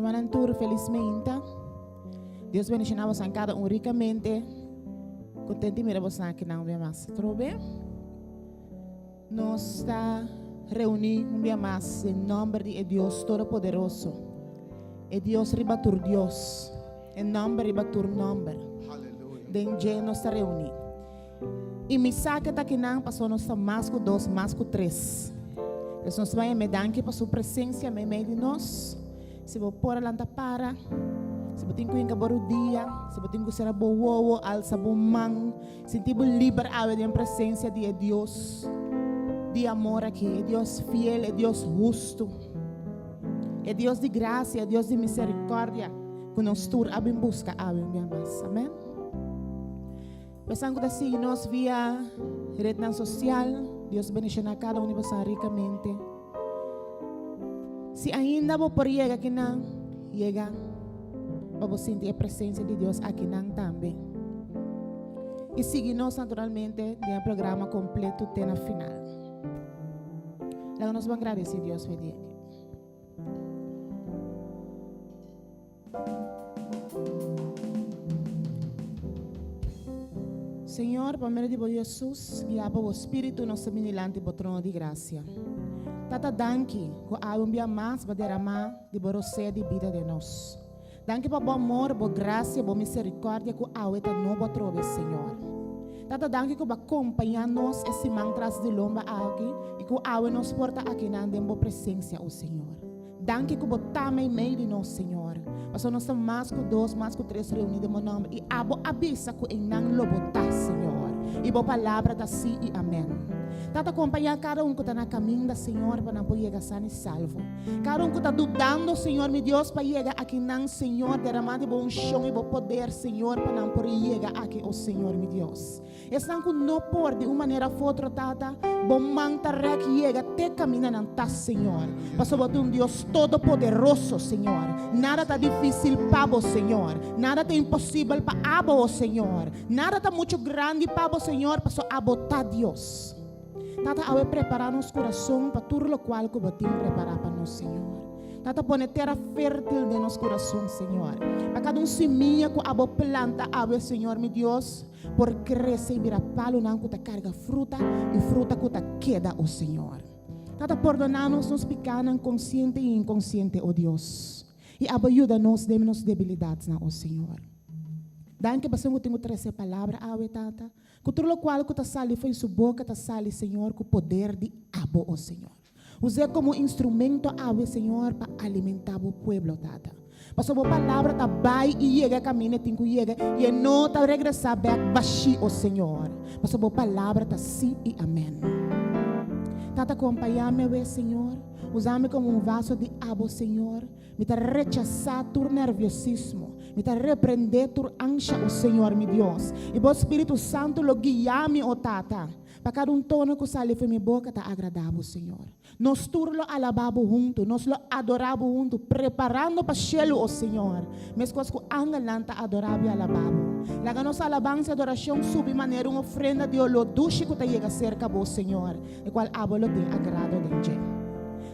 Rumannan tur felis meinta. Dios bendiciona bosan cada un ricamente. Contento di mira bosan akinan un bia mas atrobe. Nos ta reuni un bia mas den nomber di e Dios Todopoderoso, e Dios riba tur Dios, e nomber riba tur nomber. Den dje nos ta reuni. I mi sa ke ta kinan pasobra nos ta mas ku dos, mas ku tres. Pues nos bai me danki pa su presencia meimei di nos. Si bo por a lanta para, si bo tin ku hinka bo rudia, si bo tin ku sera bo wowo, alsa bo man, sinti bo liber awe den presencia di e Dios di amor aki, e Dios fiel, e Dios hustu, e Dios di gracia, e Dios di misericordia ku nos tur a bin buska awe un bia mas. Amen. Esnan ku ta sigui nos via retnan sosial, Dios bendishoná kada un di boso rikamente. Si ainda bo por yega akinan, yega pa bo sinti e presensia di Dios akinan tambe. I sigui nos naturalmente den e programa kompleto te na final. Laga nos ban gradisí Dios pa e dia aki. Señor, pa medio di bo Jesus, guia pa bo Spiritu nos ta bini dilanti bo trono di gracia. Tata, danki ku awe un bia mas bo a derama di bo rosea di bida den nos. Danki pa bo amor, bo gracia, bo misericordia ku awe ta nobo atrobe, Señor. Tata, danki ku bo a kompaña nos e siman tras di lomba aki i ku awe nos por ta akinan den bo presencia, o Señor. Danki ku bo ta meimei di nos, Señor. Pasobra nos ta mas ku dos, mas ku tres reuní den bo nòmber, i abo a bisa ku einan lo bo ta, Señor. I bo palabra ta sí i amèn. Tata, kompañá kada un ku ta na kaminda, Señor, pa nan por yega san i salvo. Kada un ku ta dudando, Señor mi Dios, pa yega akinan, Señor, deramá di bo unshon i bo poder, Señor, pa nan por yega aki, o Señor mi Dios. Esnan ku no por di un manera of otro, Tata, Bo man ta rèk yega te kaminda nan ta, Señor. Pasobra Bo ta un Dios todopoderoso, Señor. Nada ta difísil pa Bo, Señor. Nada ta imposibel pa Abo, o Señor. Nada ta muchu grandi pa Bo, Señor, pasobra Abo ta Dios. Tata, awe prepará nos kurason pa tur lokual ku Bo tin prepará pa nos, Señor. Tata, pone tera fértil den nos kurason, Señor. Pa kada un simia ku Abo planta awe, Señor mi Dios, Por krese i bira palunan ku ta karga fruta i fruta ku ta keda, o Señor. Tata, pordoná nos nos pikánan konsiente i inkonsiente, o Dios, i abo yuda nos den nos debilidatnan, o Señor. Danki pasobra ku tin ku trese palabra awe, Tata, ku tur lokual ku ta sali fo'i su boka ta sali, Señor, ku poder di abo, o Señor. Us'é komo instrumento awe, Señor, pa alimentá bo pueblo, Tata. Pasobra bo palabra ta bai i yega e kaminda e tin ku yega i e no ta regresá bèk bashí, o Señor. Pasobra bo palabra ta sí i amèn. Tata, kompañá mi awe, Señor. Usa mi komo un vaso di abo, Señor. Mi ta rechasá tur nerviosismo. Mi ta reprendé tur ansha, o Señor mi Dios. I bo Spiritu Santu lo guiá mi, o Tata. Pa kada un tono ku sali for mi boka ta agradá bo, Señor. Nos tur lo alabá bo huntu, nos lo adorá bo huntu, preparando pa shelu, o Señor, meskos ku angelnan ta adorá bo i alabá bo. Laga nos alabansa i adorashon subi manera un ofrenda di oló dushi ku ta yega serka bo, Señor, e kual abo lo tin agrado den dje.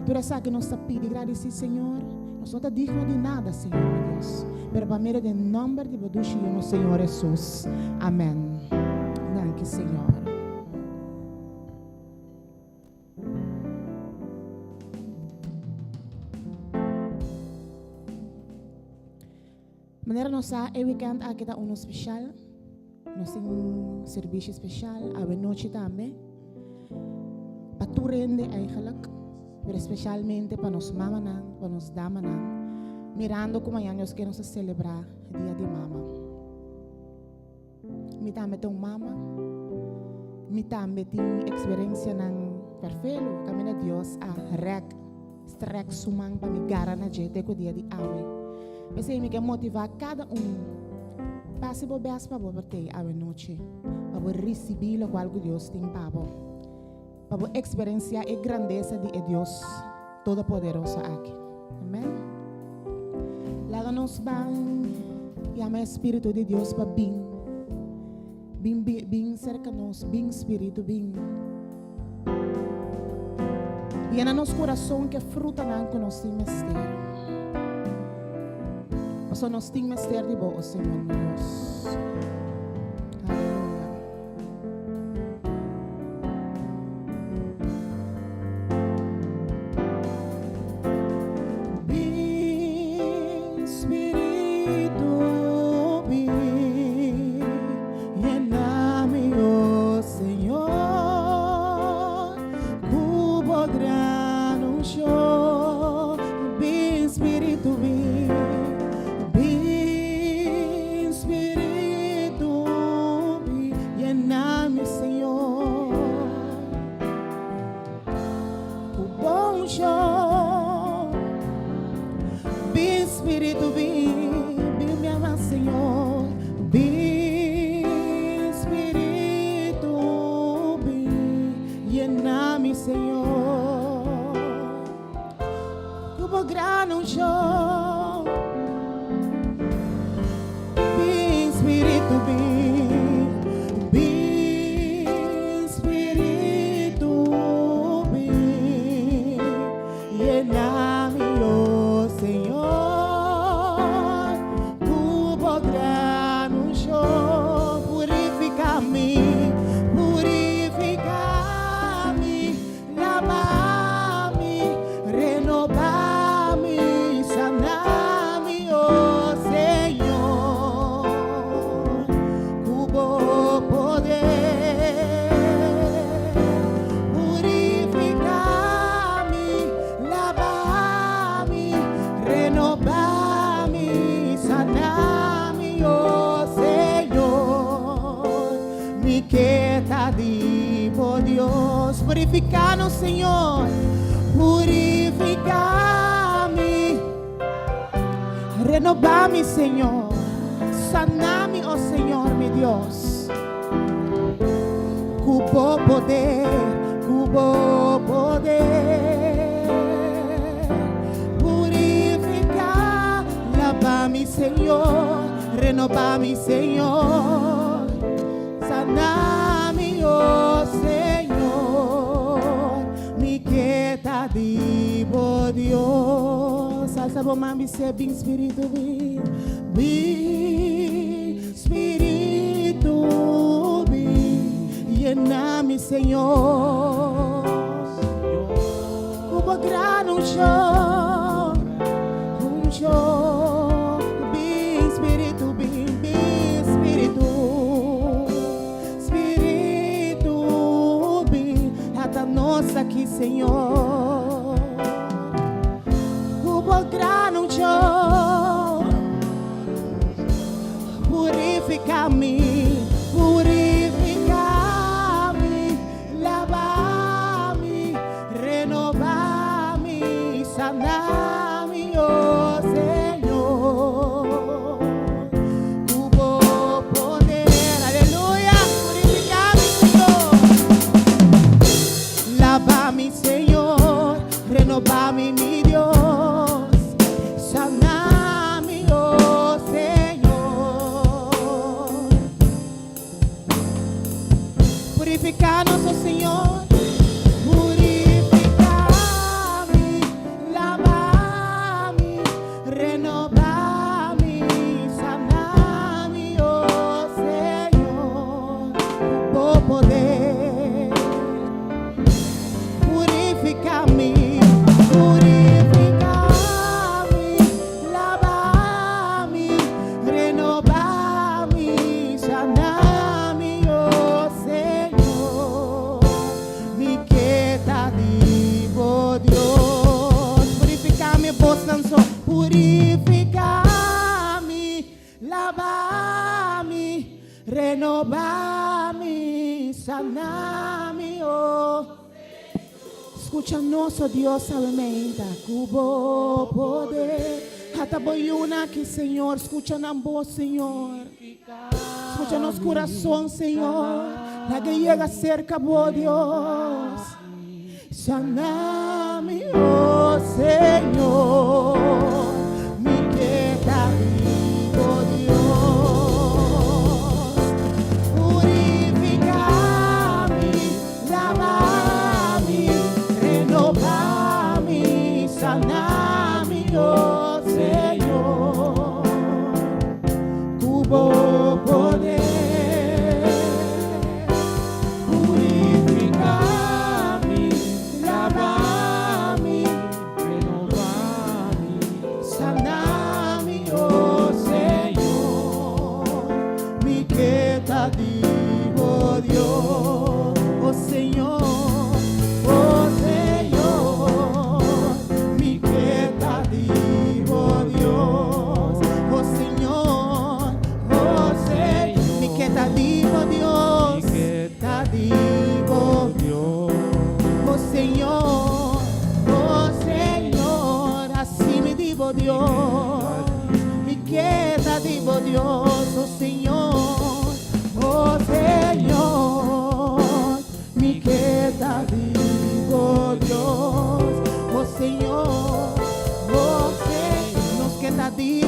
Tur esaki nos ta pidi gradisí, Señor. Nos no ta digno di nada, Señor mi Dios, pero pa medio den nomber di bo dushi Yu, nos Señor Hesus. Amen. Danki, Señor. Manera nos sa, e weekend aki ta uno special. Nos tin un servicio special awe nochi tambe. Pa tur hende eigenlijk, pero specialmente pa nos mamanan, pa nos damanan, mirando cu mañana nos ke nos ta celebra Dia di Mama. Mi tambe ta un mama. Mi tambe tin experiencianan perfelo caminda Dios a rek, strek su man pa mi gara na dje te cu dia di awe. P'esei mi ke motiva cada un, pasi bo best pa bo por tei awe nochi, pa bo ricibi locual cu Dios tin pa bo, pa bo experiencia e grandeza di e Dios Todopoderoso aki. Amen. Laga nos ban yama e Spiritu di Dios pa bin. Bin, bin, bin cerca nos. Bin, Spiritu, bin. Yena nos corazon ke frutanan ku nos tin mester. Pasobra nos tin mester di bo, o Señor mi Dios. Aleluya. Bin, Spiritu, bin, yena mi, o Señor, ku bo gran unshon. Bin, Spiritu, bin, bin, Spiritu, bin, yena mi, Señor, ku bo unshon. Bin, Spiritu, bin, bin, mi amado Señor. Bin, Spiritu, bin, yena mi, Señor, ku bo gran unshon. Bin, Spiritu, bin, bin, Spiritu, bin, yena mi, o Señor, ku bo gran unshon. Purifiká mi, purifiká mi, laba mi, renobá mi, sana mi, o Señor, ku bo poder. Purifiká mi, laba mi, renobá mi, sana mi, o Señor. Mi ke ta di bo, Dios. Purifiká nos, Señor. Purifiká mi. Renobá mi, Señor. Sana mi, o Señor, mi Dios. Ku bo poder, ku bo poder. Purifiká, laba mi, Señor. Renobá mi, Señor. Sana mi, o Señor. Mi ke ta di bo, Dios. Alsa bo man, bisa: "Bin, Spiritu, bin. Bin, Spiritu, bin. Yena mi, Señor. Ku bo gran unshon, unshon. Bin, Spiritu, bin, bin, Spiritu. Spiritu, bin. Ata nos aki, Señor. Ku bo gran unshon. Purifiká mi, purifiká mi, laba mi, renobá mi, sana mi, o Señor. Ku bo poder, aleluya, purifiká mi, Señor. Laba mi, Señor, renobá mi, mi Dios. Sana mi, o Señor. Purifiká nos, o Señor. Purifiká mi, laba mi, renobá mi, sana mi, o Señor. Bo poder. Purifiká mi, purifiká mi, laba mi, renobá mi, sana mi, o Señor. Mi ke ta di bo, Dios. Purifiká mi, bosnan so. Purifiká mi, laba mi, renobá mi, sana mi, o Skucha nos, o Dios, solamente ku bo poder. Ata bo yunan aki, Señor. Skucha nan bos, Señor. Skucha nos kurason, Señor. Laga yega serka bo, Dios. Sana mi, o Señor. Mi ke ta di bo, Dios. Purifiká mi, laba mi, renobá mi, sana mi, o Señor.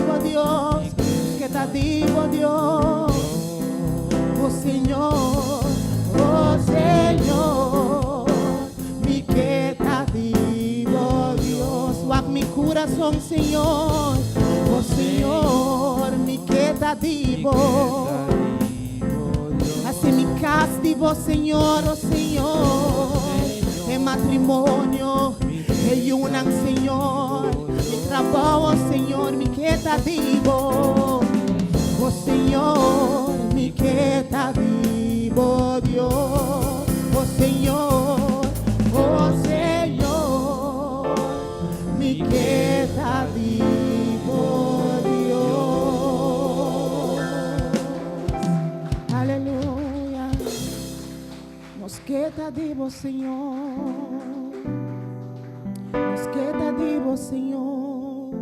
bo Dios, nos ke ta di bo Dios. Oh Señor, oh Señor, mi ke ta di bo Dios. Wak mi kurason, Señor. Oh Señor, mi ke ta di bo. Hasi mi kas di bo, Señor, oh Señor. E matrimonio, e yunan, Señor. Mi trabou, Señor, mi ke ta di bo. Oh Señor, mi ke ta di bo, Dios. Oh Señor, oh Señor, mi ke ta di bo, Dios. Aleluya. Nos ke ta di bo, Señor. Nos ke ta di bo, Señor.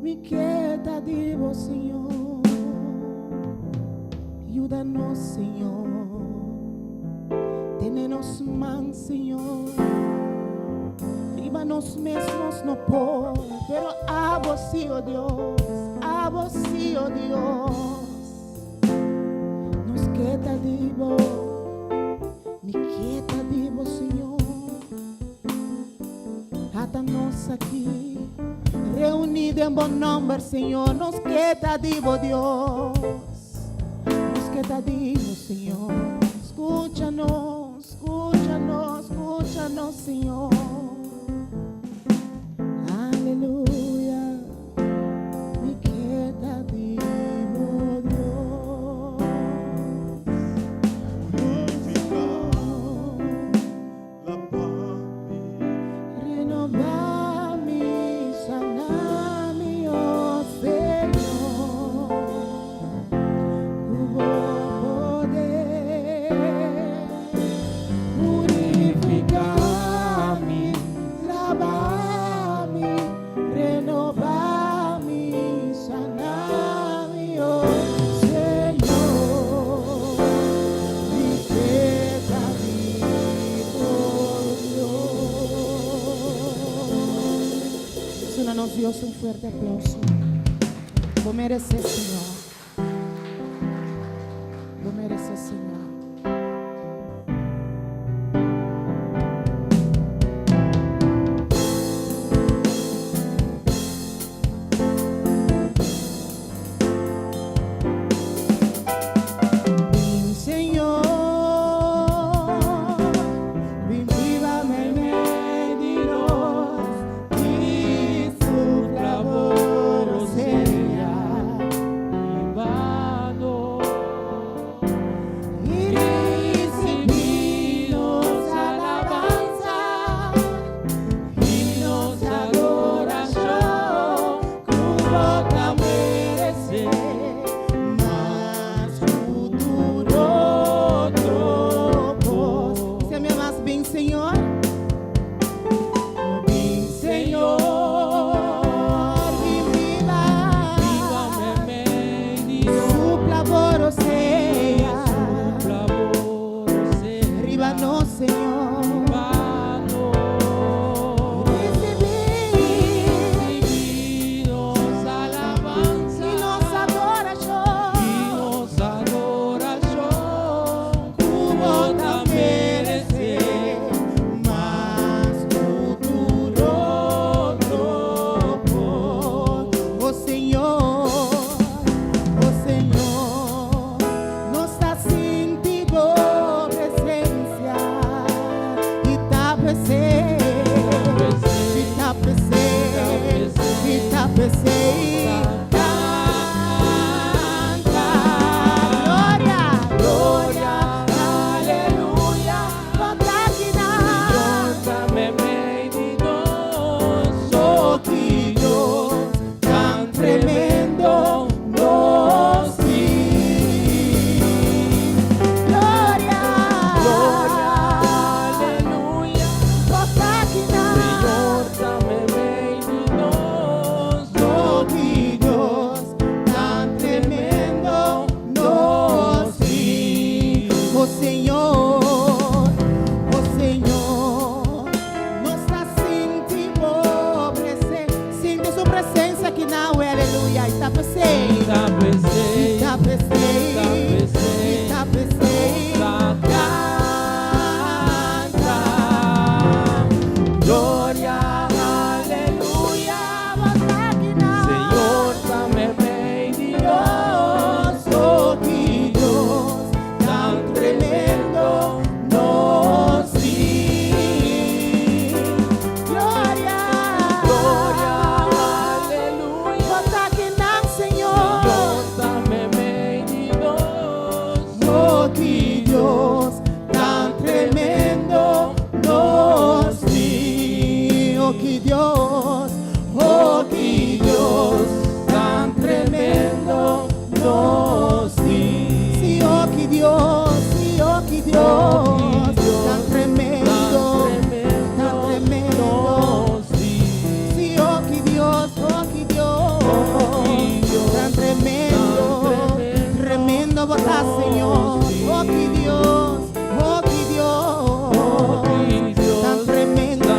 Mi ke ta di bo, Señor. Yuda nos, Señor. Tene nos man, Señor. Riba nos mes nos no por, pero abo sí, oh Dios, abo sí, oh Dios. Nos ke ta di bo, mi ke ta di bo, Señor. Ata nos aki, reuní den bo nòmber, Señor, nos ke ta di bo, Dios. Nos ke ta di bo, Señor. Skucha nos, skucha nos, skucha nos, Señor. Aleluya. Mi ke ta di bo, Dios. Purifiká, laba mi. Renobá mi, sana mi, oh Señor. Ku poder. Purifiká mi, laba mi, renobá mi, sana mi, oh Señor. Mi ke ta di bo, Dios. Duna nos Dios un fuerte aplouso. Bo meresé, Señor. Bo meresé, Señor. Bin, Señor, bin biba meimei di nos, i supla bo rosea. Riba nos. Aleluya. I ta p'esei. I ta p'esei. I ta p'esei. Ta p'esei. I ta p'esei. Ta kanta. Gloria, aleluya. Bo ta akinan. Señor ta meimei di nos. Oh, ki Dios tan tremendo nos tin. Gloria. Gloria, aleluya. Bo ta akinan, Señor. Señor ta meimei di nos. Oh, ki Dios tan tremendo nos tin. Oh, ki Dios, oh, ki Dios Tan tremendo nos tin. Sí, oh, ki Dios, sí, oh, ki Dios, tan tremendo, tan tremendo. nos tin. Sí, oh, ki Dios, oh, ki Dios, Oh, ki Dios, tan tremendo, tan tremendo tremendo bo ta, Señor. Oh, ki Dios, oh, ki Dios, Oh, ki Dios, tan tremendo, tan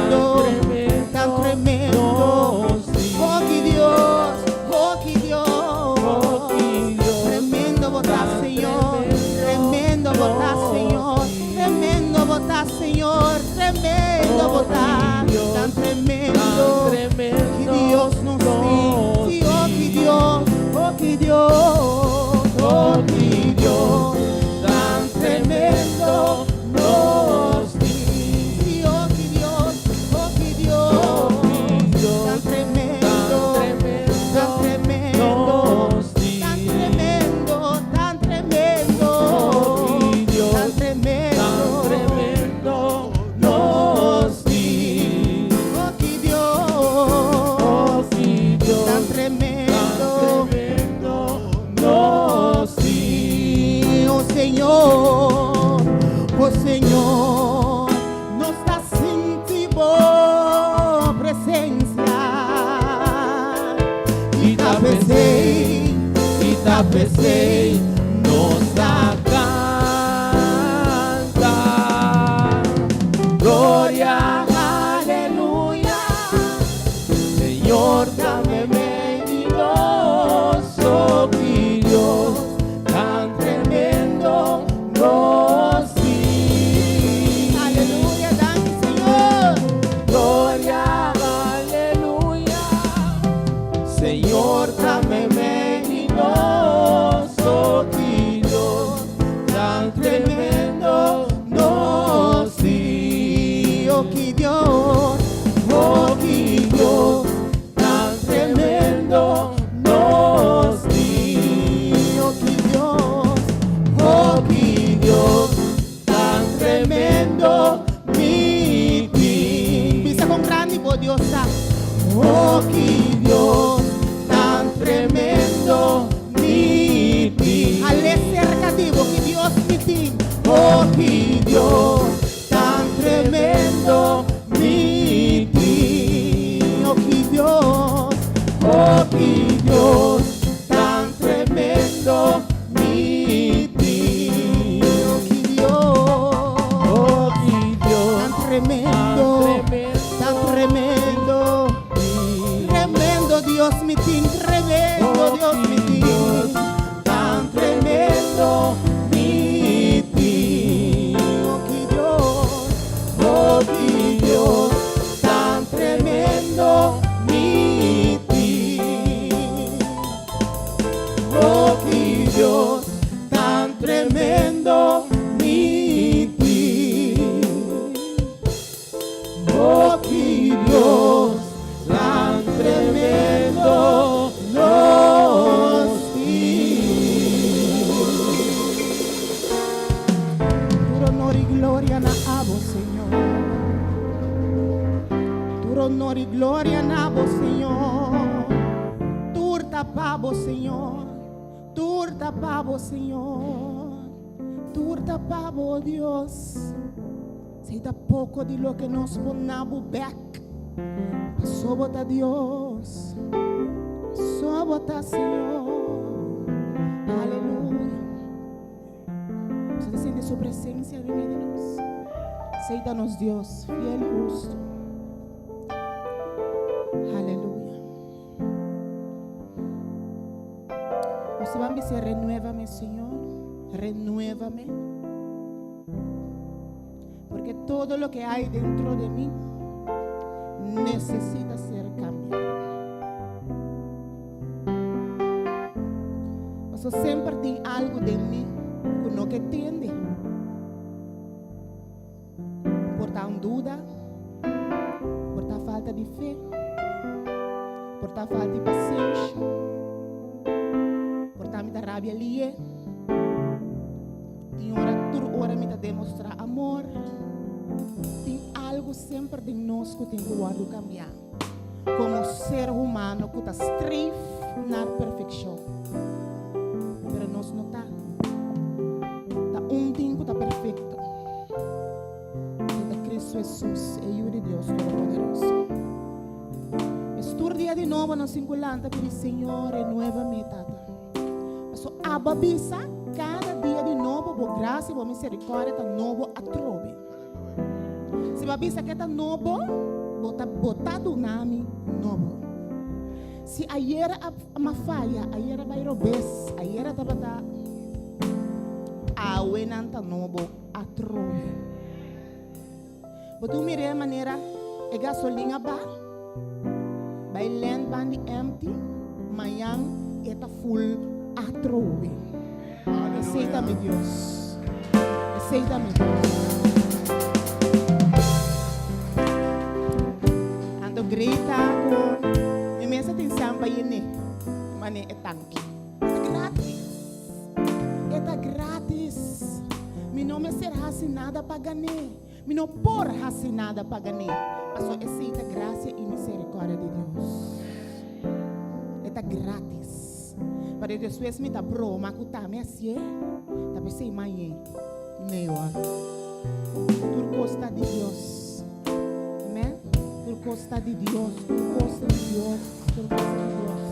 tan tremendo. nos tin. Oh, ki Dios, oh, ki Dios, Oh, ki Dios, tremendo bo ta, tan Señor, tremendo tremendo bo ta, nos Señor, tremendo bo ta, Señor, tremendo Oh, bo ta, ki Dios, tan tremendo. Tan tremendo Ki Dios nos tin, sí, oh, ki Dios, oh, ki Dios, oh, ki Dios, tan tremendo nos tin. Sí, oh, ki Dios, oh, ki Dios, Oh, ki Dios, tan tremendo, tan tremendo tan tremendo, nos tin. tan tremendo, tan tremendo, Oh, ki Dios, tan tremendo, Tan tremendo nos tin. Oh, ki Dios, Oh, ki Dios, tan tremendo. tan tremendo nos tin. Oh Señor, oh Señor, nos ta sinti bo presensia. I ta p'esei, I ta p'esei, nos ta kanta. Gloria, aleluya. Señor, ta meimei di nos, oh ki Dios, tan tremendo nos tin. Aleluya, danki Señor. Gloria, aleluya. Señor, ta meimei di nos, oh ki Dios, tan tremendo nos tin. Oh, ki Dios, Oh, ki Dios, tan tremendo nos tin. Oh, ki Dios, Oh, ki Dios, tan tremendo mi tin. Bisa kon grandi bo Dios ta. Oh, ki Dios, tan tremendo mi tin. Hal'é serka di bo, ki Dios mi tin. Oh, ki Dios, tan tremendo mi tin. Oh, ki Dios, Oh, ki Dios, tan tremendo mi tin. Oh, ki Dios, Oh, ki Dios, tan tremendo, tan tremendo. Tremendo Dios mi tin, tremendo Oh, Dios mi ki tin. Dios, tan tremendo mi tin. Oh, ki Dios, Oh, ki Dios, tan tremendo mi tin. Oh, ki Dios, tan tremendo mi tin. Oh, ki Dios, tan tremendo nos tin. Tur honor i gloria na abo, Señor. Tur honor i gloria na abo, Señor. Tur ta pa bo, Señor. Tur ta pa bo, Señor. Tur ta pa bo, Dios. Si ta poko di loke nos por duna bo bèk. Paso bo ta Dios. Paso bo ta Señor. Aleluya. Bo ta sinti su presensia den medio di nos. Esei ta nos Dios, fiel i hustu. Aleluya. Nos ta ban bisa, Renuévame, Señor, renuévame. Porque todo lo que hay dentro de mí necesita ser cambiado. Paso semper tin algo den mi ku no ke tende. Por ta un duda, por ta falta di fe, por ta falta di pasenshi, por ta mi ta rabia lié. Tin ora, tur ora mi ta demostrá amor. Tin algu semper den nos ku tin ku wòrdu kambiá komo ser humano ku ta streef naar perfekshon. Pero nos no ta. Ta un tin ku ta perfekto. E ta Kristu Hesus, e Yu di Dios Todopoderoso. Mes tur dia di nobo nos tin ku lanta pidi, Señor, renuévame, Tata. Paso abo a bisa, kada dia di nobo bo grasia i bo miserikòrdia ta nobo atrobe. Si bo a bisa ke ta nobo, bo ta bo ta duna mi nobo. Si ayera a ma faya, ayera bai robes, ayera tabata awe nan ta nobo atrobe. Bo ta mir'é manera e gasolin a ba, bai lent ban di empty, mañan e ta full atrobe. Esei ta mi Dios. Esei ta mi Dios. Anto Greta ku mi mes a tin sampa yene mane e tanki. E ta gratis. E ta gratis. Mi no mester hasi nada pa gané. Mi no por hasi nada pa gané. Paso esei ta grasia i miserikòrdia di Dios. E ta gratis. Pero despues mi ta broma ku ta mi hasié. Ta p'esei mañé. Mehor. Tur kos ta di Dios. Amen. Tur kos ta di Dios. Tur kos ta di Dios. Tur kos ta di Dios.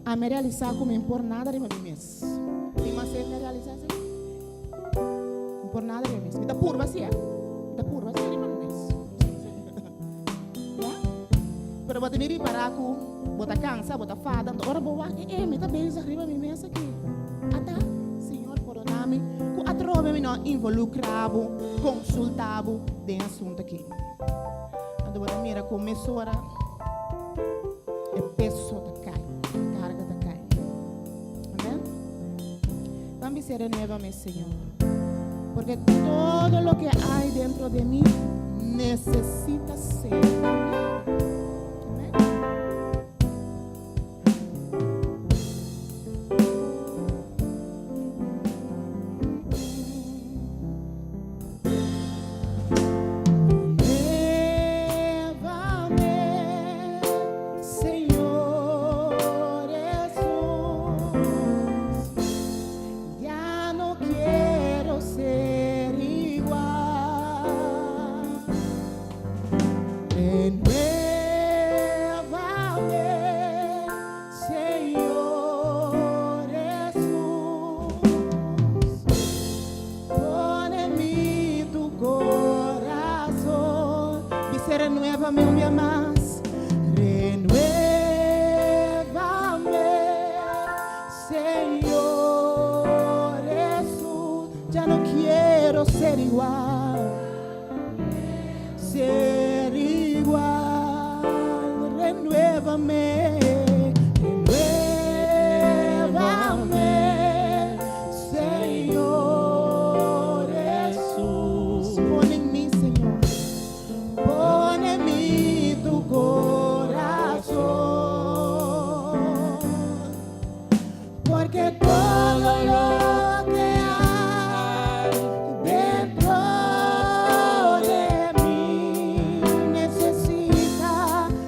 Ami a realisá ku mi no por nada riba mi mes. Tin mas hende a realisá esei? Mi por nada riba mi mes. Mi ta purba si, eh. Mi ta purba si riba mi mes. Ya? Pero bo ta mi ripará ku bo ta kansa, bo ta fada. Anto ora bo wak, eh, mi ta bezig riba mi mes aki. Ata, Señor, pordoná mi ku atrobe mi no a involukrá bo, konsultá bo den e asuntu aki. Anto bo ta mira ku mesora e peso ta kai, e karga ta kai. Amen. Ban bisa renuévame, Señor, porque todo lo que hay dentro de mí necesita ser cambiado. Amen. Renuévame, Señor Jesús. Ya no quiero ser igual. Renuévame, Señor Jesús. Pon en mí tu corazón. Dice, renuévame un día más. Renuévame, Señor Jesús. Ya no quiero ser igual. Ser igual. Renuévame. Renuévame, Señor Jesús. Pon en mí, Señor. Pon en mí tu corazón. Porque todo lo que hay dentro de mí necesita,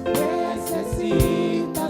necesita.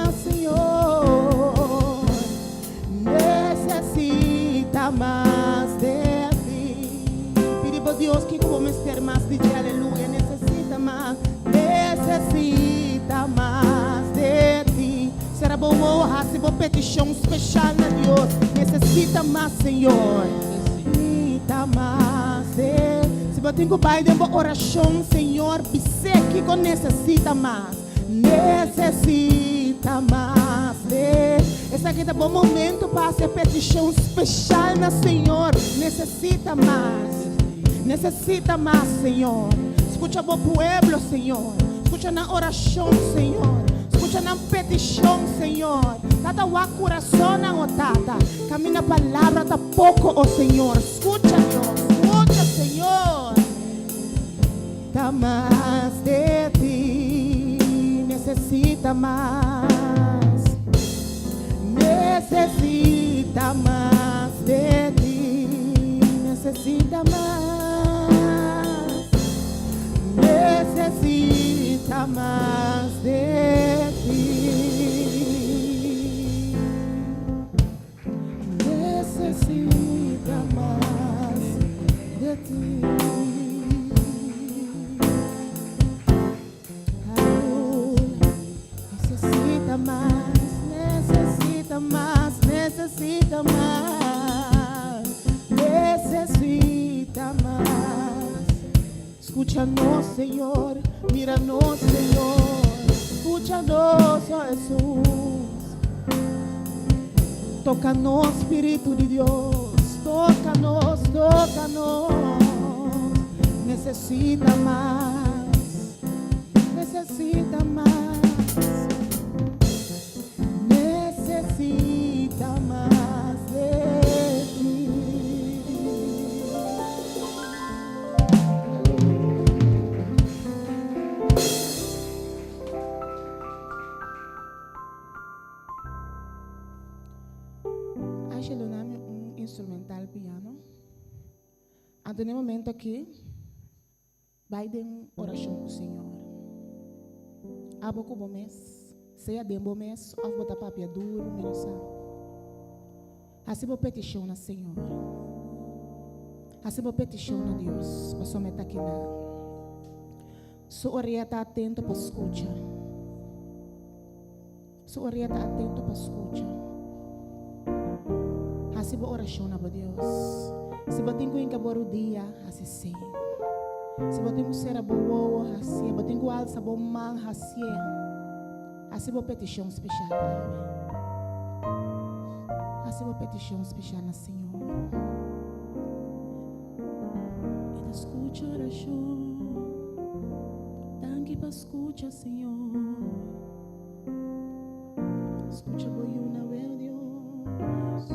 mas, Señor. Necesita mas de ti. Pidi bo Dios kiko bo mester mas di dje, aleluya. Necesita mas, necesita mas de ti. Sera bo wowo, hasi bo petishon speshal na Dios. Necesita mas, Señor. Necesita mas de Si bo tin ku bai den bo orashon, Señor, bis'é kiko necesita mas. Necesita mas de Esaki ta bo momento pa hasi e petishon speshal na Señor. Necesita mas. Necesita mas, Señor. Skucha bo pueblo, Señor. Skucha nan orashon, Señor. Skucha nan petishon, Señor. Tata, wak kurasonnan, o Tata. Kaminda palabra ta poko, o Señor. Skucha, Dios. Skucha, Señor. Ta mas de ti. Necesita mas. Necesita mas de ti. Necesita mas. Necesita mas de ti. Necesita mas de ti. Aleluya. Necesita mas, necesita mas, necesita mas, necesita mas. Skucha nos, Señor, mira nos, Señor. Skucha nos, oh Hesus. Toka nos, Spiritu di Dios. Toka nos, toka nos. Necesita mas, necesita mas. Necesita mas de ti. Aisha duna mi un instrumental piano. Anto den e momento aki, bai den orashon ku Señor. Abo ku bo mes, sea den bo mes òf bo ta papia duru, mi no sa. Hasi bo petishon na Señor. Hasi bo petishon na Dios, pasobra E ta kiná. Su orea ta atento pa skucha. Su orea ta atento pa skucha. Hasi bo orashon na bo Dios. Si bo tin ku hinka bo rudia, hasi esei. Si bo tin ku sera bo wowo, hasié. Bo tin ku alsa bo man, hasié. Hasi bo petishon speshal awe. Hasi bo petishon speshal na Señor. E ta skucha orashon. Danki pa skucha, Señor. Skucha bo yuna wel, Dios.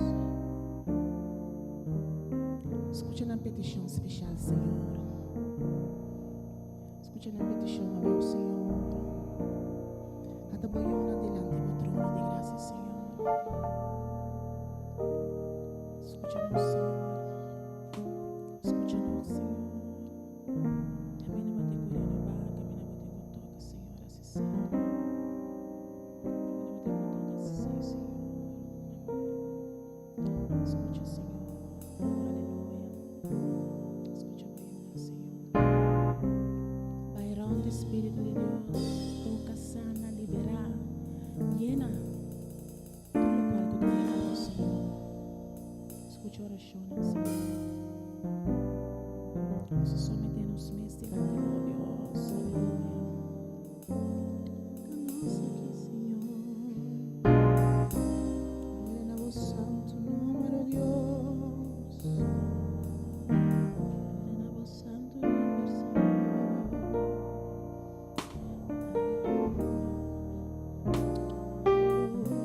Skucha nan petishon speshal, Señor. Skucha nan petishon awel, Señor. Ata bo yuna dilanti bo trono di grasia, Señor. Skucha nos, Señor. Skucha nos, Señor. Camina bo tin ku renobá, camina bo tin ku toka, Señor, asi sea. Camina bo tin ku toka, asi sea, Señor. Skucha, Señor. Aleluya. Skucha bo yuna, Señor. Bai rond, Espíritu di Dios. Toka, sana, liberá, yena tur lokual ku ta den abo, Señor. Skucha orashonnan, Señor. Nos a someté nos mes dilanti bo, Dios. Aleluya. Ta nos aki, Señor. Gloria na bo santo nomber, oh Dios. Gloria na bo santo nomber, Señor. Aleluya.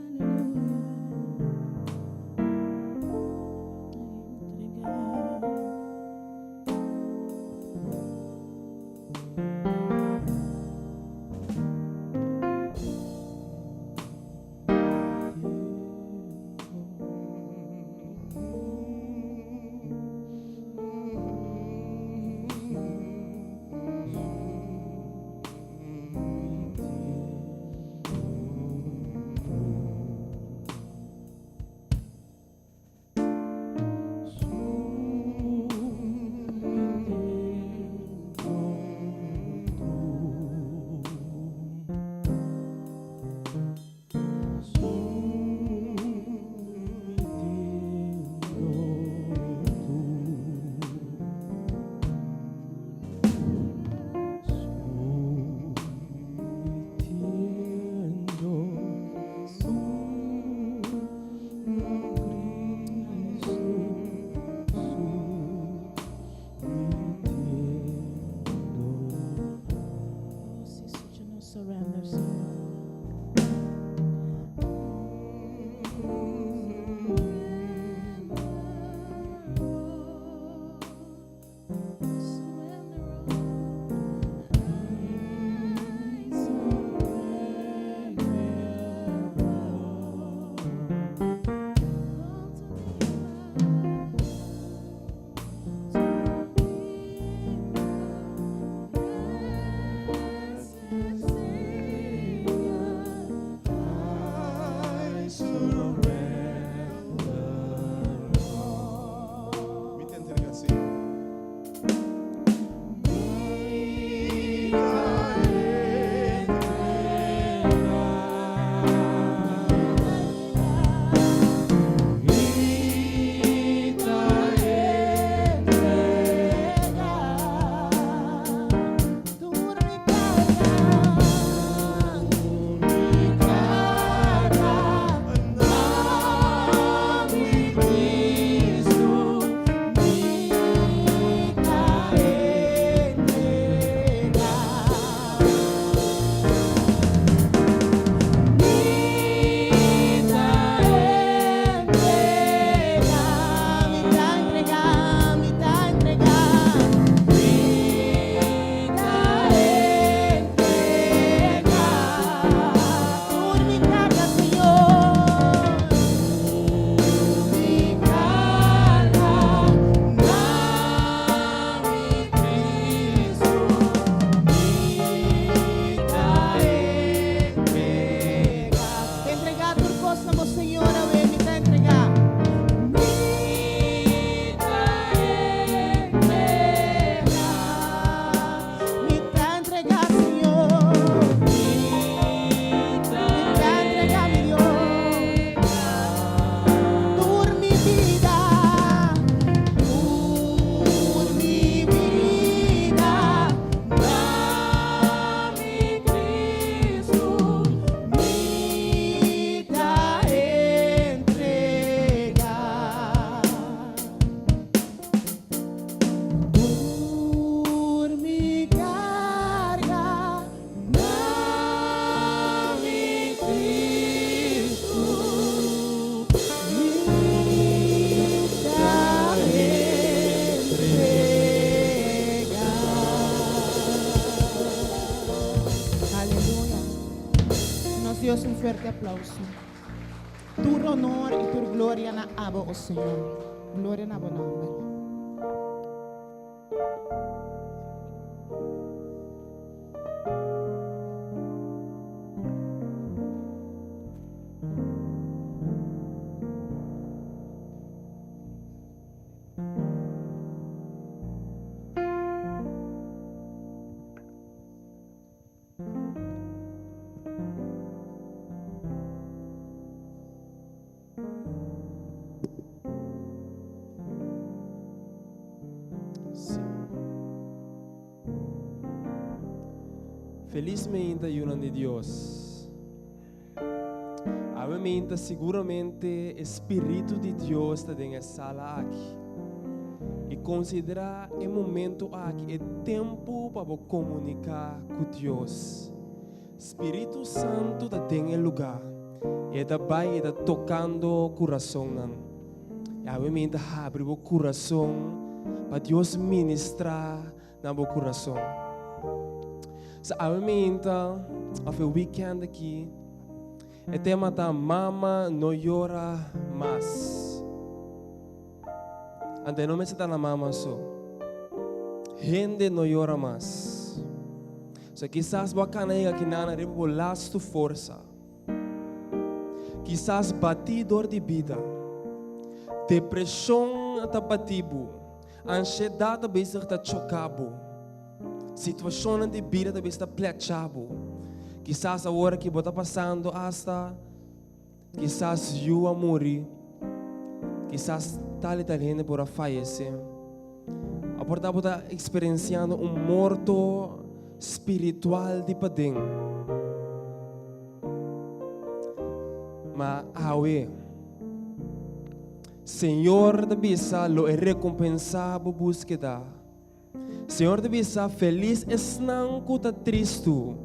Aleluya, Dios. nos Dios un fuerte aplauso. Tur honor y tur gloria na abo, o Señor. Gloria na bo nomber. Felis meinta yunan di Dios. Awe meinta siguramente e Spiritu di Dios ta den e sala aki. I konsiderá e momento aki e tempu pa bo komuniká ku Dios. Spiritu Santu ta den e lugá. I e ta bai i ta tokando kurasonnan. I awe meinta habri bo kurason pa Dios ministrá na bo kurason. Sa awe meinta of e weekend aki e tema ta Mama no yora mas. Anto e no mester ta na mama so. Hende no yora mas. So kisas bo a kana yega kinana riba bo lastu forsa. Kisas batí dor di bida. Depreshon ta batí bo. Ansiedat ta bezig ta choká bo. Situashonnan di bida ta bezig ta plèchá bo. Kisas awor aki bo ta pasando asta kisas yu a muri, kisas tal i tal hende por a fayesé. A por ta bo ta eksperensiando un morto spiritual di paden. Ma awe. Señor ta bisa, Lo e rekompensá bo búskeda. Señor ta bisa, Felis esnan ku ta tristu,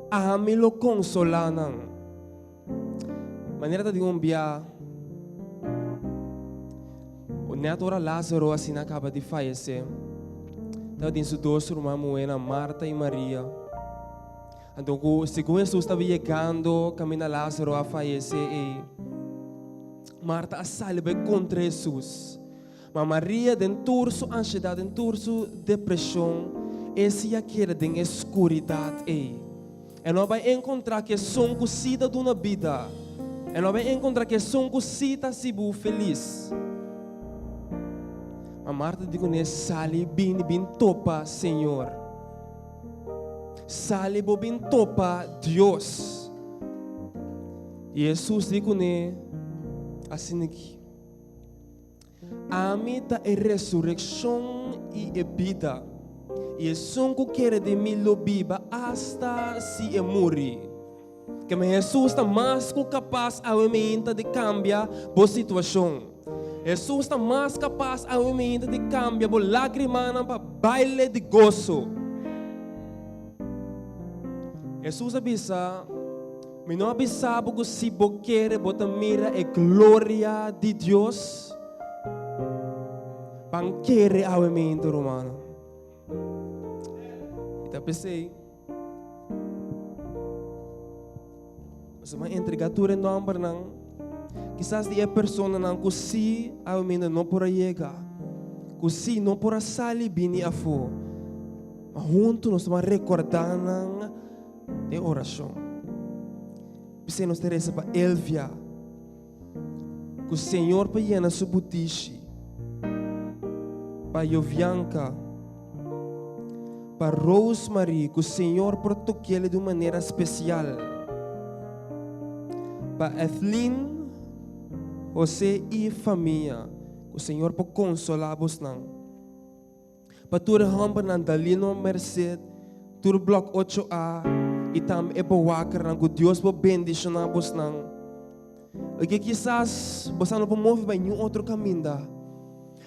ami lo konsolá nan. Manera ta di un bia, nèt ora Lázaro asina kaba di fayesé, tabatin su dos ruman muhénan, Marta i Maria. Anto ku segun Hesus taba yegando kaminda Lázaro a fayesé ei, Marta a sali bai kontra Hesus. Ma Maria den tur su ansiedat, den tur su depreshon, e si a keda den e skuridat ei. E no a bai enkontrá ku esun ku sí ta duna bida. E no a bai enkontrá ku esun ku sí ta hasi bo felis. Ma Marta di kuné, Sali bini bin topa Señor. Sali bo bin topa Dios. I Hesus di kuné asin'aki, Ami ta e resurekshon i e bida, i esun ku kere den mi lo biba asta si e muri. Keme Hesus ta mas ku kapas awe meinta di kambia bo situashon. Hesus ta mas kapas awe meinta di kambia bo lágrimanan pa baile di goso. Hesus a bisa, Mi no a bisa bo ku si bo kere bo ta mira e gloria di Dios? Ban kere awe meinta, rumannan. I ta p'esei. Nos a entrega tur e nombernan. Kisas di e personanan ku sí awe no por a yega, ku sí no por a sali bini afó. Ma huntu nos ta rekordá nan den orashon. P'esei nos ta resa pa Elvia. Ku Señor pa yena su butishi, pa Jovianka, pa Rosemary, ku Señor por tok'el di un manera spesial, pa Ethlyn, Jose i famia, ku Señor por konsolá bosnan. Pa tur e hòmbernan Dalino Merced, tur Blòk ocho A i tambe e bewakernan ku Dios por bendishoná bosnan. Oke kisas bosan no por move bai niun otro kaminda,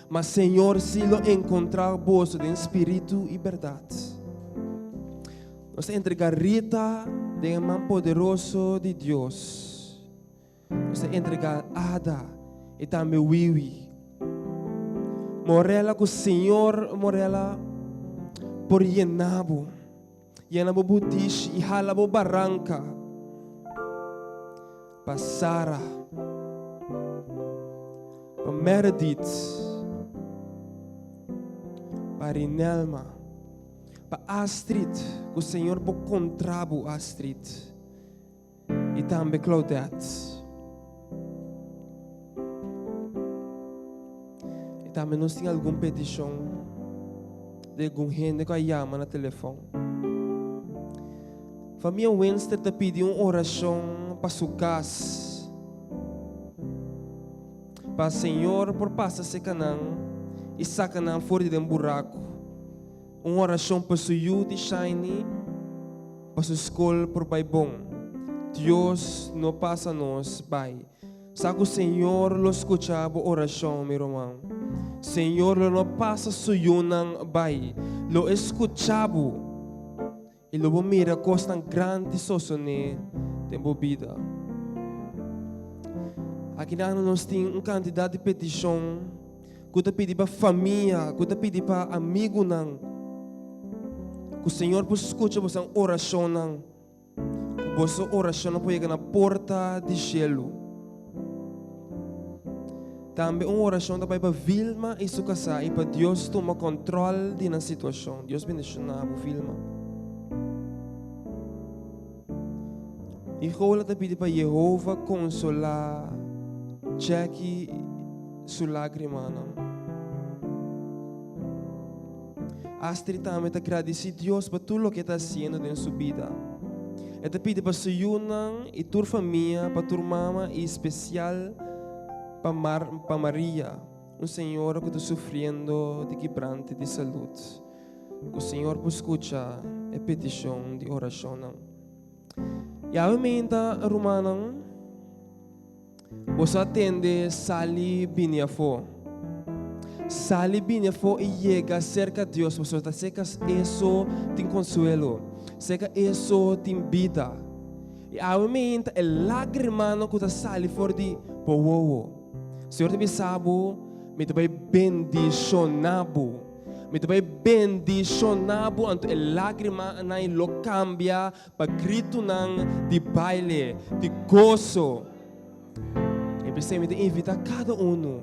ma Señor sí lo enkontrá boso den spiritu i bèrdat. Nos ta entregá Rita den e man poderoso di Dios. Nos ta entregá Ada i tambe Wiwi. Morela ku Señor Morela por yena bo, yena bo butishi i hala bo baranka. Pa Sara. Pa Meredith. Pa Rinelma. Pa Astrid. Ku Señor por kontra bo Astrid. I tambe Claudette. I tambe nos tin algun petishon di algun hende ku a yama na telefòn. Famia Winster ta pidi un orashon pa su kas, pa Señor por pasa seka nan i saka nan for di den buraku. Un orashon pa su yu di Shiny pa su skol por bai bon. Dios no pasa nos bai. Sa ku Señor lo skucha bo orashon, mi ruman. Señor lo no pasa su yunan bai. Lo e skucha bo i lo bo mira kosnan grandi sosoné den bo bida. Akinan nos tin un kantidat di petishon ku ta pidi pa famia, ku ta pidi pa amigunan, ku Señor por skucha boso orashonnan, ku boso orashonnan por yega na porta di shelu. Tambe un orashon ta bai pa Vilma i su kasá i pa Dios tuma kòntròl di nan situashon. Dios bendishoná bo, Vilma. I Gola ta pidi pa Yehova konsolá Jackie su lágrimanan. Astrid tambe ta gradisí Dios pa tur loke e ta hasiendo den su bida. E ta pidi pa su yunan i tur famia, pa tur mama i spesial pa Mar pa Maria, un señora ku ta sufriendo di kibrante di salud. Ku Señor por skucha e petishon di orashonnan. Yahweh meinta, rumannan, boso a tende sali bini afó. Sali bini afó i yega serka Dios, pasobra ta serka eso tin konsuelo, serka eso tin bida. I awe meinta e lágrimanan ku ta sali for di bo wowo. Señor ta bisa bo, Mi ta bai bendishoná bo. Mi ta bai bendishoná bo, anto e lágrimanan lo kambia pa gritunan di baile, di goso. I p'esei mi ta invitá kada unu,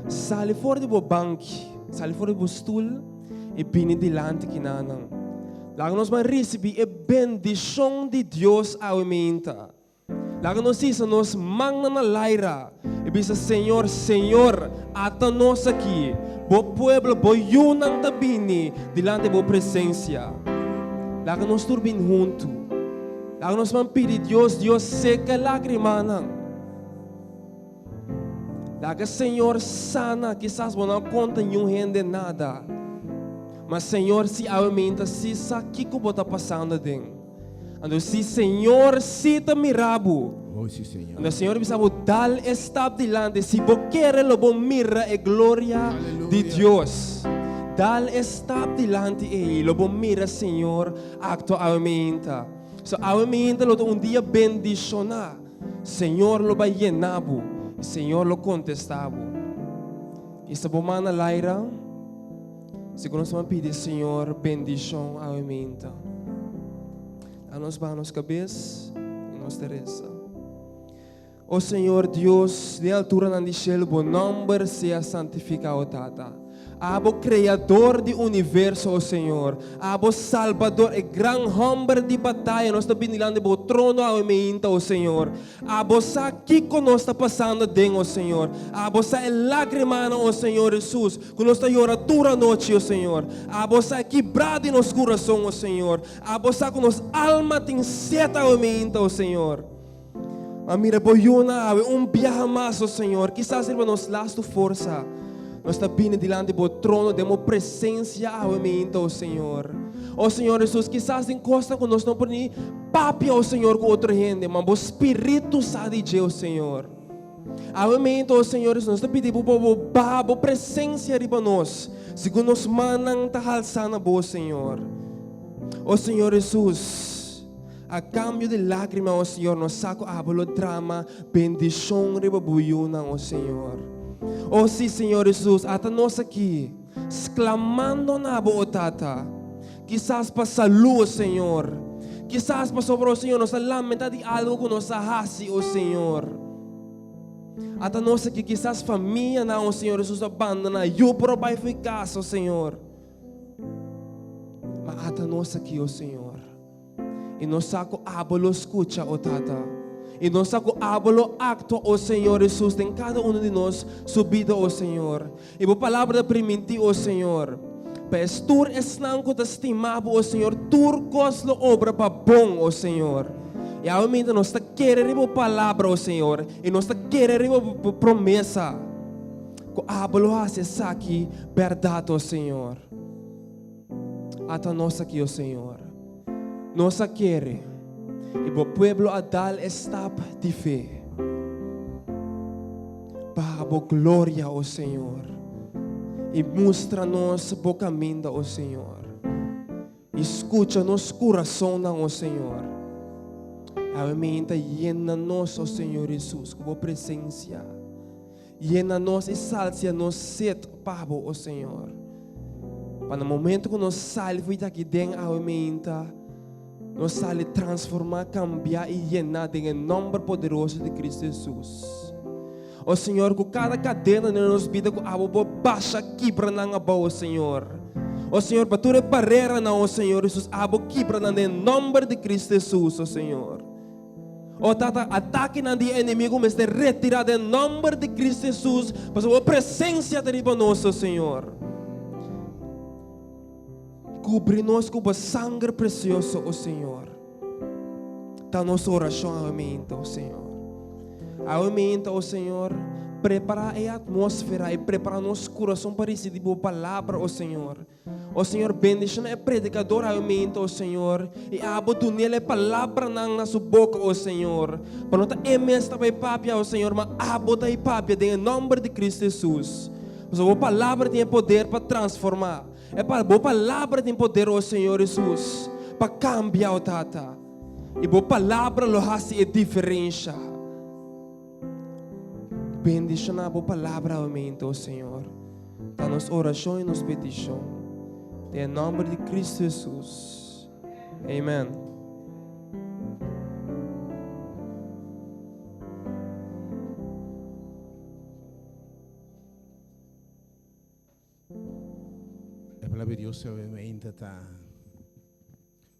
sali for di bo banki, sali for di bo stul i bini dilanti kinanan. Laga nos ban risibí e bendishon di Dios awe meinta. Laga nos hisa nos mannan na laira i bisa, Señor, Señor, ata nos aki, Bo pueblo, Bo yunan ta bini dilanti Bo presensia. Laga nos tur bin huntu. Laga nos ban pidi Dios, Dios seka e lagrimanan. Laga Señor sana, kisas bo no a konta niun hende nada, ma Señor si awe minta si sa kiko bo ta pasando aden. Anto si Señor si ta mira bo, Oh, si, Señor. anto Señor bisa bo dal e stap dilanti, si bo kere lo bo mira e gloria di Aleluya. Dios. Dal e stap dilanti ei, lo bo mira Señor aktua awe minta. So awe minta lo ta un dia bendishoná. Señor lo bai yena bo i Señor lo kontestá bo. Hisa bo man na laira, segun nos a pidi Señor bendishon awe minta. A nos baha nos kabes i nos ta resa. O Señor Dios, den alturanan di shelu bo nòmber sea santifiká, o Tata. Abo Kreador di universo, o Señor, Abo Salbador, e gran hòmber di bataya, nos ta bini dilanti Bo trono awe meinta, o Señor. Abo sa kiko nos ta pasando aden, o Señor. Abo sa e lágrimanan, o Señor Hesus, ku nos ta yora tur anochi, o Señor. Abo sa e kibrá di nos kurason, o Señor. Abo sa ku nos alma tin set awe meinta, o Señor. Ma mira bo yuna awe un biaha mas, o Señor, kisas riba nos lastu forsa, nos ta bini dilanti bo trono den bo presencia awe meinta, o Señor. O Señor Jesus, kisas tin kosnan ku nos no por ni papia, o Señor, ku otro hende, ma bo Spiritu sa di dje, o Señor. Awe meinta, o Señor Jesus, nos ta pidi bo pa bo baha bo presencia riba nos, segun nos mannan ta halsa na bo, Señor. O Señor Jesus, A kambio di lágrima, o Señor, nos sa ku abo lo drama bendishon riba bo yunan, o Señor. O sí, Señor Hesus, ata nos aki, sklamando na bo, o Tata. Kisas pa salú, o Señor. Kisas pasobra, o Señor, nos ta lamentá di algu ku nos a hasi, o Señor. Ata nos aki kisas famianan, o Señor Jesus, a bandoná, yu por a bai fo'i kas, o Señor. Ma ata nos aki, o Señor. I nos sa ku abo lo skucha, o Tata. I nos sa ku abo lo aktua, o Señor Jesus, den kada uno di nos su bida, o Señor. I bo palabra ta primintí, o Señor, pa es tur esnan ku ta stima bo, o Señor, tur kos lo obra pa bon, o Señor. I awe minta nos ta kere riba bo palabra, o Señor, i nos ta kere riba bo promesa ku abo lo hasi esaki bèrdat, o Señor. Ata nos aki, o Señor. Nos a kere, i bo pueblo a dal e stap di fe. Pa bo gloria, o Señor, i mustra nos bo kaminda, o Señor. I skucha nos kurasonnan, o Señor. Awe mainta yena nos, o Señor Jesus, ku bo presensia. Yena nos i salsia nos set pa bo, o Señor. Pa na momento ku nos sali for di aki den awe meinta, nos sali transformá, kambiá i yená den e nòmber poderoso di Kristu Hesus. O Señor, ku kada kadena den nos bida ku abo bo basha kibra nan abou, o Señor. O Señor, pa tur e bareranan, o Señor Hesus, abo kibra nan den e nòmber di Kristu Hesus, o Señor. O Tata, atakenan di e enemigu mester retirá den nòmber di Kristu Hesus, pasobra bo presensia ta riba nos, o Señor. Kubri nos ku bo sanger presioso, o Señor. Ta nos orashon awe meinta, o Señor. Awe meinta, o Señor, prepará e atmósfera i prepará nos kurason pa risibí bo palabra, o Señor. O Señor, bendiciona e predicador awe o Señor, y abo dunel e palabranan na su boca, o Señor. Pa no ta e mes ta bay papia, o Señor, ma abo ta e papia den e nomber di Cristo Jesus. Pasobra bo palabra tin e poder pa transforma. E pa bo palabra tin poder, o Señor Jesus, pa cambia, o Tata. Y bo palabra lo haci e diferencia. Bendiciona bo palabra awe o Señor. Ta nos orashon i nos petishon. Den e nòmber di Kristu Hesus. Amen. E palabra di Dios obviamente ta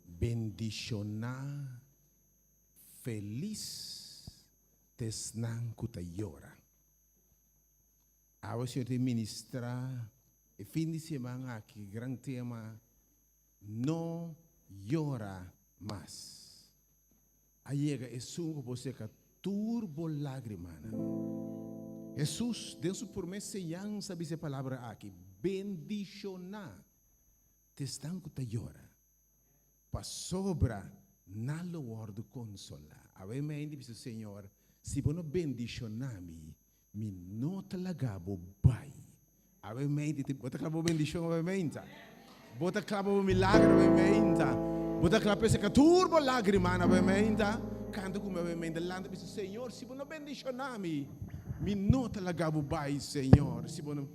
bendishoná felis t'esnan ku ta yora. Awe Señor tin ministra e fin di siman aki gran tema No yora mas. A yega esun ku por seka tur bo lagrimanan. Hesus den su prome señansa a bisa e palabra aki, Bendishoná t'esnan ku ta yora, pasobra nan lo wòrdu konsolá. Awe mi a bisa, Señor, si bo no bendishoná mi, Mi no ta laga bo bai. Awe meinta, bo ta kla bo bendishon awe meinta. Bo ta kla pa bo milagro awe meinta. Bo ta kla pa e seka tur bo lagrimanan awe meinta. Kanta ku mi awe meinta, lanta bisa, Señor, si bo no bendishoná mi, mi no ta laga bo bai, Señor, si bo no.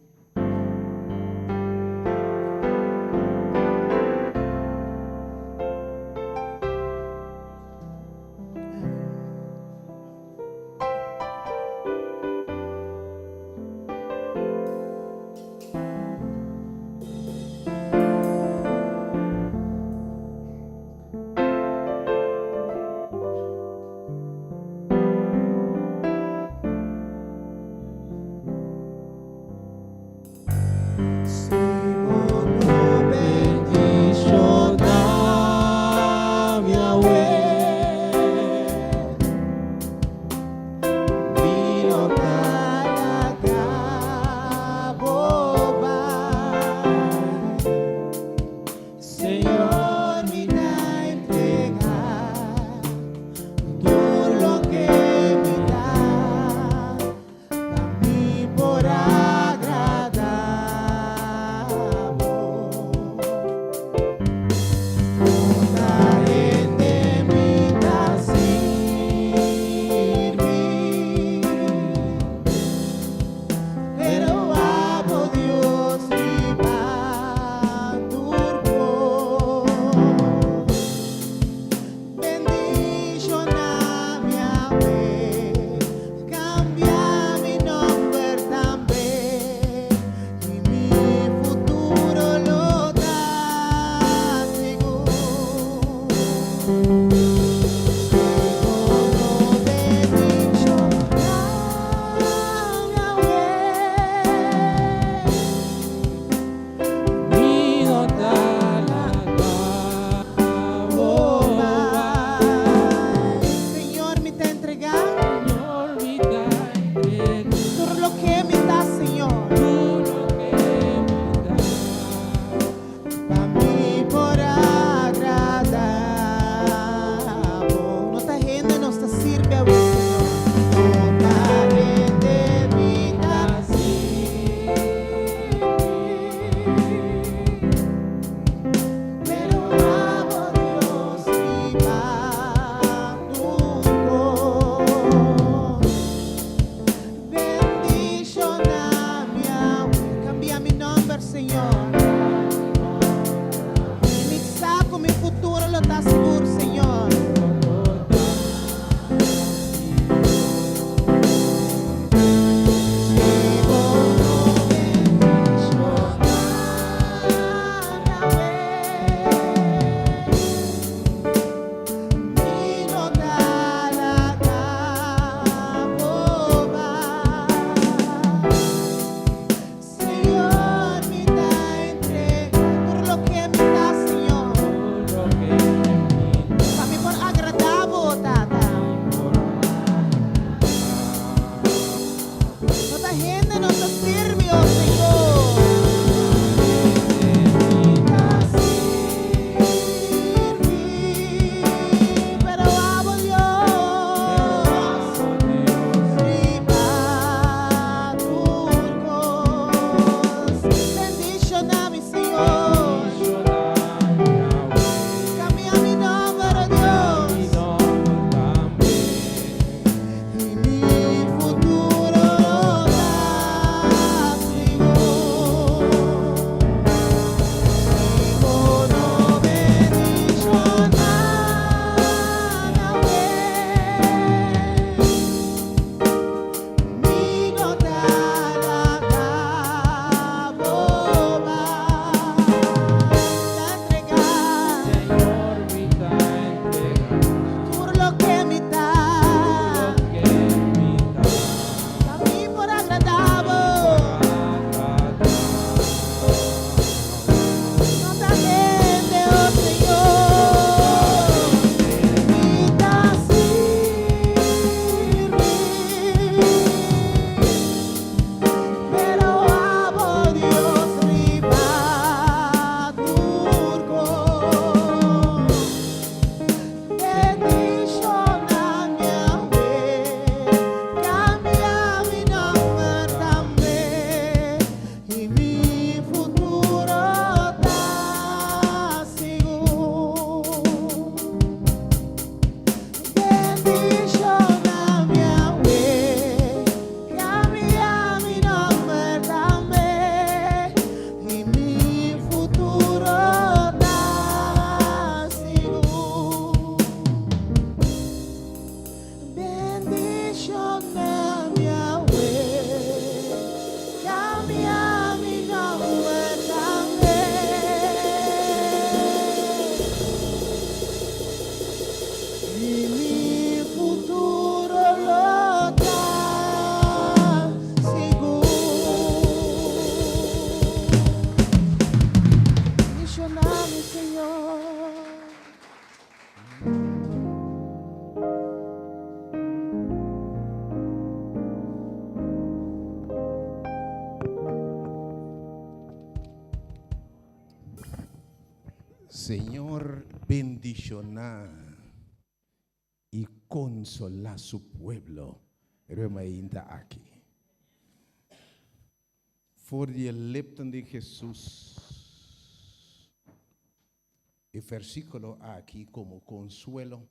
Señor bendishoná i konsolá su pueblo riba e mainta aki. For di e lepnan di Hesus e versíkulo aki komo konsuelo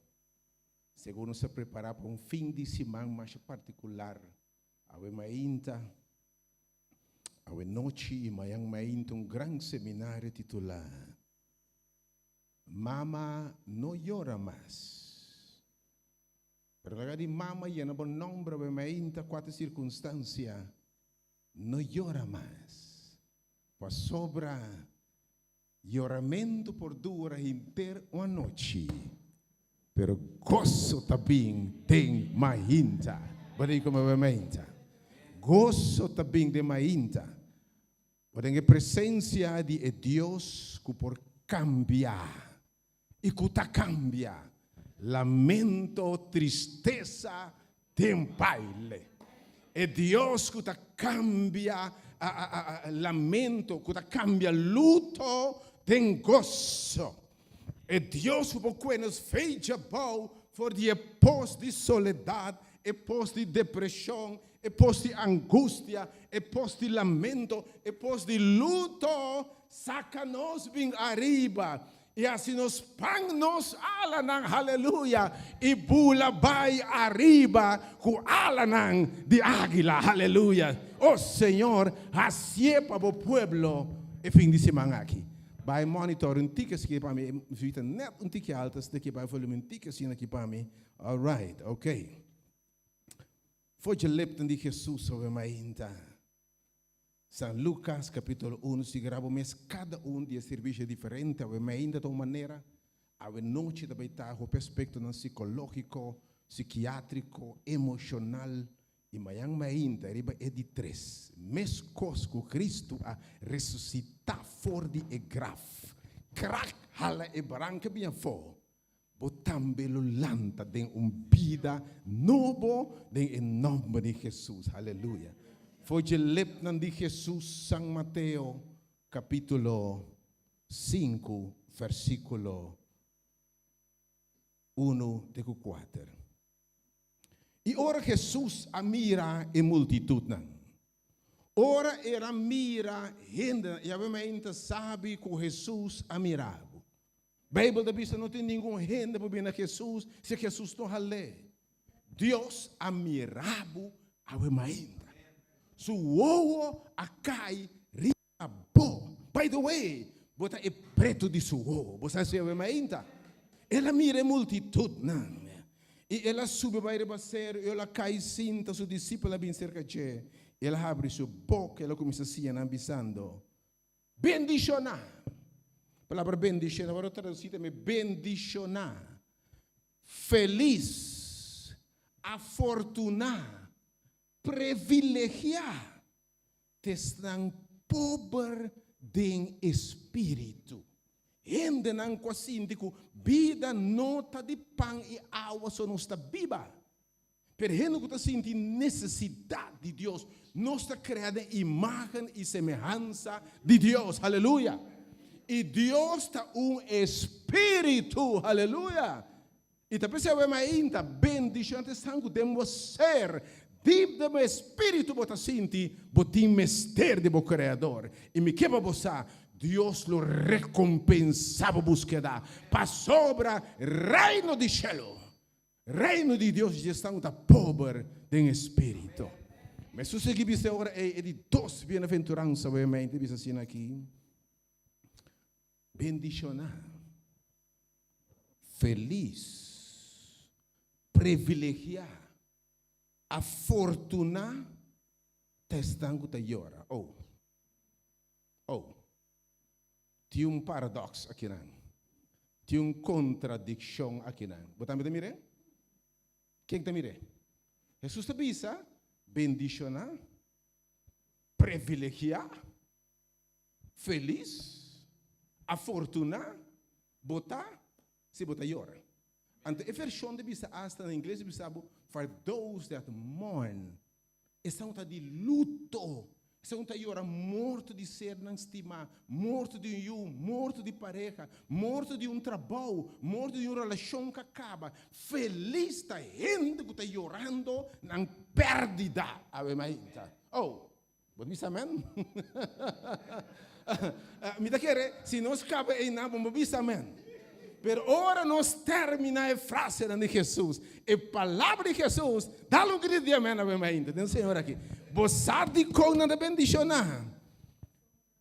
segun nos ta prepará pa un fin di siman masha partikular awe mainta. Awe nochi i mañan mainta un gran seminario titulá Mama no yora mas. Pero laga di mama yena bo nomber awe mainta kua ta sirkunstansia, no yora mas. Pasobra Yoramentu por dura henter un anochi, pero goso ta bin den mainta. Bo di como den mainta? Goso ta bin den mainta. Bo den e presencia di e Dios cu por cambia y cu ta cambia lamento, tristesa den baile. E Dios cu ta cambia lamento, cu ta cambia luto den goso. E Dios cu por cue nos fecha bou for di e pos di soledad, e pos di depresion, e pos di angustia, e pos di lamento, e pos di luto, saca nos bin ariba I hasi nos pan nos alanan, haleluya, i bula bai ariba ku alanan di águila, haleluya. O Señor, hasié pa bo pueblo e fin di siman aki. Bai monitor un tiki asina pa mi, mi ta net un tiki alto asina aki, bai volume un tiki asina aki pa mi. All right, okay. For dje lepnan di Jesus awe mainta. San Lucas capítulo 1 Si graba bo mes cada un di e servicio diferente awe mainta ta un manera, awe nochi ta bay ta hopi aspectonan psicologico, psiquiatrico, emocional y mayan mainta riba e di tres mescos cu Cristo a resucita for di e graf, krak hala e baranca bin afo, bo tambe lo lanta den un bida nobo den e nomber di Jesus. Haleluya. For dje lepnan di Jesus, San Mateo capítulo 5 versículo 1 te cu 4. I ora Jesus a mira e multitudnan, ora el a mira hendenan, i awe ta sabi ku Jesus a mira bo. Beibel ta bisa no tin ningun hende por bini na Jesus si Jesus no hal'é. Dios a mira bo awe mainta. Su wowo a kai riba bo. By the way, bo ta e pretu di su wowo. Bo sa esei awe mainta? El a mira e multitudnan, i el a subi bai riba seru, i el a kai sinta, su disipelnan a bin serka dje. El a habri su boka, el a kuminsá siña nan, bisando, Bendishoná. Palabra bendishoná wòrdu tradusí tambe bendishoná, felis, afortuná, privilegiá. T'esnan pober den espíritu. Hendenan ku a sinti ku bida no ta di pan i awa so nos ta biba, pero hende ku ta sinti nesesidat di Dios. Nos ta krea den imágen i semehansa di Dios. Aleluya! I Dios ta un espíritu. Aleluya! I ta p'esei awe mainta bendishon ta esnan ku den bo ser, dip den bo espíritu bo ta sinti bo tin mester di bo Kreador. I mi ke pa bo sa, Dios lo rekompensá bo búskeda pasobra Reino di shelu, Reino di Dios dje esnan ku ta pober den espíritu. Hesus a sigui bisa e ora ei e di dos bienaventuransa awe mainta bisa asina aki, Bendishoná. Felis, privilegiá, afortuná ta esnan ku ta yora. Oh, oh, tin un paradox akinan. Tin un kontradikshon akinan. Bo tambe ta mir'é? Ken ta mir'é? Hesus ta bisa, bendishoná, privilegiá. Felis, afortuná, bo ta si bo ta yora. Anto e vershon ta bisa asta na ingles ta bisa bo, For those that mourn. Esnan ku ta di luto. Esun ta yora morto di sernan stimá, morto di un yu, morto di pareha, morto di un trabou, morto di un relashon ku a kaba. Felis ta hende ku ta yorando nan pèrdida. Awe mainta. Oh, bo ta bisa amèn? Mi ta kere si nos kaba einan bo no bisa amèn. Pero ora nos terminá e frasenan di Hesus, e palabra di Hesus, dal un grito di amèn awe mainta den Señor aki. Bo sa dikon nan ta bendishoná?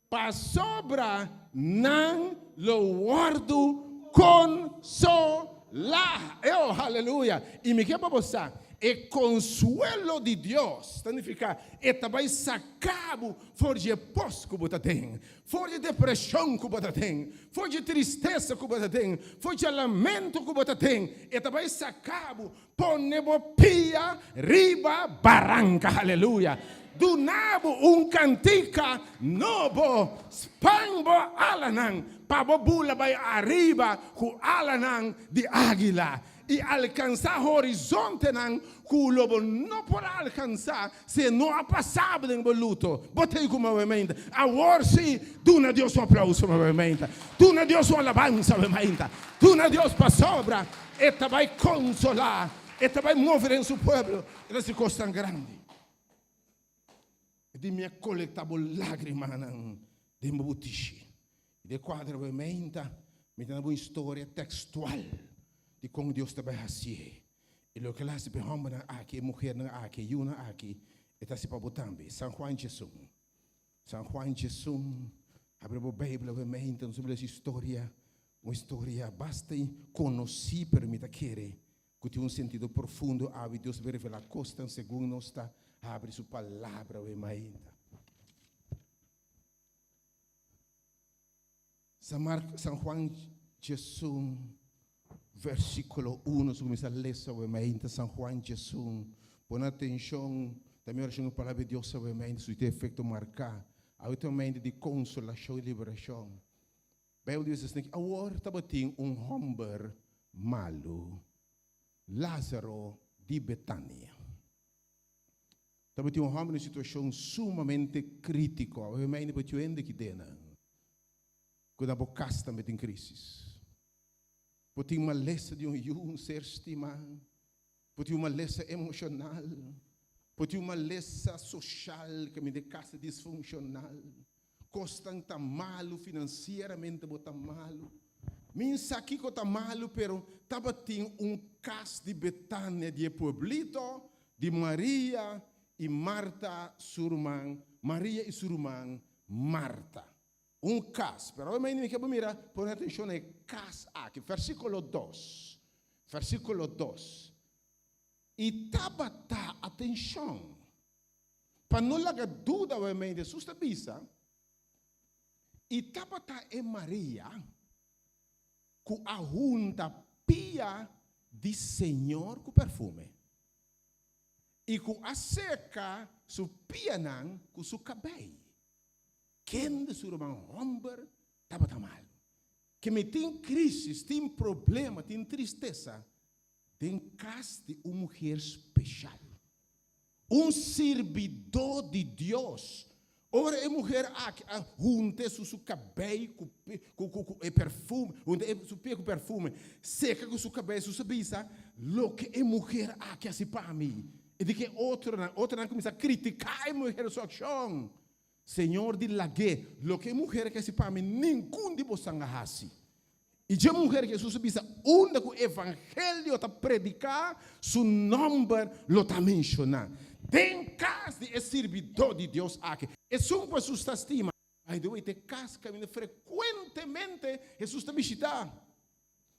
Pasobra nan lo wòrdu konsolá. Oh, aleluya! I mi ke pa bo sa, e konsuelo di Dios ta nifiká e ta bai saka bo for di e pos ku bo ta den, for di e depreshon ku bo ta den, for di e tristesa ku bo ta den, for di e lamento ku bo ta den. E ta bai saka bo Pone bo pia riba baranka, haleluya. Duna bo un kantika nobo, span bo alanan pa bo bula bai ariba ku alanan di águila i alkansá horizontenan ku lo bo no por a alkansá si e no a pasá bo den bo luto. Bo ta ei ku movemente. Awor sí, duna Dios un aplauso movemente. Duna Dios un alabansa movemente. Duna Dios pasobra E ta bai konsolá, E ta bai move den su pueblo. E ta hasi kosnan grandi. E di mi a kolektá bo lágrimanan den bo butishi. I den kuadro bo meinta, mi ta na bo historia tekstual di kon Dios ta bai hasié. I loke el a hasi pa e hòmbernan aki, e muhernan aki, e yunan aki, e ta hasi pa bo tambe. San Juan 11. San Juan 11, habri bo Beibel awe meinta, nos a lesa historia, un historia basta konosí, pero mi ta kere ku tin un sentido profundo awe. Dios a revelá kosnan segun nos ta habri su palabra awe mainta. San Mark, San Juan 11, versíkulo 1, nos kuminsá lesa awe mainta, San Juan 11, pone atenshon, ta mi orashon ku palabra di Dios awe mainta su tin efekto marká, awe ta un mainta di konsolashon i liberashon. Beibel ta bisa esaki, Awor tabatin un hòmber malu, Lázaro di Betania. Tabatin un hòmber den un situashon sumamente krítiko. Awe mainta bo tin hende ki den nan ku na bo kas tambe tin krísis. Bo tin malesa di un yu, un ser stimá. Bo tin un malesa emoshonal. Bo tin un malesa soshal kaminda e kas ta disfunshonal. Kosnan ta malu, finansieramente bo ta malu. Mi sa kiko ta malu, pero tabatin un kas di Betania di e pueblito di Maria i Marta su ruman, Maria i su ruman Marta. Un kas. Pero awe mi ke bo mira, pone atenshon na e kas aki. Versíkulo dos. Versíkulo dos. I tabata, atenshon, Pa no laga duda awe mei, Hesus ta bisa, I tabata e Maria ku a hunta pia di Señor ku perfume, i ku a seka su pianan ku su kabei, kende su ruman hòmber tabata malu. Ke mi tin krísis, tin problema, tin tristesa den kas di un muher speshal. Un sirbidó di Dios. Ora e muher aki a hunta su su kabei ku ku ku e perfume, hunta e su pia ku perfume, seka ku su kabei, su sa bisa, Loke e muher aki hasi pa mi. E di ke otronan, otronan kuminsá kritiká e muher su akshon. Señor di lag'é, Loke e muher aki hasi pa mi, ningun di bosan a hasi. I dje muher Jesus a bisa, Unda ku evangelio ta prediká, su nòmber lo ta menshoná. Den kas di e sirbidó di Dios aki, esun ku Jesus ta stima. By the way, ta e kas kaminda frekuentemente Jesus ta bishitá.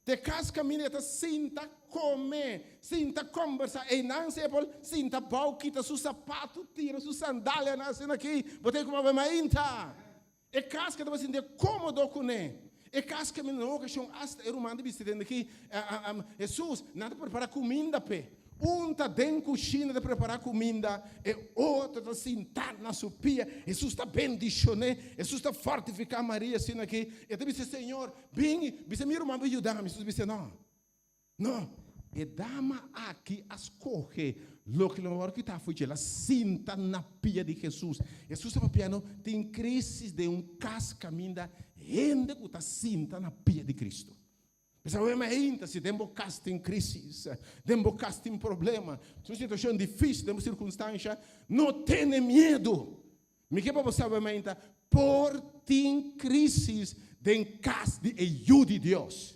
Ta e kas kaminda e ta sinta kome, sinta kombersá. Einan si e por sinta bou, kita su sapatu, tira su sandalianan asina aki, bo ta kuma mainta. E kas ke tabata sintié kómodo kuné. E kas ke na un okashon asta e ruman ta bisti den aki, Hesus, nan ta prepará kuminda p'e. Un ta den kushina ta prepará kuminda, e otro ta sintá na su pia. Hesus ta bendishon'é, Hesus ta fortifiká Maria asina aki. E ta bisa, Señor, bin, bisa mi ruman pa yuda mi. Hesus bisa, No, no. E dama aki a skohe. Loke lo wòrdu kitá fo'i dje, el a sinta na pia di Hesus. Hesus ta papiando tin krísis den un kas kaminda hende ku ta sinta na pia di Kristu. Pensa bo mainta si den bo kas tin krísis, den bo kas tin problema, tin un situashon difísil den bo sirkunstansha, no tene miedu. Mi ke pa bo sabe mainta, por tin krísis den kas di e Yu di Dios.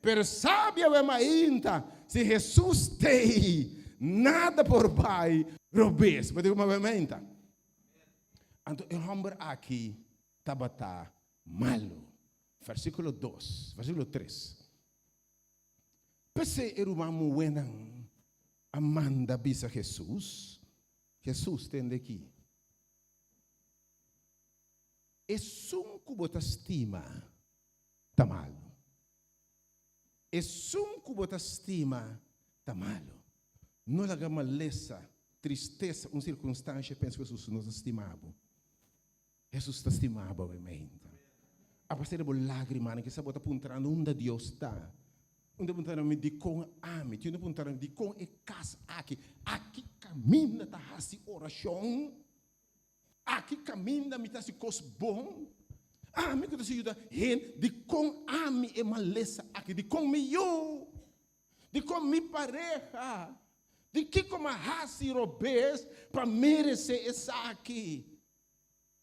Pero sabi awe mainta, si Hesus t'ei, nada por bai robes. Bo ta kuma awe mainta? Anto e hòmber aki tabata malu. Versíkulo dos, versíkulo tres. P'esei e ruman muhénan a manda bisa Hesus, Hesus, tende aki, esun ku bo ta stima ta malu. Esun ku bo ta stima ta malu. No laga malesa, tristesa, un sirkunstansha pensa ku Hesus no ta stima bo. Hesus ta stima bo awe-meinta. Apesar di bo lágrimanan, kisas bo ta puntrando unda Dios ta. Un ta puntrando mi dikon ami, tin un ta puntrando mi dikon e kas aki, aki kaminda ta hasi orashon, aki kaminda mi ta hasi kos bon, ami ku ta yuda hende, dikon ami e malesa aki, dikon mi yu, dikon mi pareha, di kiko mi a hasi robes pa meresé esaki.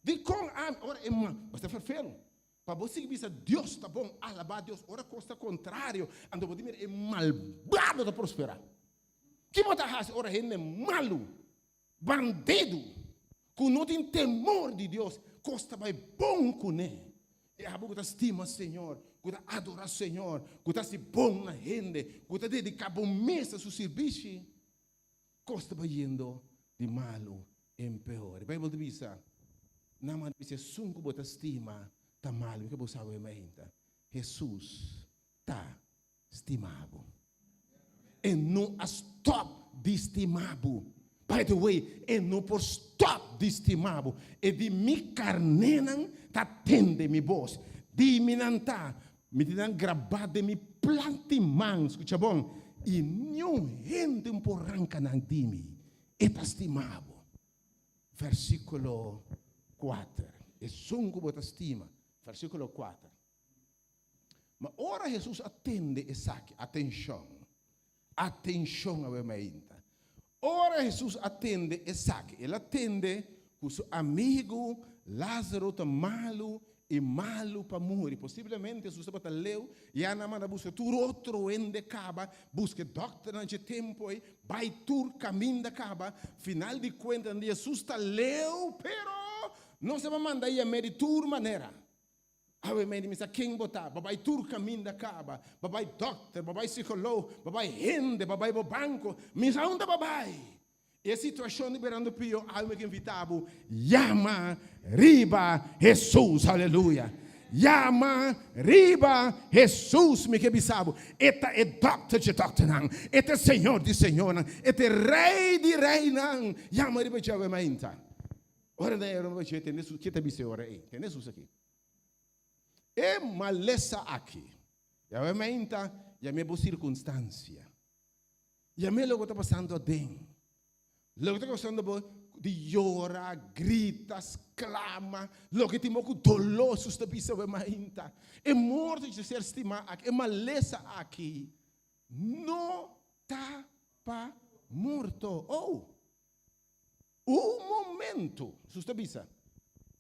Dikon ami ora e man bo ta ferfero pa bo sigui bisa Dios ta bon alabá Dios ora kos ta kontrario anto bo ta mira e malbado ta prosperá ki bo ta hasi ora hende malu bandidu ku no tin temor di Dios kos ta bai bon kuné e abo ku ta stima Señor ku ta adorá Señor ku ta hasi bon na hende ku ta dediká bo mes na su sirbishi. Kos ta bayendo di malu en peor. E Bijbel ta bisa, Nan a bisa esun ku bo ta stima ta malu. Mi ke bo sa awe mainta, Hesus ta stima bo. E no a stòp di stima bo. By the way, e no por stòp di stima bo. E di, Mi karnénan ta tende mi bos. Di mi nan ta. Mi tin nan grabá den mi plant'i man, skucha bon, i niun hende un por ranka nan di mi. E ta stima bo. Versíkulo kuater. Esun ku bo ta stima. Versíkulo kuater. Ma ora Hesus a tende esaki, atenshon, atenshon awe mainta. Ora Hesus a tende esaki, el a tende ku su amigu Lázaro ta malu i malu pa muri. Posiblemente Hesus tabata leu, ya nan manda buska tur otro hende kaba, buska e dòkternan dje tempu ei, bai tur kaminda kaba. Final di kuenta, Hesus ta leu, pero nos a manda yam'é di tur manera. Awe mei di mi sa ken bo ta, bo bai tur kaminda kaba, bo bai dòkter, bo bai sikolog, bo bai hende, bo bai bo banko, mi sa unda bo bai. E situashon di birando pió, awe mi ke invitá bo, yama riba Hesus, aleluya. Yama riba Hesus, mi ke bisa bo, e ta e dòkter dje dòkternan, e ta e Señor di señornan, e ta e Rei di reinan, yama riba dje awe mainta. Ora nan era nochi, tende su, ke ta bisa e ora ei? Tende sus aki. E malesa aki, yawé mainta, yam'é bo sirkunstansia. Yam'é loke ta pasando aden. Loke ta kosando bo di yora, grita, sklama, loke tin bo ku doló, sus ta bisa awe mainta. E morto di ser stimá aki, e malesa aki, no ta pa morto. Oh! Un momento, Hesus ta bisa,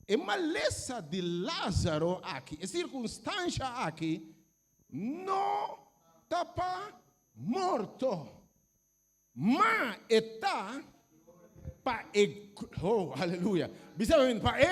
e malesa di Lázaro aki, e sirkunstansha aki, no ta pa morto, ma e ta pa e, oh, aleluya, bisa pa e,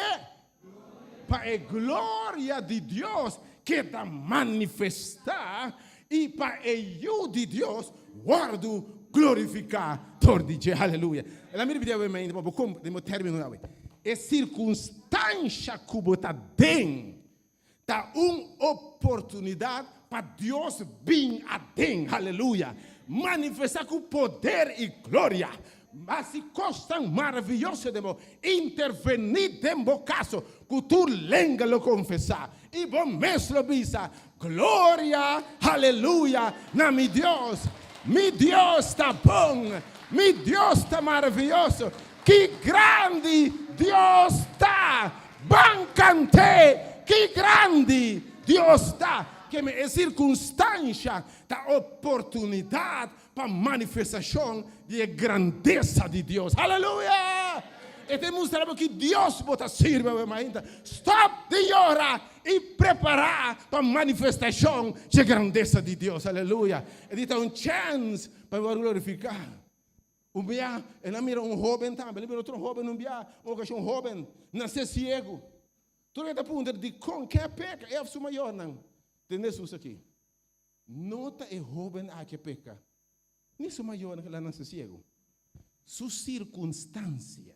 pa e gloria di Dios keda manifestá i pa e Yu di Dios wòrdu glorifiká dor di dje. Aleluya! El a mira bidea awe mainta pa bo kompra den bo término awe. E sirkunstansha ku bo ta den ta un oportunidat pa Dios bin aden. Aleluya! Manifestá ku poder i gloria. Hasi kosnan maravioso den bo. Intervení den bo kaso ku tur lenga lo konfesá i bo mes lo bisa, Gloria, aleluya na mi Dios! Mi Dios ta bon! Mi Dios ta maravioso! Ki grandi Dios ta! Ban kant'é! Ki grandi Dios ta! Keme e sirkunstansha ta oportunidat pa manifestashon di e grandesa di Dios. Aleluya! E ta mustra bo ki Dios bo ta sirbi awe mainta. Stòp di yora i prepará pa manifestashon dje grandesa di Dios. Aleluya! E di ta un chèns pa bo glorifiká. Un bia el a mira un hóben tambe, el a mira otro hóben un bia, un okashon hóben nasé siegu. Tur e ta puntra dikon ke a peka e òf su mayornan. Tende Hesus aki. No ta e hóben aki a peka, ni su mayornan ku el a nase siegu. Su sirkunstansia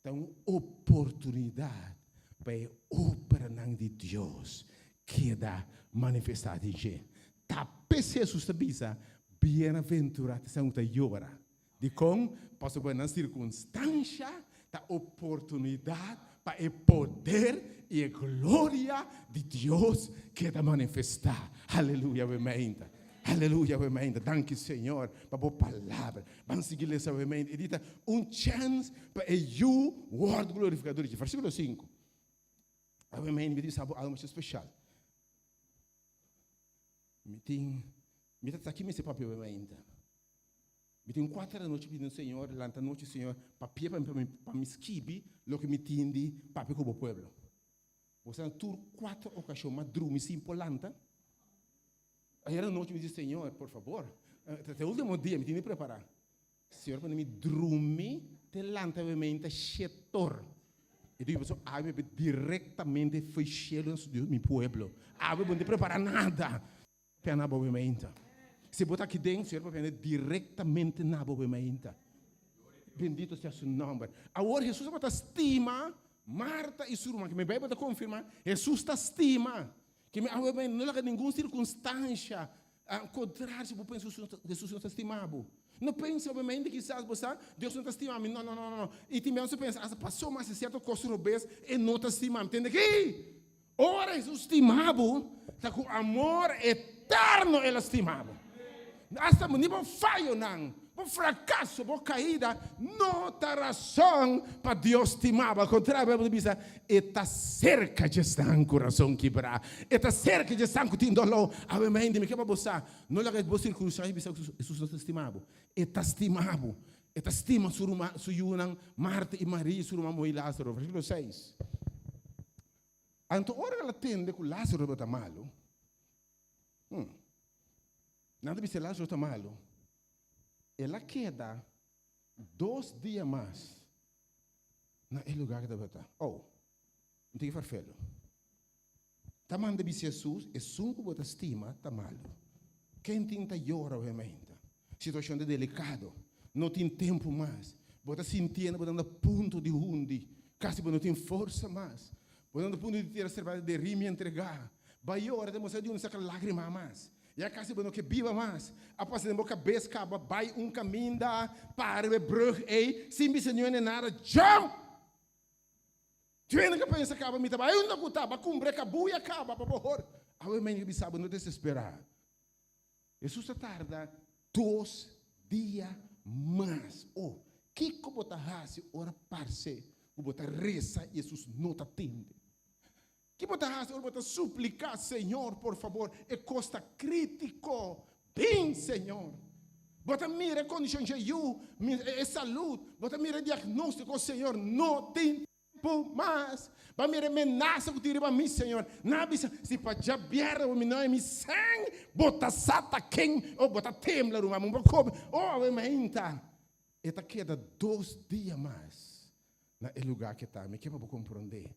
ta un oportunidat pa e obranan di Dios keda manifestá den dje. Ta p'esei Hesus ta bisa, Bienaventurá ta esnan ku ta yora. Dikon? Pasobra nan sirkunstansha ta oportunidat pa e poder i e gloria di Dios keda manifestá. Aleluya, awe meinta. Aleluya, awe meinta. Danki, Señor, pa bo palabra. Ban sigui lesa awe meinta. E di ta un chèns pa e Yu wòrdu glorifiká dor di dje. Versíkulo sinku. Awe meinta mi ta bisa bo algu masha speshal. Mi tin, mi ta aki mester papia awe mainta. Mi tin kuater anochi pidi Señor, lanta anochi Señor, papia pa mi, pa mi, pa mi skibi loke mi tin di papia ku bo pueblo. Bo sa tur kuater okashon m'a drumi sin por lanta. Ayer anochi mi di Señor, por fabor, ta e ultimo dia, mi tin di prepara. Señor pone mi drumi te lanta awe mainta shetor. E di pasobra awe mi a directamente foi cielo na su mi pueblo. Awe bo no tin prepara nada. Pia na bo awe mainta. Si bo ta aki den, Señor papia directamente na bo awe mainta. Bendito sea su nomber. Awor Jesus tabata stima Marta y su ruman. Ke mi Bijbel ta confirma, Jesus ta stima. Ke mi awe mainta no laga ningun circunstancia Al kontrario, si bo pensa ku Hesus no ta stima bo, no pensa obviamente kisas bo sa Dios no ta stima mi, no, no, no, no. I tin bes bo pensa asta pasó mi hasi sierto kos robes e no ta stima mi. Tende ki? Ora Hesus stima bo, ta ku amor eterno el a stima bo. Asta ni bo fayonan, bo frakaso, bo kaida no ta rason pa Dios stima bo. Al kontrario, Beibel ta bisa, E ta serka dje esnan ku rason kibrá. E ta serka dje esnan ku tin doló. Awe mente, mi ke pa bo sa, no laga bo sirkunstansia bisa ku Hesus no ta stima bo. E ta stima bo. E ta stima su ruman, su yunan Marta i Maria i su ruman muhé Lázaro. Versíkulo seis. Anto ora el a tende ku Lázaro tabata malu, hmm, nan ta bisa Lázaro ta malu, el a keda dos dia mas na e lugar ku tabata. Oh, mi tin ki farfelo. Ta manda bisa Hesus, esun ku bo ta stima ta malu. Ken tin ta yora obviamente. Situashon ta delikado. No tin tempu mas. Bo ta sintiendo bo ta na punto di hundi. Kasi bo no tin forsa mas. Bo ta na punto di tira serbeta den rimi i entregá. Bai yora te mostra di un saka lágrima mas. Ya kasi bo no ke biba mas. A pasa den bo kabes kaba bai un kaminda, para riba e brug ei, sin bisa niun hende nada, jump! Tur hende ka pensa kaba mi ta bai unda ku ta, ba kumpra e kabuya kaba pa bo hor. Awe men ke bisa bo no desesperá. Hesus a tarda dos dia mas. Oh, kiko bo ta hasi ora parse ku bo ta resa i Hesus no ta tende? Ki bo ta hasi ora bo ta supliká, Señor, por fabor, e kos ta krítiko, bin, Señor. Bo ta mira e kondishon dje yu, e salud, bo ta mira e diagnóstiko, Señor, no tin tempu mas. Bo a mira e menasa ku tin riba mi, Señor. Nan a bisa, si pa djabièrnè bo mi no haña mi sèn, bo ta sa ta ken, o bo ta tembla ruman, bo por kobe. O, awe mainta, e ta keda dos dia mas. Na e lugá ke ta, mi ke pa bo komprondé.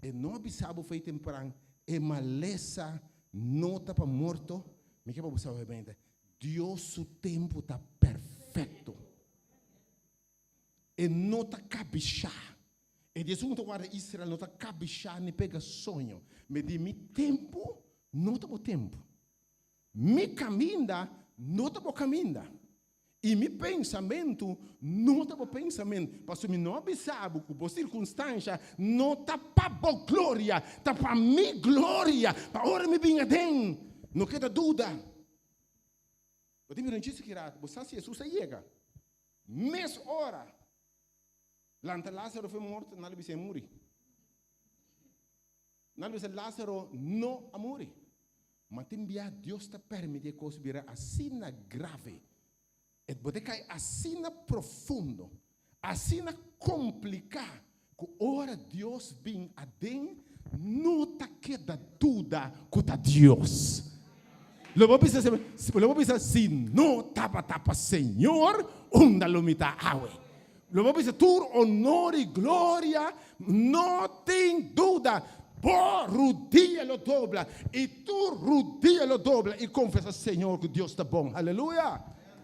E no a bisa bo fei tempran, e malesa no ta pa morto. Mi ke pa bo sa obviamente, Dios su tempu ta perfekto. E no ta kabishá. E di esun ku ta warda Israel no ta kabishá ni pega soño. Mi di, mi tempu no ta bo tempu. Mi kaminda no ta bo kaminda. I mi pensamentu no ta bo pensamentu, pasobra mi no a bisa bo ku bo sirkunstansha no ta pa bo gloria, ta pa mi gloria, pa ora mi bin aden, no keda duda. Bo tin mira un chiste ki rato, bo sa si Hesus a yega. Mes ora, lanta Lázaro for morto, nan a bisa e muri. Nan a bisa Lázaro no a muri. Ma tin bia Dios ta permiti e kos bira asina grave. E bo ta kai asina profundo, asina kompliká, ku ora Dios bin aden, no ta keda duda ku ta Dios. Lo bo bisa, lo bo bisa, si no tabata pa Señor, unda lo mi ta awe? Lo bo bisa, tur honor i gloria, no tin duda, bo rudia lo dobla, i tur rudia lo dobla i konfesá Señor ku Dios ta bon. Aleluya!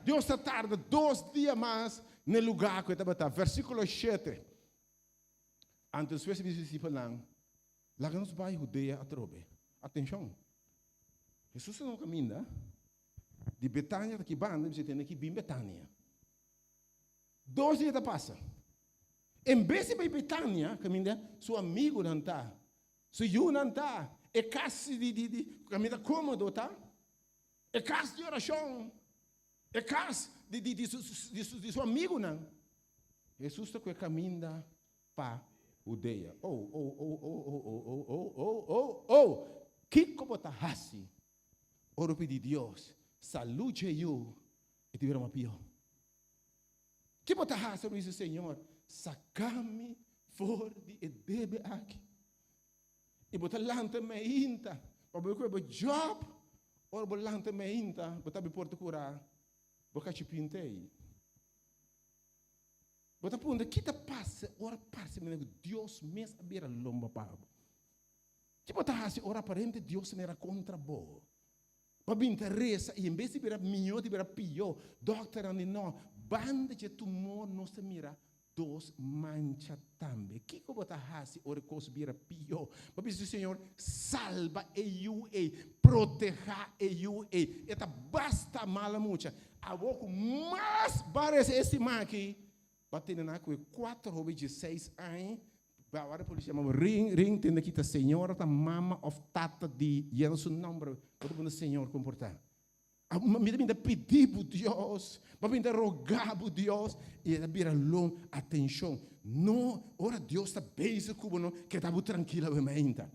Dios ta tarda dos dia mas n'e lugá ku e tabata. Versíkulo shete. Anto despues e bisa su disipelnan, Laga nos bai Hudea atrobe. Atenshon! Hesus ta na un kaminda di Betania ta ki banda, bisa tene ki bin Betania. Dos dia ta pasa. En bes di bai Betania, kaminda su amigunan ta, su yunan ta, e kas di di di kaminda kómodo ta, e kas di orashon, e kas di di di su di su di su amigunan, Hesus ta ku e kaminda pa Hudea. Oh, oh, oh, oh, oh, oh, oh, oh, oh, oh, oh! Kiko bo ta hasi ora bo pidi Dios salú dje yu i ta bira mas pió? Ki bo ta hasi ora bo bisa, Señor, saka mi for di e debe aki? I bo ta lanta meinta pa bo kue bo job, ora bo lanta meinta bo ta abi porta kurá, bo kachipinta ei. Bo ta puntra, ki ta pasa ora parse manera ku Dios mes a bira lomba pa bo? Ki bo ta hasi ora aparente Dios ta mira kontra bo? Bo a bin ta resa i en bes di bira mihó ta bira pió. Dòkternan di no, banda dje tumor nos ta mira dos mancha tambe. Kiko bo ta hasi ora e kos bira pió? Bo a bisa su Señor, salba e yu ei, protehá e yu ei. E ta basta mala mucha. Awor ku mas bo a resa e siman aki, bo a tene nan ku e kuater hopi dieseis aña, awor e polis yama bo, ring, ring, tende ki ta señora ta mama òf tata di yena su nòmber, bo ta pone señor komportá. Mi ta bin ta pidi bo Dios, bo a bin ta roga bo Dios, i e ta bira lon. Atenshon, no, ora Dios ta bezig ku bo no, keda bo trankil awe mainta.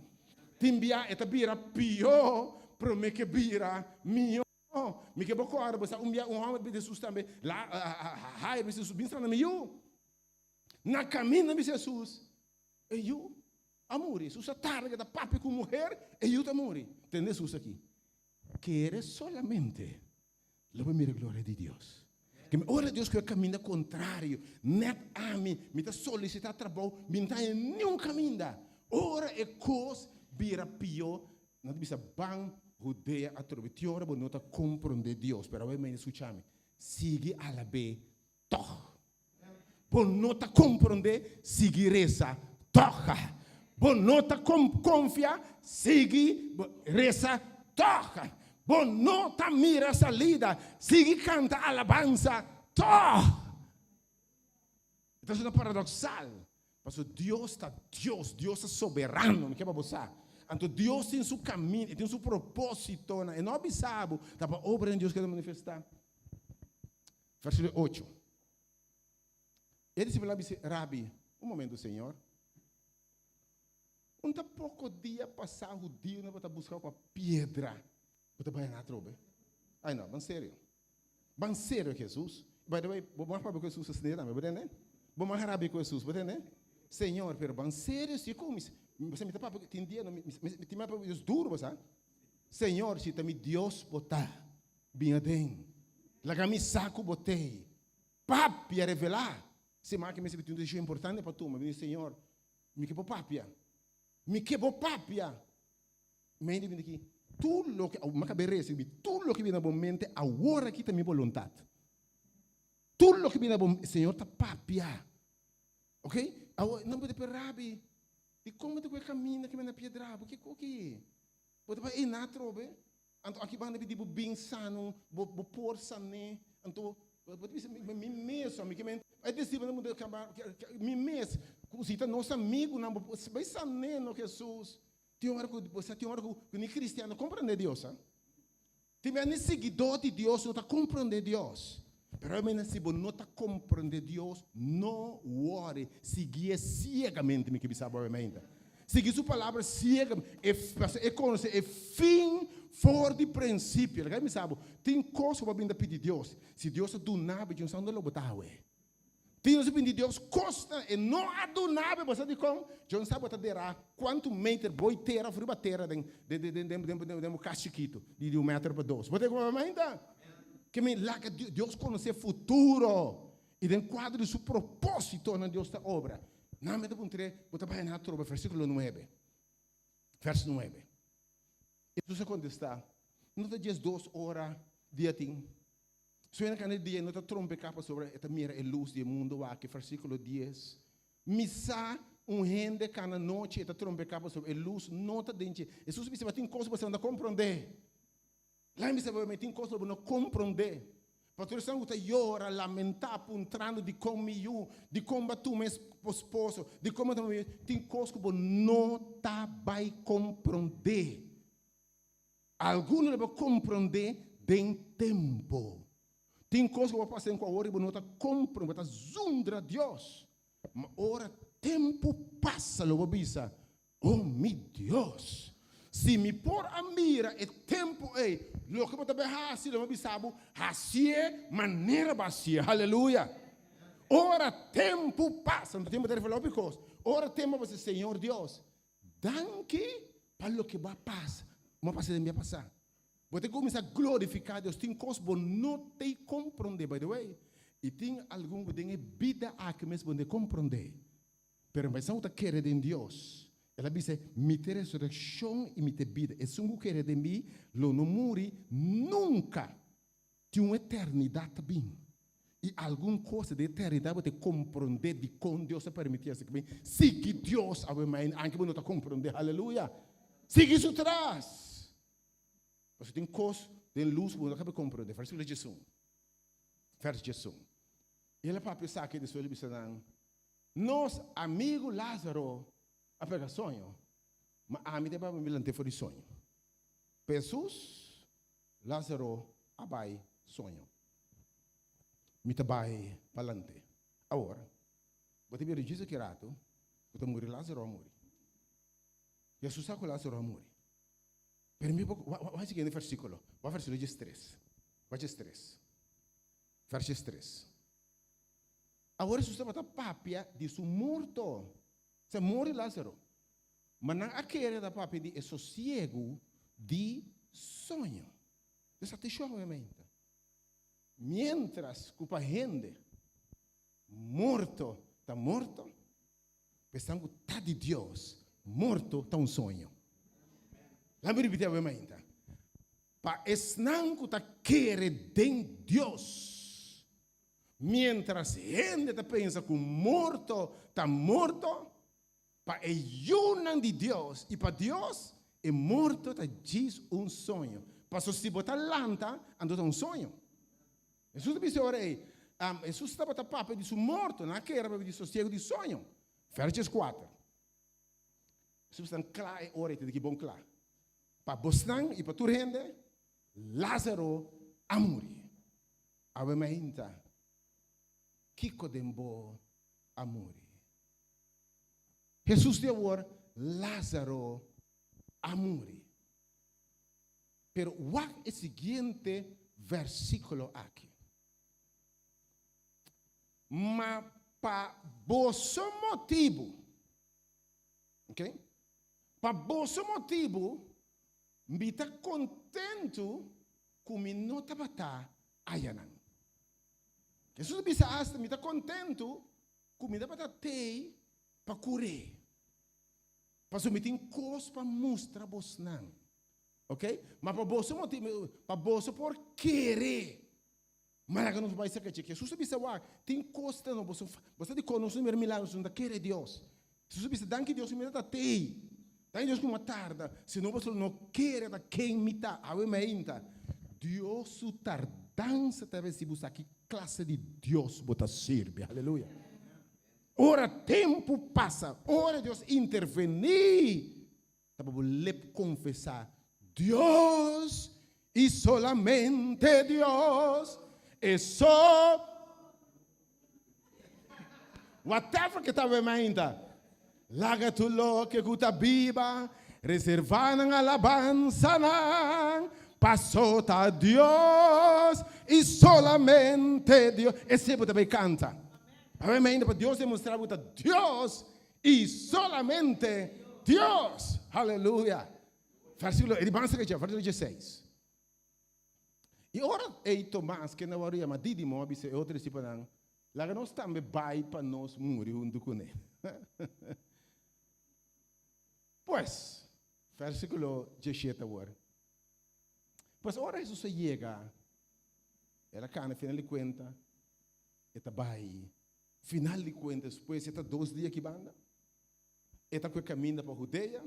Tin bia e ta bira pió promé ke bira mihó. Mi ke bo kòrda, bo sa un bia un hòmber pidi Hesus tambe, la, Hair, bisa Hesus, bin strana mi yu. Na kaminda bisa Hesus, e yu a muri. Hesus a tarda ke ta papia ku muher, e yu ta muri. Tende Hesus aki. Kere solamente, lo bo mira gloria di Dios. Ke mi ora Dios ku e kaminda kontrario, nèt ami, mi ta solisitá trabou, mi no ta haña niun kaminda. Ora e kos bira pió, nan ta bisa ban Hudea atrobe. Tin ora bo no ta komprondé Dios, pero awe mei skucha mi, sigui alab'é tòg. Bo no ta komprondé, sigui resa tòg. Bo no ta konfia, sigui resa tòg. Bo no ta mira salida, sigui kanta alabansa tòg. E ta sona paradoksal, pasobra Dios ta Dios, Dios ta soberano, mi ke pa bo sa. Anto Dios tin su kaminda, e tin su propósitonan, e no a bisa bo ta pa obra den Dios ke ta manifestá. Versíkulo ocho. E disipelnan a bisa, Rabi, un momento, Señor. Un ta poko dia pasá hudiunan tabata buska bo pa piedra. Bo ta bai nan atrobe? Ai no, ban serio. Ban serio, Hesus. By the way, bo mas papia ku Hesus asina tambe, bo tende? Bo mas rabia ku Hesus, bo tende? Señor, pero ban serio si ku mi, mi ta papia, tin dia no, mi tin papia ku Dios duru, bo sa? Señor, si ta mi Dios bo ta, bin aden. Laga mi sa ku bo t'ei. Papia, revelá. Siman aki mi mester tin un desishon importante pa tuma. Mi di, Señor, mi ke bo papia. Mi ke bo papia. Mi hende bini aki, tur loke, mi a kaba e resibi, tur loke bini na bo mente awor aki ta mi boluntat. Tur loke bini na bo, Señor ta papia. Ok? Awor, nan bo ta p'e rabi, dikon bo ta ku e kaminda ku mi na piedra bo? Kiko ki? Bo ta bai einá atrobe? Anto aki banda pidi bo bin sano, bo bo por sané. Anto bo ta bisa mi mi mes, mi ke men e disipelnan a puntra mi mes, ku si ta nos amigunan bo por bai sané no Hesus. Tin ora ku bo sa tin ora ku ni kristian no komprendé Dios. Tin bia ni siguidó di Dios no ta komprendé Dios. Pero amen si bo no ta komprondé Dios, no wòri, siguié siegamente, mi ke bisa bo awe. Sigui su palabra siegamente. E, pasobra e konosé e fin for di prinsipio. Laga mi bisa bo, tin kos ku bo a binda pidi Dios. Si Dios a duna bo, dje un sa unda lo bo ta awe. Tin nos a pidi Dios kosnan, e no a duna bo. Bo sa dikon? Dje un sa bo ta derá kuantu meter boi tera òf riba tera den den den den den den bo kas chikitu di un meter pa dos. Bo ta komo ainda? Ke men laga Dios konosé futuro i den kuadro di su propósitonan Dios ta obra. Nan mi ta puntr'é, bo ta bai na atrobe? Versíkulo nuebe. Vers nuebe. Hesus a kontestá, No ta diesdos ora dia tin? Suena kanda di dia no ta trompeká pasobra e ta mira e lus di e mundu aki. Versíkulo dies. Mi sa un hende kana nochi e ta trompeká pasobra e lus no ta den dje. Hesus bisa, Bo tin kos ku bo no ta komprondé. Laga mi bisa bo, mi tin kos ku bo no komprondé. Pasobra esnan ku ta yora, lamentá, puntrando dikon mi yu, dikon bo a tuma e esposo, dikon bo a tuma mi yu, tin kos ku bo no ta bai komprondé. Algun lo bo komprondé den tempu. Tin kos ku bo pasa den ku awor i bo no ta komprondé, bo ta zundra Dios. Ma ora tempu pasa lo bo bisa, O mi Dios! Si mi por a mira e tempu ei, loke bo ta bai hasi, lo mi bisa bo, hasié manera bo hasié. Haleluya! Ora tempu pasa, no tempu ta revelá hopi kos. Ora tempu pasa, Señor Dios, Danki pa loke bo a pasa, bo a pasa den bia pasá. Bo ta kuminsá glorifiká Dios. Tin kos bo no ta komprondé, by the way. I tin algun ku den e bida aki mes bo no ta komprondé. Pero esnan ku ta kere den Dios, El a bisa, Mi ta e resurekshon i mi ta e bida. Esun ku kere den mi lo no muri nunka. Tin un eternidat ta bin. I algun kos den eternidat bo ta komprondé dikon Dios a permití esaki bin. Sigui Dios awe mañana, anke bo no ta komprondé. Aleluya! Sigui su tras! Pasobra tin kos den lus ku bo no ta kabe komprondé. Versíkulo diesun. Vers diesun. I el a papia esaki despues el a bisa nan, Nos amigu Lázaro a pega soño, ma ami ta bai pa mi lant'é for di soño. Pa Hesus, Lázaro a bai soño. Mi ta bai palante. Awor, bo ta bira djis aki ratu ku ta muri Lázaro a muri. Hesus sa ku Lázaro a muri. Pero mi por wak siguiente versíkulo. Wak versíkulo diestres. Wak diestres. Vers diestres. Awor Hesus tabata papia di su morto. Sa muri Lázaro. Ma nan a kere ta papia di e sosiegu di soño. Des atenshon obviamente. Mientras ku pa hende morto ta morto, pa esnan ku ta di Dios, morto ta un soño. Laat mi ripiti obviamente. Pa esnan ku ta kere den Dios, mientras hende ta pensa ku morto ta morto, Pa e yunan di Dios i pa Dios, e morto ta djis un soño. Paso si bo ta lanta, anto ta un soño. Hesus ta bisa ora ei, Hesus tabata papia di su morto, nan a kere papia di sosiego di soño. Vers dieskuater. Hesus bisa nan kla e ora ei, ta di ki bon kla. Pa bosnan i pa tur hende, Lázaro a muri. Awe mainta, kiko den bo a muri? Hesus di awor, Lázaro a muri. Pero wak e siguiente versíkulo aki. Ma pa boso motibu, ok? Pa boso motibu, mi ta kontentu ku mi no tabata ayanan. Hesus a bisa asta, mi ta kontentu Ku mi tabata tei pa kur'é. Pasobra mi tin kos pa mustra bosnan. Ok? Ma pa boso motibu, pa boso por kere. Ma laga nos bai serka dje. Hesus a bisa wak, tin kos ta no boso, boso ta di konos mira milagro, boso no ta kere Dios. Hesus a bisa, danki Dios ku mi tabata tei. Danki Dios ku mi a tarda. Si no boso lo no kere ta ken mi ta. Awe mainta. Dios su tardansa ta resibi bo sa ki Klase di Dios bo ta sirbi. Aleluya. Ora tempu pasa, ora Dios intervení, ta pa bo lep konfesá, Dios i solamente Dios. E so Whatever ke ta we mainta. Laga tur loke ku ta biba reservá nan alabansanan paso ta Dios i solamente Dios. Esei bo ta bai kanta. Awe mainta pa Dios demostrá bo ta Dios i solamente Dios. Haleluya. Versíkulo, e di basta ke dje, versíkulo dieseis. I ora ei Tomas, kende a wòrdu yamá Dídimo, a bisa e otro disipelnan, Laga nos tambe bai pa nos muri huntu kuné. Pues, versíkulo diesshete awor. Pues ora Hesus a yega, el a kana final di kuenta, e ta bai. Final di kuenta despues e ta dos dia aki banda, e ta ku e kaminda pa Hudea.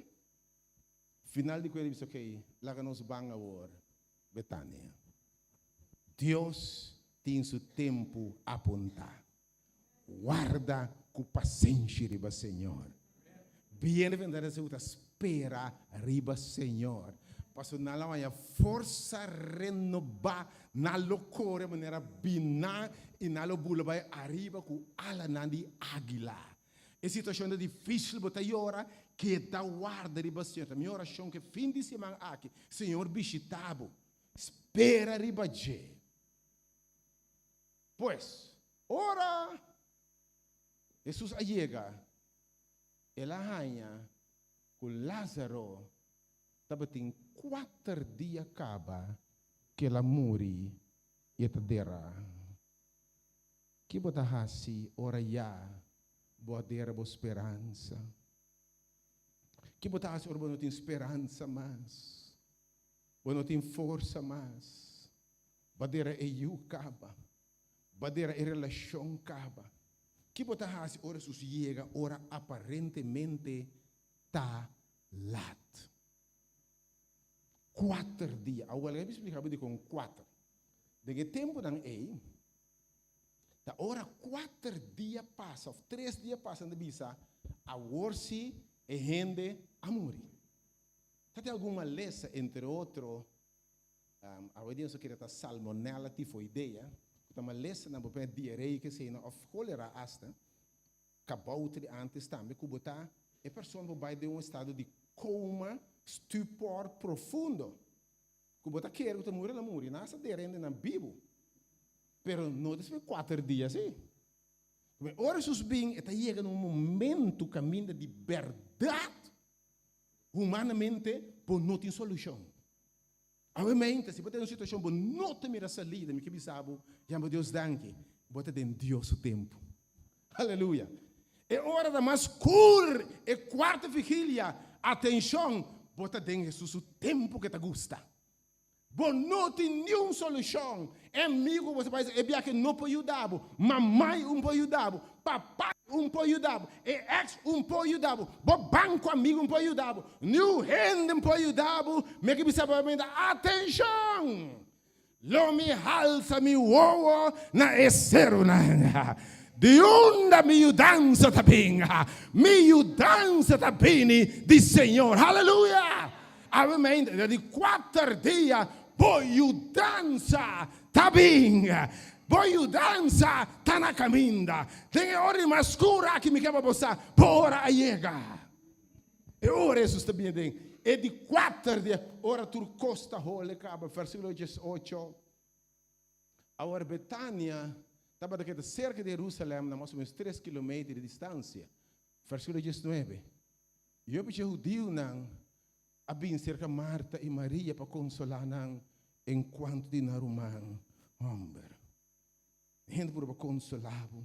Final di kuenta bisa, ok, laga nos ban awor Betania. Dios tin su tempu apuntá. Warda ku pasenshi riba Señor. Bienaventurado esun ku ta spera riba Señor, pasobra nan lo haña forsa renobá, nan lo kore manera biná i nan lo bula bai ariba ku alanan di águila. E situacion ta dificil, bo ta yora, keda warda riba Señor. Ta mi oracion cu e fin di siman aki, Señor bishita bo. Spera riba dje. Pues, ora Jesus a yega, el a haña cu Lazaro tabatin cuater dia caba cu el a muri i e ta dera. Ki bo ta hasi ora ya bo a dera bo speransa? Ki bo ta hasi ora bo no tin speransa mas? Bo no tin forsa mas? Bo a dera e yu kaba? Bo a dera e relashon kaba? Ki bo ta hasi ora Hesus yega ora aparentemente ta lat? Kuater dia. Awor laga mi splika bo dikon kuater. Den e tempunan ei, Ta ora kuater dia pasa of tres dia pasa nan ta bisa, awor si e hende a muri. Ta tin algun malesa, entre otro, awe dia nos ta kere ta salmonella tifoidea, ku ta malesanan bo por diarrea ke eseinan of kolera asta, kabouter di antes tambe ku bo ta e persona por bai den un estado di koma, stupor profundo. Ku bo ta kere ku ta muri, el a muri. Nan a dera hendenan bibu. Pero no despues di kuater dia si. Pasobra ora Hesus bin, e ta yega na un momentu kaminda di bèrdat humanamente bo no tin solushon. Awemente, si bo ta den un situashon bo no ta mira salida, mi ke bisa bo, yama Dios danki, bo ta den Dios su tempu. Aleluya! E ora ta mas skur, e kuarta vigilia. Atenshon, bo ta den Hesus su tempu ke ta gusta. Bo no tin niun solushon. E amigu ku bo ta bai e biaha no por yuda bo, mamai un por yuda bo, papai un por yuda bo, e ex un por yuda bo, bo banko amigu un por yuda bo, niun hende un por yuda bo. Mi ke bisa bo, atenshon! Lo mi halsa mi wowo na e serunan. Di unda mi yudansa ta bin? Mi yudansa ta bini di Señor. Haleluya! Awe mainta, di kuater dia, bo yudansa ta bin. Bo yudansa ta na kaminda. Den e ora di mas skur aki mi ke pa bo sa, bo ora a yega. E ora Hesus ta bini den e di kuater dia, ora tur kos ta hole kaba, versíkulo diesocho. Awor Betania tabata keda serka di Herusalèm na mas o ménos tres kilometer di distansia, versíkulo diesnuebe. I hopi dje hudiunan a bini serka Marta i Maria pa konsolá nan enkuanto di nan ruman hòmber. Hende por pa konsolá bo.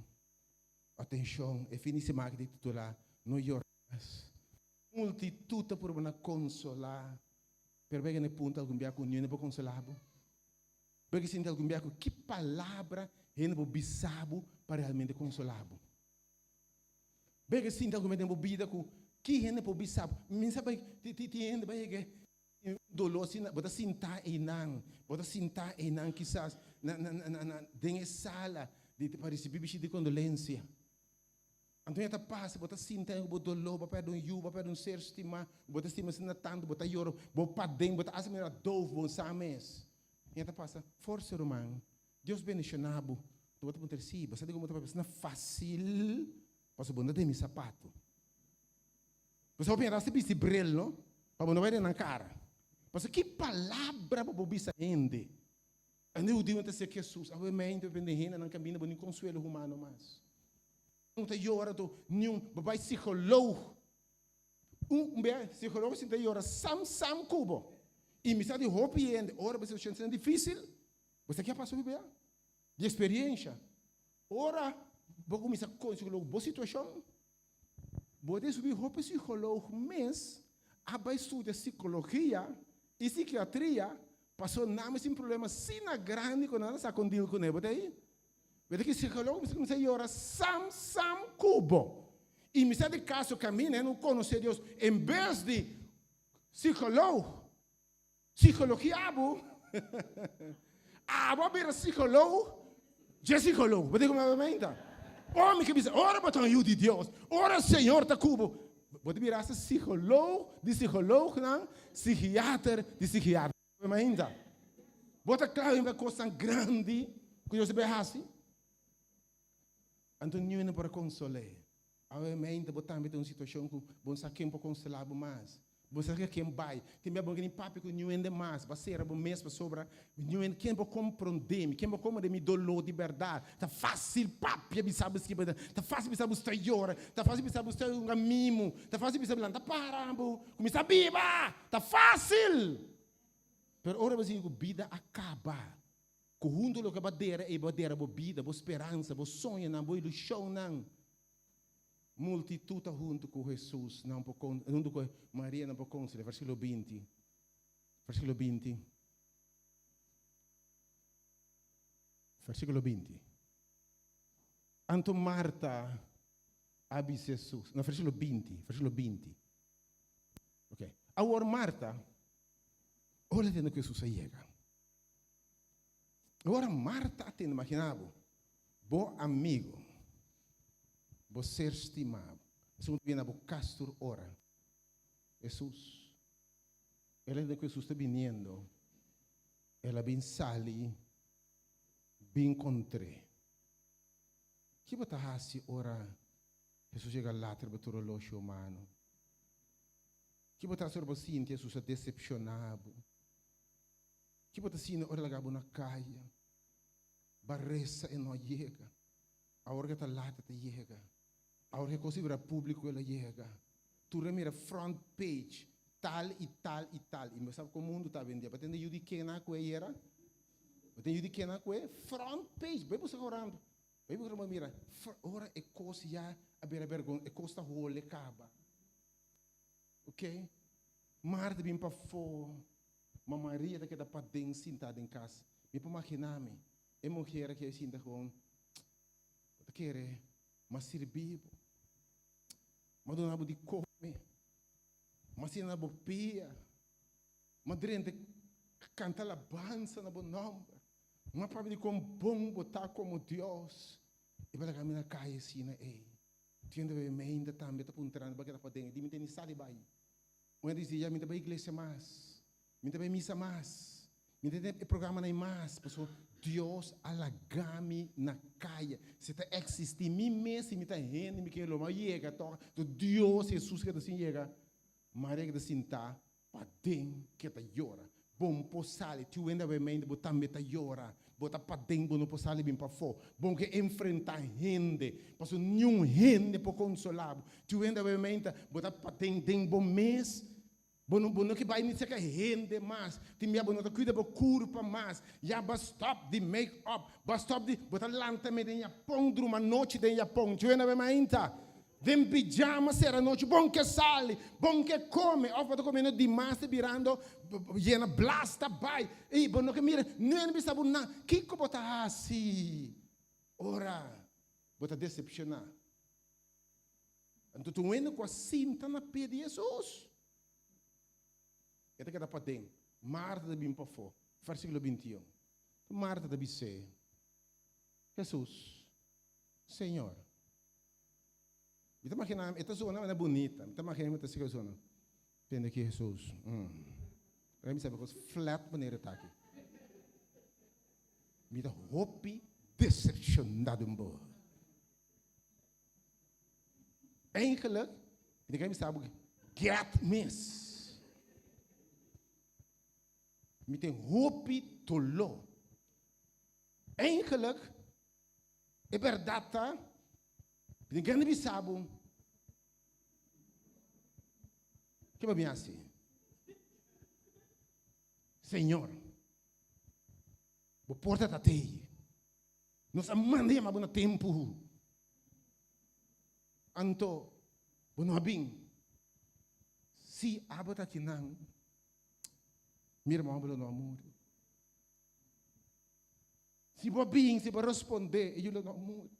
Atenshon, e fin di siman aki ta titulá No Yora Mas. Multitut ta purba na konsolá, pero bo a yega na e punto algun bia ku niun por konsolá bo. Bo a yega sinti algun bia ku ki palabra hende por bisa bo pa realmente konsolá bo. Bo a yega sinti algun bia den bo bida ku ki hende por bisa bo. Mi sa bai tin hende bai yega un doló asina, bo ta sintá einan, bo ta sintá einan kisas na na na na den e sala di pa risibí bishita di kondolensia. Anto ya ta pasa, bo ta sinta ei ku bo doló, bo a pèrdè un yu, bo a pèrdè un ser stimá, bo ta stima asina tantu, bo ta yora, bo paden, bo ta hasi manera doof, bo no sa mes. Ya ta pasa, forsa ruman. Dios bendishoná bo. Tu bo ta puntra, sí, bo sa di komo ta papia asina fásil, pasobra bo no ta den mi sapato. Bo sa hopi hende asta bisti bril, no? Pa bo no bai den nan kara. Pasobra ki palabra bo por bisa hende? Hende hudiunan ta sek Hesus, Awe mente bo bende hendenan kaminda bo ni konsuelo humano mas. No ta yora to niun, bo bai psikoloog. Un bia psikoloog sinta yora sam sam ku bo. I mi sa di hopi hende ora bo situashon ta difisil, bo sa ke a pasa hopi bia? Di eksperiensha. Ora bo kuminsa kon psikoloog bo situashon, bo descubri hopi psikoloog mes a bai studia psikologia i psikiatria pasobra nan mes tin problema asina grandi ku nan ta sa kon deal kuné. Bo ta ei? Bo ta ki psikoloog mester kuminsá yora sam sam ku bo. I mi sa di kaso kaminda hende ku konosé Dios en bes di psikoloog psikologia bo abo a bira psikoloog dje psikoloog. Bo ta komo menta? Ora mi ke bisa ora bo ta un yu di Dios, ora Señor ta ku bo, bo ta bira hasta psikoloog di psikoloognan, psikiater di psikiater. Mainta, bo ta kla riba kosnan grandi ku Dios a bai hasi? Anto niun no por a konsol'é. Awe mainta bo tambe ta den un situashon ku bo no sa ken por konsolá bo mas. Bo no sa ken bai. Tin bia bo no ke ni papia ku niun hende mas. Bo a sera bo mes pasobra niun hende, ken por komprondé mi? Ken por komprondé mi doló di bèrdat? Ta fásil papia bisa bo skiba, ta fásil bisa bo sta yora, ta fásil bisa bo sta hunga mimu, ta fásil bisa bo lanta para bo, kuminsá biba! Ta fásil! Pero ora bo sinti ku bida a kaba, ku huntu loke bo a dera ei, bo a dera bo bida, bo speransa, bo soñonan, bo ilushonnan. Multitut ta huntu ku Hesus, nan por kon, huntu ku Maria nan por konsol'é. Versíkulo 20. Versíkulo 20. Versíkulo 20. Anto Marta a bisa Hesus, no, versíkulo 20, versíkulo 20. Ok. Awor Marta, ora el tende ku Hesus a yega. Ora Marta a tende, imagina bo, bo amigo, bo ser stimá, esun ku ta bini na bo kas tur ora, Hesus. El a tende ku Hesus ta biniendo, el a bin sali bin kontr'é. Ki bo ta hasi ora Hesus yega lat riba tur oloshi humano? Ki bo ta hasi ora bo sinti Hesus a desepshoná bo? Ki bo ta sinti ora e laga bo na kaya? Bo a resa e no a yega. Awor ku e ta lat e ta yega. Awor ku e kos a bira públiko el a yega. Tur a mira front page tal i tal i tal. I bo sa kon mundu ta awendia. Bo tende yu di kena ku e yera? Bo tende yu di kena ku e? Front page. Bai buska korant. Bai buska bo mira. Ora e kos ya a bira bergon, e kos ta hole kaba. Ok? Mar ta bin pafó, ma Maria ta keda paden sintá den kas. Mi por maginá mi, e muher aki a sinta gewoon, Bo ta kere m'a sirbí bo, m'a duna bo di kome, m'a sina na bo pia, m'a drenta kanta alabansa na bo nòmber, m'a papia di kon bon bo ta komo Dios. I bo laga mi na kaya asina ei. Tiende bebe meinta tambe ta puntrando bo a keda paden. E di mi ta ni sali bai. Un a disi ya mi ta bai iglesia mas, mi ta bai misa mas, mi ta den e programanan mas, pasobra Dios a laga mi na kaya. Si ta existi mi mes si mi ta hende mi ke lo a yega tok to Dios Jesus ke ta sin yega. Maria ke ta sinta Paden ke ta yora. Bon por sali. Tiu hende awe mente bo tambe ta yora. Bo ta paden bo no por sali bin pafó. Bon ke enfrentá hende. Pasobra niun hende por konsolá bo. Tiu hende awe mente bo ta paden den bo mes. Bo no bo no ke bai ni serka hende mas. Tin bia bo no ta kuida bo kurpa mas. Ya bo a stòp di make up. Bo a stòp di bo ta lanta me den yapon druma nochi den yapon. Tiu hende awe mainta. Den pijama sera nochi bon ke sali, bon ke kome of bo ta komiendo dimas ta birando yena blas ta bai ey bo no ke mira nuen bisa bo nan kiko bo ta hasi ora bo ta decepciona anto tur hende ku a sinta na pia di Jesus e ta keda paden Marta ta bin pafo versikulo 21 Marta ta bis'é Jesus Señor. Mi ta magina, e ta zona manera bunita. Mi ta magina mi ta siga zona. Tende aki Jesus. Mm. Rei mi sabi kos flat manera e ta aki. Mi ta hopi decepciona den bo. Eigenlijk, mi ta kere bisa bo, get mes. Mi tin hopi doló. Eigenlijk, e bèrdat ta, mi tin gana di bisa bo, ke bo a bin hasi? Señor, bo porta ta tei. Nos a manda yama bo na tempu. Anto, bo no a bin. Si abo ta akinan, Mi hermano lo no a muri. Si bo bin, si bo responde, e yu lo no a muri.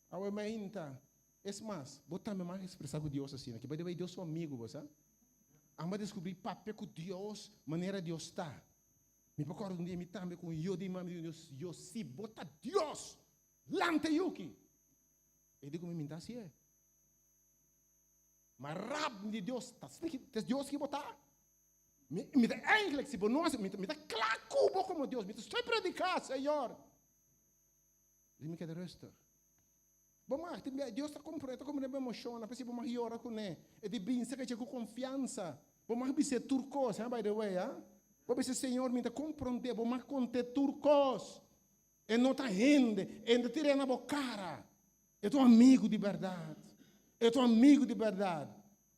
Awe mainta, es mas, bo tambe mag expresa ku Dios asina. Ki by the way, Dios su amigu bo sa. Amba descubri papia ku Dios manera Dios ta. Mi por corda un dia mi tambe ku un yu di mami di Dios, Dios, si bo ta Dios, lanta e yuki. E di ku mi, mi ta hasié. Ma rab di Dios ta spliki, ta Dios ki bo ta. Mi, mi ta eigenlijk, si bo no hasi, mi ta, mi ta kla ku bo komo Dios. Mi ta stoi prediká, Señor. Di mi keda rustig. Bo mag, tin bia, Dios ta kompre, ta komprende bo emoshonnan, p'esei bo mag yora kuné. E di binse ka dje ku konfiansa. Bo mag bis'é tur kos, ha, by the way, ha. Bo bisa, Señor, mi ta komprondé, bo mag kont'é tur kos. E no ta hende, e no ta tira na bo kara. E ta un amigu di bèrdat. E ta un amigu di bèrdat.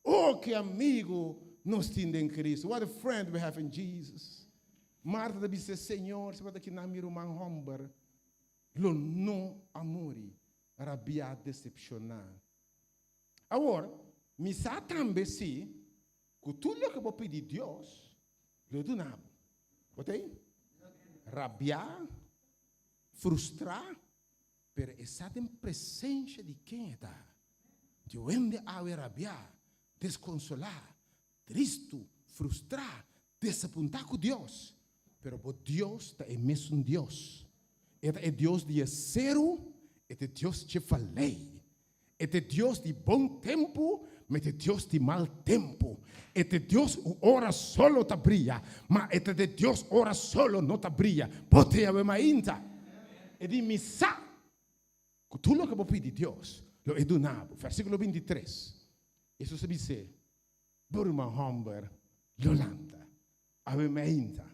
Oh, ke amigu nos tin den Cristo! What a friend we have in Jesus! Marta ta bisa, Señor, si bo ta kinan mi ruman hòmber lo no a muri rabiá, desepshoná. Awor, mi sa tambe si ku tur loke bo pidi Dios, lo e duna bo. Bo ta ei? Rabiá, frustrá, pero e sa den presensha di ken e ta. Tin hende awe rabiá, deskonsolá, tristu, frustrá, desapuntá ku Dios. Pero bo Dios ta e mesun Dios. E ta e Dios di e seru, e ta e Dios dje valei. E ta e Dios di bon tempu, ma e ta e Dios di mal tempu. E ta e Dios ku ora solo ta bria, ma e ta e Dios ora solo no ta bria. Bo ta yawe mainta. E di, Mi sa ku tur loke bo pidi Dios, lo e duna bo. Versíkulo bintitres, Hesus a bis'é, Bo ruman hòmber lo lanta. Awe mainta,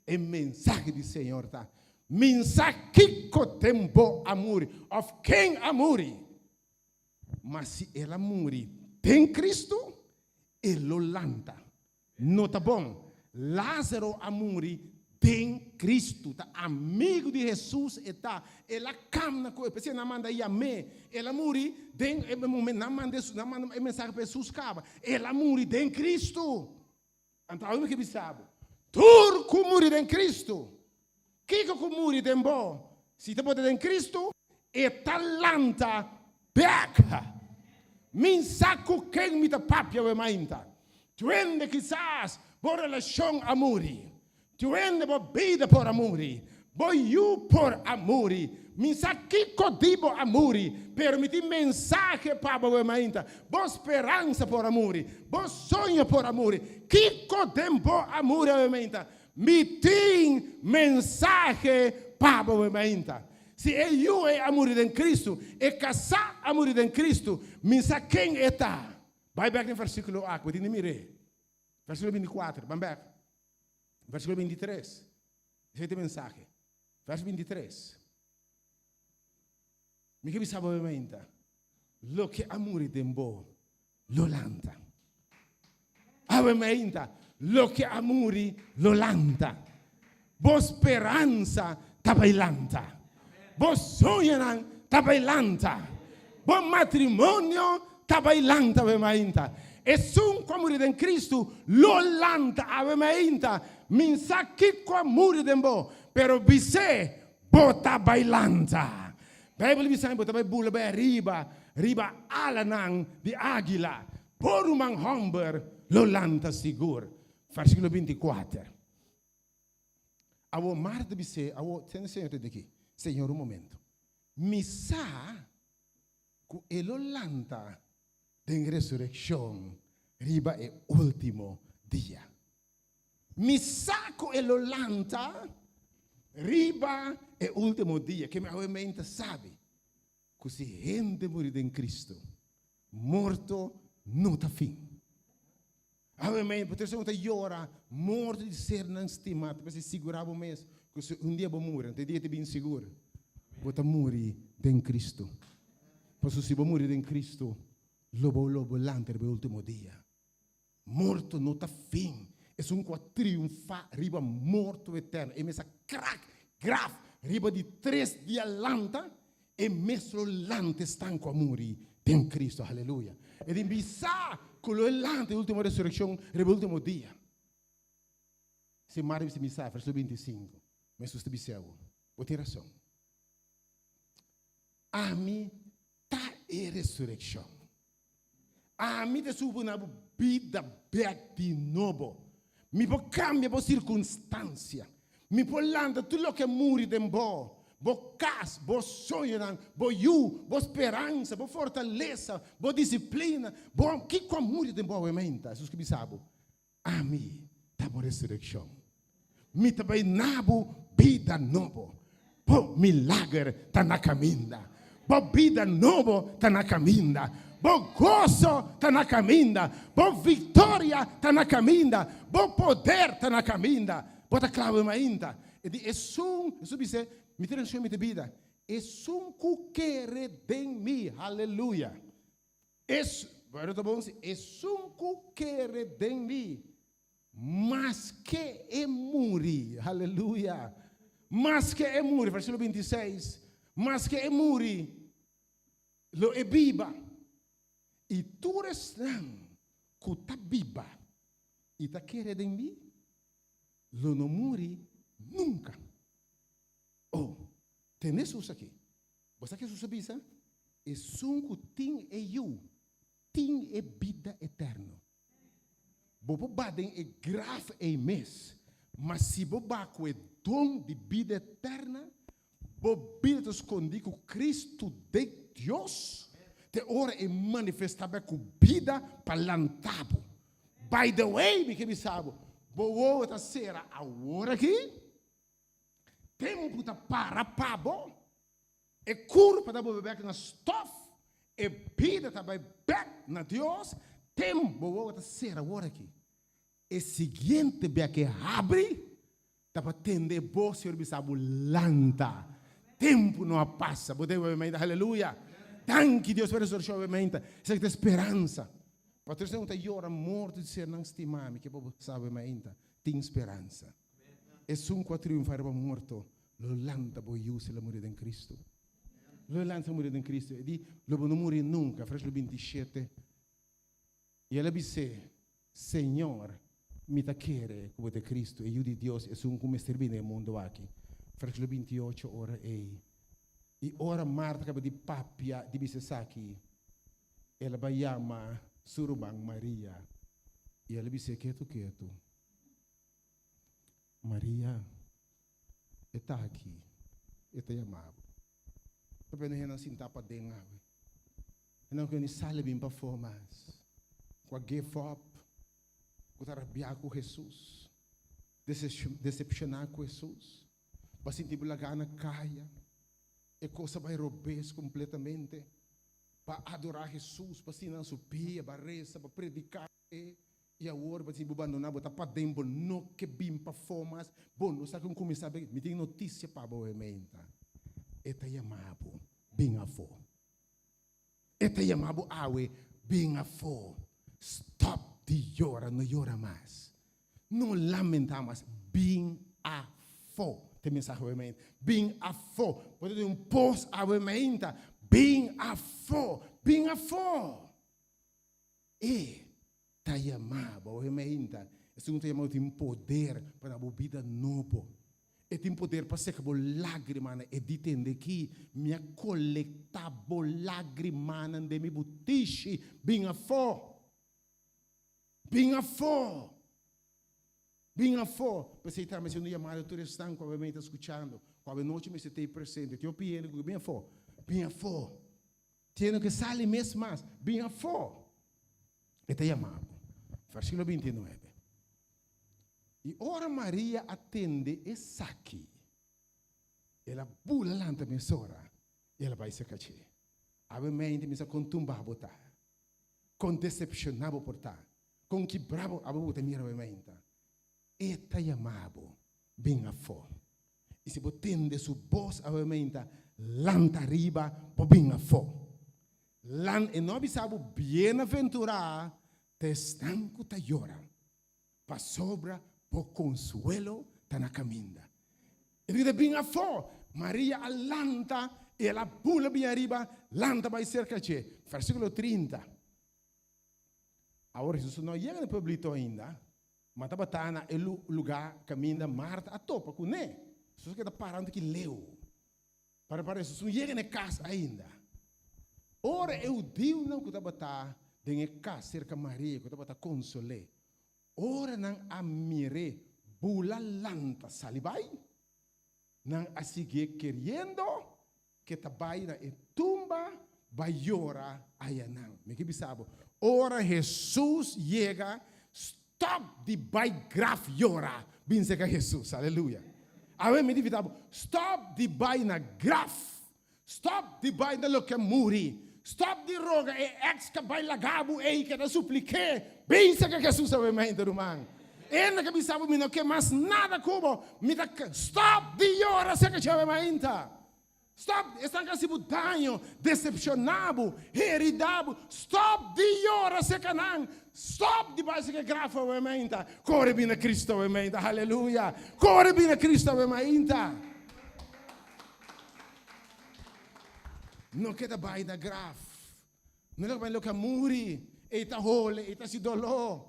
e mensahe di Señor ta, Min sa kiko den bo a muri òf ken a muri, ma si el a muri den Kristu, e lo lanta. No ta bon? Lázaro a muri den Kristu, ta amigu di Hesus e ta, el a kamna ku e, p'esei nan manda yam'é, el a muri den e momento, nan manda nan manda e mensahe pa Hesus kaba, el a muri den Kristu. Anto awe mi ke bisa bo, tur ku muri den Kristu, kiko ku muri den bo, si ta bota den Kristu, e ta lanta bek. Mi sa ku ken mi ta papia awe mainta. Tuende kisas bo relashon a muri. Tuende bo bida por a muri, bo yu por a muri, mi sa kiko di bo a muri, pero mi tin mensahe pa bo awe mainta, bo speransa por a muri, bo soño por a muri, kiko den bo a muri awe mainta, mi tin mensahe pa bo awe mainta. Si e yu ei a muri den Cristo, e kasá a muri den Cristo, mi sa ken e ta. Bai bek den versíkulo aki, bo tin di mir'é. Versíkulo bintikuater, ban bek. Versíkulo 23. Esei ta e mensahe. Verso 23. Mi ke bisa bo mainta, loke a muri den bo lo lanta. Awe mainta, loke a muri lo lanta. Bo speransa ta bai lanta. Bo soñonan ta bai lanta. Bo matrimonio ta bai lanta awe mainta. Esun ku a muri den Kristu lo lanta awe mainta. Mi sa kiko a muri den bo, pero bis'é bo ta bai lanta. Beibel bisa bo ta bai bula bai ariba riba alanan di águila. Bo ruman hòmber lo lanta sigur. Versíkulo 24. Awor Marta bis'é, Awor, tende Señor tende aki. Señor, un momento. Mi sa ku e lo lanta den resurekshon riba e último dia. Mi sa ku e lo lanta. Riba e último dia, ke mi awe meinta sabi ku si hende muri den Kristu, morto no ta fin. Awe meinta, por eso ta yora morto di sernan stimá, ta p'esei sigurá bo mes ku si un dia bo muri, anto e dia ta bin sigur, bo ta muri den Kristu. Pasobra si bo muri den Kristu, lo bo lo bo lanta riba e último dia. Morto no ta fin. Esun ku a triunfá riba morto eterno, e mes a krak graf riba di tres dia lanta, e mes lo lanta esnan ku a muri den Kristu. Aleluya! E tin bisá ku lo e lanta e último resurekshon riba e último dia. Si Marta bisa mi sa, verso 25, ma Hesus ta bis'é awo, Bo tin rason. Ami ta e resurekshon. Ami ta subi na bo bida bek di nobo. Mi por kambia bo sirkunstansia. Mi por lanta tur loke a muri den bo, bo kas, bo soñonan, bo yu, bo speransa, bo fortalesa, bo disiplina, bo kiko a muri den bo awe-menta. Hesus ke bisa bo, Ami ta bo resurekshon. Mi ta bai na bo bida nobo. Bo milager ta na kaminda. Bo bida nobo ta na kaminda. Bo goso ta na kaminda. Bo viktoria ta na kaminda. Bo poder ta na kaminda. Bo ta kla bo mainta. E di esun, Hesus bis'é, Mi ta resurekshon i mi ta bida. Esun ku kere den mi, haleluya. Es, pero ta bon si, esun ku kere den mi, maske e muri, aleluya, maske e muri, versíkulo 26, maske e muri, lo e biba. I tur esnan ku ta biba i ta kere den mi, lo no muri nunka. Oh, tende Hesus aki. Bo sa Hesus a bisa? Esun ku tin e Yu, tin e bida eterno. Bo por ba den e graf ei mes, ma si bo ba ku e don di bida eterna, bo bida ta skondí ku Kristu den Dios te ora e manifestá bek ku bida pa lanta bo. By the way, mi ke bisa bo, bo wowo ta sera awor aki? Tempu ta para pa bo. E kurpa ta bolbe bek na stof, e bida ta bai bek na Dios. Tempu bo wowo ta sera awor aki. E siguiente bia ke habri ta pa tende e bos Señor bisa bo lanta. Tempu no a pasa. Bo debe meinta aleluya. Danki Dios pa e resurreccion awe meinta. Esaki ta e speransa. Pa tur esnan ku ta yora morto di sernan stima mi ke bo sa awe meinta tin speransa. Esun ku a triunfá riba morto lo lanta bo yu si el a muri den Kristu. Lo e lanta si el a muri den Kristu. E di, Lo bo no muri nunka. Versíkulo 27. I el a bis'é, Señor, mi ta kere ku bo ta e Kristu, e Yu di Dios, esun ku mester bini den e mundu aki. Versíkulo 28. Ora ei, i ora Marta kaba di papia di bisa esaki, el a bai yama su ruman Maria, i el a bis'é ketu ketu, Maria, e ta aki, e ta yama bo. Ta pende hendenan sintá paden awe. Hendenan ku ni sali bin pafó mas, ku a give up, ku ta rabiá ku Hesus, desepshoná ku Hesus, bo a sinti bo lagá na kaya, e kos a bai robes kompletamente. Pa adorá Hesus, pa sina na su pia, pa resa, pa prediká. E i awor bo si bo bandoná bo ta paden bo no ke bin pafó mas bo no sa kon kuminsá bek mi tin notisia pa bo e meinta e ta yama bo bin afó e ta yama bo awe bin afó stòp di yora no yora mas no lamentá mas bin afó ta e mensahe awe meinta bin afó bo ta den un pos awe meinta bin afó bin afó. E ta yama bo. Awe mainta, esun ku ta yama bo tin poder pa da bo bida nobo. E tin poder pa seka bo lágrimanan. E di tende ki mi a kolektá bo lágrimanan den mi butishi. Bin afó! Bin afó! Bin afó! P'esei tambe siendo yamado tur esnan ku awe mainta skuchando, ku awe nochi mester ta ei presente. Tin hopi hende ku bin afó. Bin afó! Tiene ke sali mes mas, bin afó. E ta yama bo. Versíkulo 29. I ora Maria a tende esaki. El a bula lanta mesora i el a bai serka dje. Awe mente mi sa kon tumba bo ta, kon desepshoná bo por ta, kon kibrá bo awe bo ta mira awe meinta. E ta yama bo, bin afó. I si bo tende su bos awe meinta, lanta riba, bo bin afó. Lan, e no a bisa bo bienaventurá ta esnan ku ta yora, pasobra bo konsuelo ta na kaminda. E tin ku ta bin afó. Maria a lanta i el a bula bin ariba, lanta bai serka dje. Versíkulo 30. Awor Hesus no a yega na e pueblito ainda, ma tabata na e lugá kaminda Marta a topa kuné. Hesus a keda para un tiki leu. Para para Hesus no yega na e kas ainda. Ora e hudiunan ku tabata den e kas serka Maria ku tabata konsol'é, ora nan a mir'é bula lanta sali bai, nan a siguié keriendo ke ta bai na e tumba bai yora ayanan. Mi ke bisa bo, ora Hesus yega, stop di bai graf yora, bin serka Hesus. Aleluya. Awe mi ta invita bo, stop di bai na graf, stop di bai na loke a muri, stop di roga e ex ka bai laga bo ei ke ta suplik'é, bin serka Hesus awe mainta ruman. Enda ke bisa bo mi no ke mas nada ku bo, mi ta stop di yora serka dje awe mainta. Stop esnan ka hasi bo daño, decepciona bo, herida bo. Stop di yora cerca nan. Stop di bai cerca graf awe mainta. Core bini na Cristo awe mainta. Haleluya. Core bini na Cristo awe mainta. No keda bai na graf. No keda bai loke a muri. Ei ta hole, ei ta hasi doló.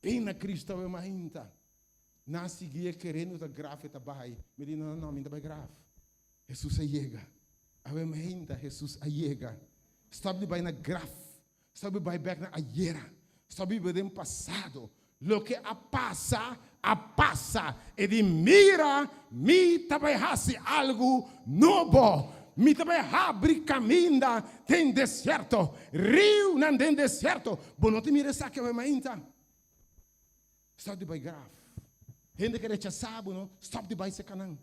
Bini na Cristo awe mainta. Nan a sigui e kerendo ta graf e ta bai. Mi di, no, no, no, mi no ta bai graf. Hesus a yega. Awe mainta Hesus a yega. Stop di bai na graf. Stop di bai bek na ayera. Stop di biba den pasado. Loke a pasa, a pasa. E di, mira, mi ta bai hasi algu nobo. Mi ta bai habri kaminda den desierto, riunan den desierto. Bo no ta mira esaki awe mainta? Stop di bai graf. Hende ke rechasá bo no, stop di bai serka nan.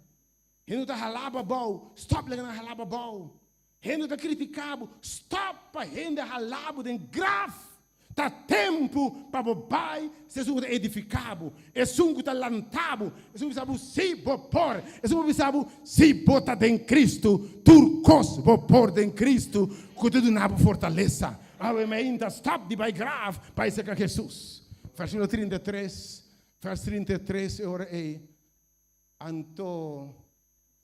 Hende ku ta halá bo abou, stop laga nan halá bo abou. Hende ku ta kritiká bo, stop pa hende halá bo den graf. Ta tempu pa bo bai si esun ku ta edifiká bo, esun ku ta lantá bo, esun ku bisa bo si bo por, esun ku bisa bo si bo ta den Kristu, tur kos bo por den Kristu ku ta duna bo fortalesa. Awe mainta stop di bai graf bai serka Hesus. Versíkulo 33, vers 33 e ora ei, anto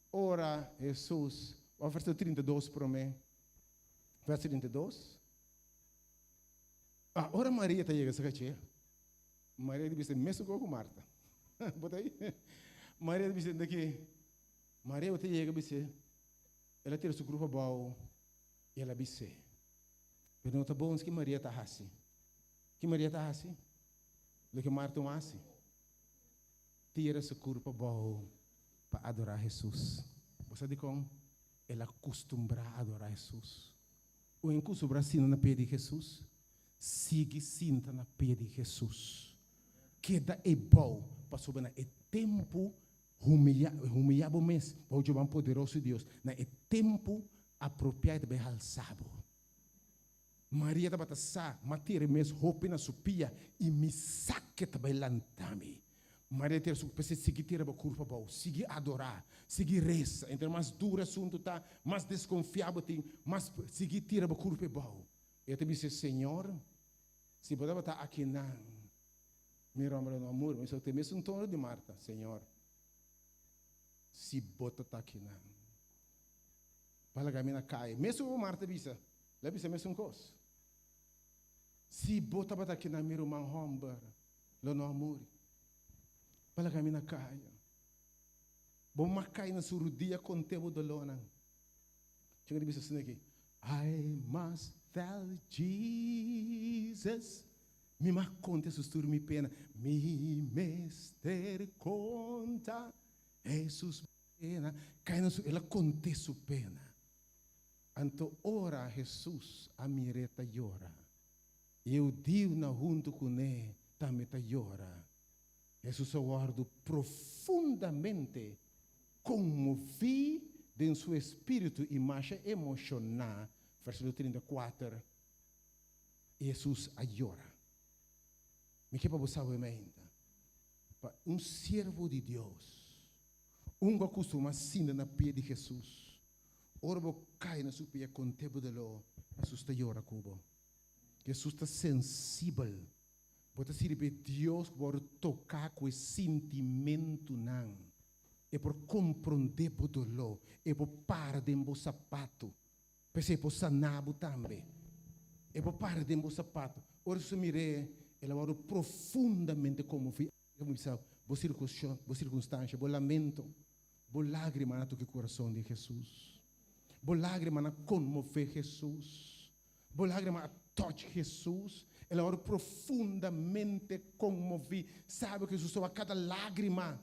ora Hesus, òf versíkulo 32 promé, vers 32, ah, ora Maria ta yega serka dje, Maria ta bisa mesun kos ku Marta. Bo ta ei? Maria ta bisa ki, Maria ta yega bisa, el a tira su krus abou i el a bis'é. Pero no ta bon ki Maria ta hasi. Ki Maria ta hasi? Loke Marta un hasi. Tira su kurpa abou pa adorá Hesus. Bo sa dikon? El a kustumbrá adorá Hesus. Un hende kustumbrá sinta na pia di Hesus, sigui sinta na pia di Hesus. Keda ebou pasobra na e tempu humiyá, humiyá bo mes bou dje man poderoso di Dios. Na e tempu apropiá e ta bai halsá bo. Maria tabata sa, m'a tira mes hopi na su pia i mi sa ke ta bai lanta mi. Maria tira su p'esei sigui tira bo kurpa abou, sigui adorá, sigui resa. Entre mas duru asuntu ta, mas deskonfiá bo tin, mas sigui tira bo kurpa abou. E ta bisa, Señor, si bo tabata akinan, mi ròmber lo no a muri. Mi sa ku ta e mesun tono di Marta, Señor, si bo ta ta akinan. Pa laga mi na kaya. Mesun ku Marta bisa, el a bisa mesun kos. Si bo tabata aki na mi ruman hòmber, lo no a muri. Pa laga mi na kaya. Bo mak kai na su rudia kont'é bo dolónan. Chunga di bisa asina aki, I must tell Jesus. Mi mak konta Jesus tur mi pena. Mi mester konta Jesus. Pena, kai na su, el a kont'é su pena. Anto ora Hesus a mir'é ta yora, i e hudiunan huntu kuné tambe ta yora, Hesus a wòrdu profundamente konmoví. Den su espíritu i masha emoshoná, versíkulo 34, Hesus a yora. Mi ke pa bo sa awe mainta, pa un siervo di Dios, un ku a kustumá sinta na pia di Hesus, ora bo kai na su pia kont'é bo doló, Hesus ta yora ku bo. Hesus ta sensibel. Bo ta sirbi Dios ku bo wòrdu toká ku e sintimentunan. E por komprondé bo doló, e por para den bo sapatu. P'esei e por saná bo tambe. E por para den bo sapatu. Ora Hesus a mir'é, el a wòrdu profundamente konmoví. El a bisa, Bo bo sirkunstansha, bo lamento, bo lágrimanan a toka e kurason di Hesus. Bo lágrimanan a konmové Hesus. Bo lágrima a touch Hesus. El a wòrdu profundamente konmoví. Sabe ku Hesus ta wak kada lágrima.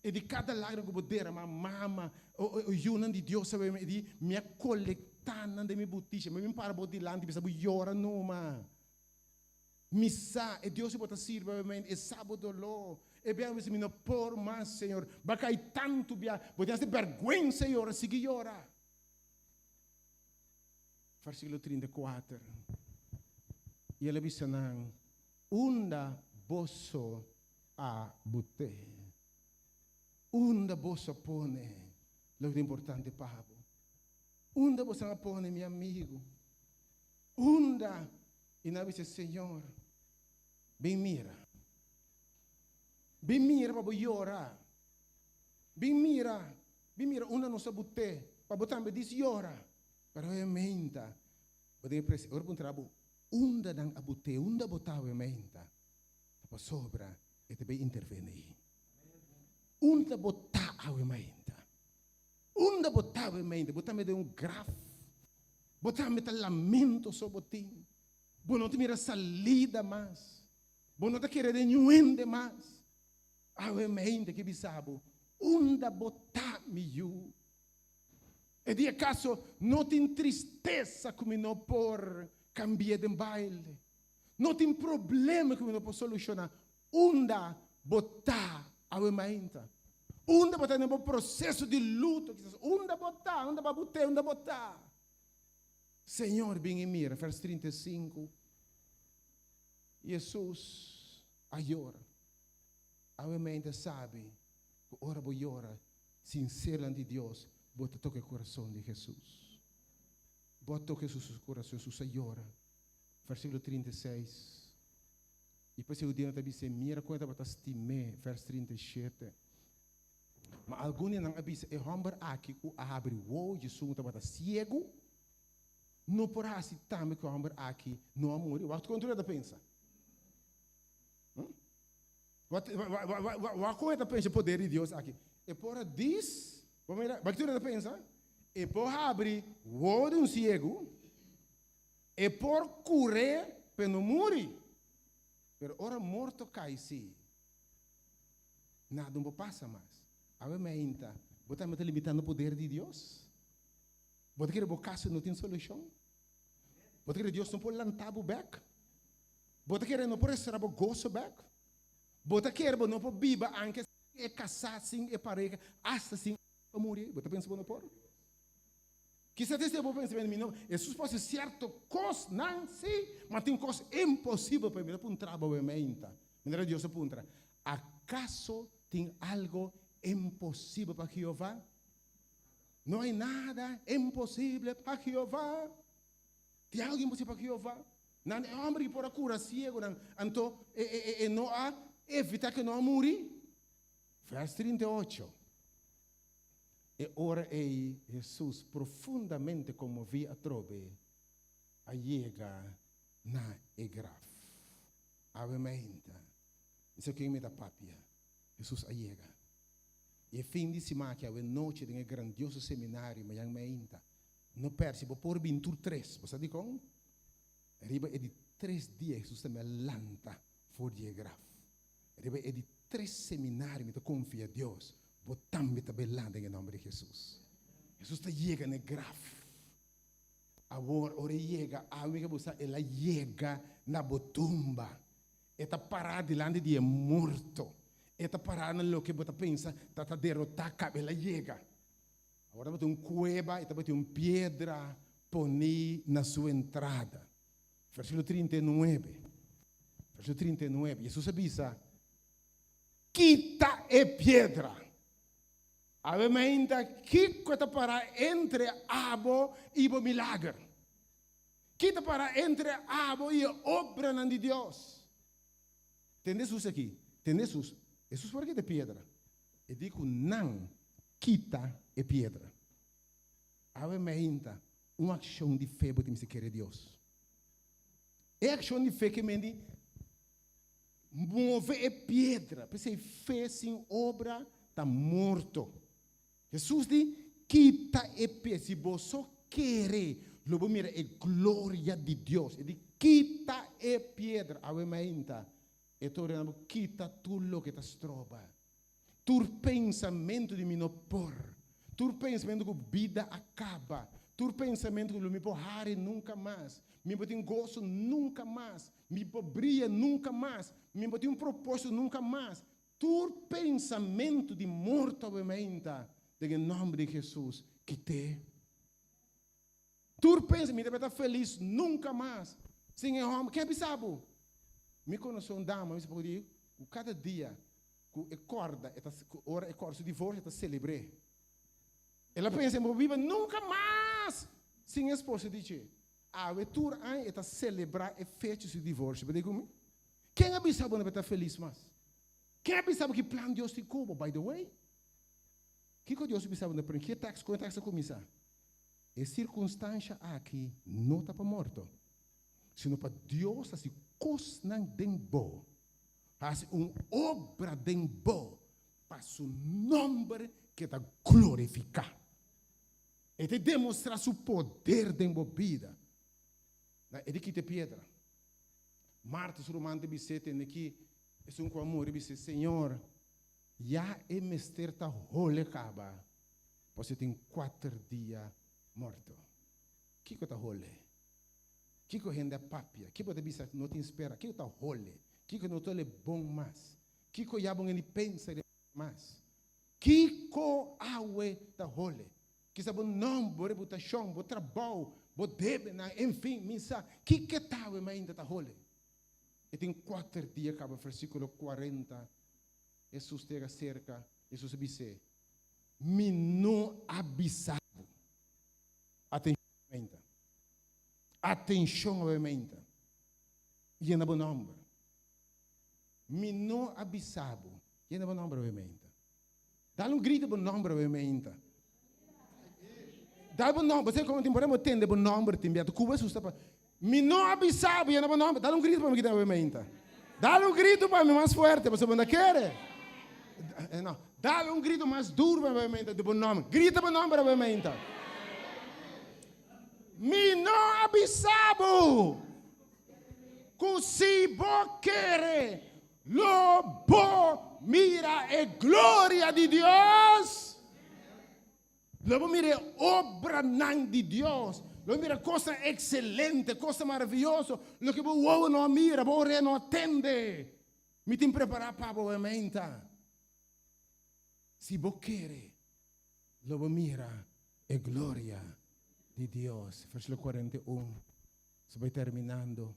E di kada lágrima ku bo derama, mama, o yunan di Dios sabe, e di, Mi a kolektá nan den mi butisha. Mi a bin para bo dilanti bisa bo yora numa. Mi sa, e Dios ku bo ta sirbi awe, e sa bo doló. E bia bo bisa, Mi no por mas, Señor. Bo a kai tantu bia. Bo tin hasta bèrgwensa yora. Sigui yora. Versíkulo 34, I el a bisa nan, Unda boso a but'é? Unda boso a pone loke ta importante pa bo? Unda boso a pone mi amigu? Unda? I nan a bisa, Señor, bin mira. Bin mira pa bo yora. Bin mira, bin mira unda nos a but'é, pa bo tambe dis yora. Pero e meinta, bo den e presi, ora puntra bo, unda nan a but'é, unda bo ta awe meinta? Ta pasobra e ta bay intervení. Unda bo ta awe meinta? Unda bo ta awe meinta? Bo tambe den un graf. Bo tambe ta lamento so bo tin. Bo no ta mira salida mas. Bo no ta kere den niun hende mas. Awe meinta ke bisa bo, unda bo ta, mi yu? E di acaso no tin tristesa cu mi no por cambia den baile? No tin problema cu mi no por soluciona? Unda bo ta awe mainta? Unda bo ta den bo proceso di luto kisas? Unda bo ta? Unda bo a bute? Unda bo ta? Señor bin y mira, vers 35, Jesus a yora. Awe mainta sabi cu ora bo yora, Sinsero lanti Dios, bo ta toka e kurason di Hesus. Bo a toka Hesus su kurason, Hesus a yora. Versíkulo 36. I pues e hudiunan ta bis'é, Mira kon e tabata stim'é. Vers 37. Ma algun di nan a bisa, E hòmber aki ku a habri wowo di esun ku tabata siegu, no por hasi tambe ku e hòmber aki no a muri? Wak kon tur e ta pensa. Wak kon e ta pensa e poder di Dios aki. E por a dis, bo mira, wak tur e ta pensa, e por habri wowo di un siegu, e por kur'é p'e no muri. Pero ora morto kai si, nada no por pasa mas. Awe meinta, bo tambe ta limitando poder di Dios? Bo ta kere bo kaso no tin solushon? Bo ta kere Dios no por lanta bo bek? Bo ta kere no por restaurá bo goso bek? Bo ta kere bo no por biba anke sin e kasá, sin e pareha, asta sin a muri? Bo ta pensa bo no por? Kisas esei bo pensa, mi no, Hesus por hasi sierto kosnan, sí, ma tin kos imposibel pa mi. Mi ta puntra bo awe meinta. Manera Dios a puntra, Akaso tin algo imposibel pa Jehová? No hay nada imposible pa Jehová. Tin algo imposibel pa Jehová? Nan e homber ki por a cura ciegonan, anto e, e, e, e no a evita ke no a muri? Vers 38. E ora ei Hesus, profundamente conmoví atrobe, a yega na e graf. Awe mainta, mi sa ken mi ta papia. Hesus a yega. I e fin di siman aki, awe nochi den e grandioso seminario mañan mainta, no pèrdè, si bo por bin tur tres. Bo sa dikon? Riba e di tres dia Hesus tambe a lanta for di e graf. Riba e di tres seminario mi ta konfia Dios, bo tambe ta bai lanta den e nòmber di Hesus. Hesus ta yega na e graf. Awor, ora e yega, awe mi ke bo sa, el a yega na bo tumba. E ta pará dilanti di e morto. E ta pará na loke bo ta pensa ta ta derotá kaba. El a yega. Awor tabatin un kueba i tabatin un piedra poní na su entrada. Versíkulo 39. Versíkulo 39. Hesus a bisa, Kita e piedra. Awe mainta, kiko ta para entre abo i bo milager? Ki ta para entre abo i e obranan di Dios? Tende Hesus aki. Tende Hesus. Hesus por a kita e piedra. E di ku nan kita e piedra. Awe mainta, un akshon di fe bo tin mester kere Dios. E akshon di fe ke men di move e piedra. P'esei fe sin obra ta morto. Hesus di, Kita e piedra. Si boso kere, lo bo mira e gloria di Dios. E di, Kita e piedra. Awe mainta, e ta ordená bo, kita tur loke ta stroba. Tur pensamentu di mi no por. Tur pensamentu ku bida a kaba. Tur pensamentu ku lo mi por hari nunka mas. Mi por tin goso nunka mas. Mi por bria nunka mas. Mi por tin un propósito nunka mas. Tur pensamentu di morto awe mainta, den e nòmber di Hesus, kit'é. Tur pensa, mi ta ta felis nunka mas sin e hòmber. Ken a bisa bo? Mi konosé un dama, mi sa poko di, ku kada dia ku e kòrda, e ta, ku ora e kòrda su divorsio, e ta selebr'é. El a pensa, mi por biba nunka mas sin e esposo di dje. Awe tur aña e ta selebrá e fecha di su divorsio. Bo ta di ku mi? Ken a bisa bo no por ta felis mas? Ken a bisa bo ki plan Dios tin ku bo? By the way, kiko Dios a bisa bo na promé? Ki tekst, kon e tekst a kuminsá? E sirkunstansha aki no ta pa morto, sino pa Dios hasi kosnan den bo, hasi un obra den bo pa su nòmber keda glorifiká. E ta demostrá su poder den bo bida. Na e di kita e piedra. Marta su ruman ta bis'é, Tende aki, esun ku a muri bis'é, Señor, ya e mester ta hole kaba, pasobra e tin kuater dia morto. Kiko ta hole? Kiko hende a papia? Kiko bo ta bisa no tin spera? Kiko ta hole? Kiko no ta hole bon mas? Kiko ya bo hende pensa riba mas? Kiko awe ta hole? Kisa bo nòmber, bo reputashon, bo trabou, bo debenan, enfin, mi sa kiko ta awe mainta ta hole. E tin kuater dia kaba, versíkulo 40, Hesus ta yega serka, Hesus a bis'é, Mi no a bisa bo. Atenshon awe mainta. Atenshon awe mainta. Yena bo nòmber. Mi no a bisa bo. Yena bo nòmber awe mainta. Dal un grito bo nòmber awe mainta. Dal bo nòmber. Bo komo tin por bo tende bo nòmber tin bia. Ku bo asusta pa. Mi no a bisa bo yena bo nòmber. Dal un grito pa mi kita awe mainta. Dal un grito pa mi mas fuerte pasobra bo no kere. No. Dal un grito mas duro pa mi awe mainta di bo nòmber. Grita bo nòmber awe mainta. Mi no a bisa bo ku si bo kere Lo bo mira e gloria di Dios. Lo bo mira e obranan di Dios. Lo bo mira kosnan ekselente, kosnan maravioso, loke bo wowo no a mira, bo orea no a tende. Mi tin prepará pa bo menta. Si bo kere, lo bo mira e gloria di Dios. Versíkulo 41, nos bai terminando.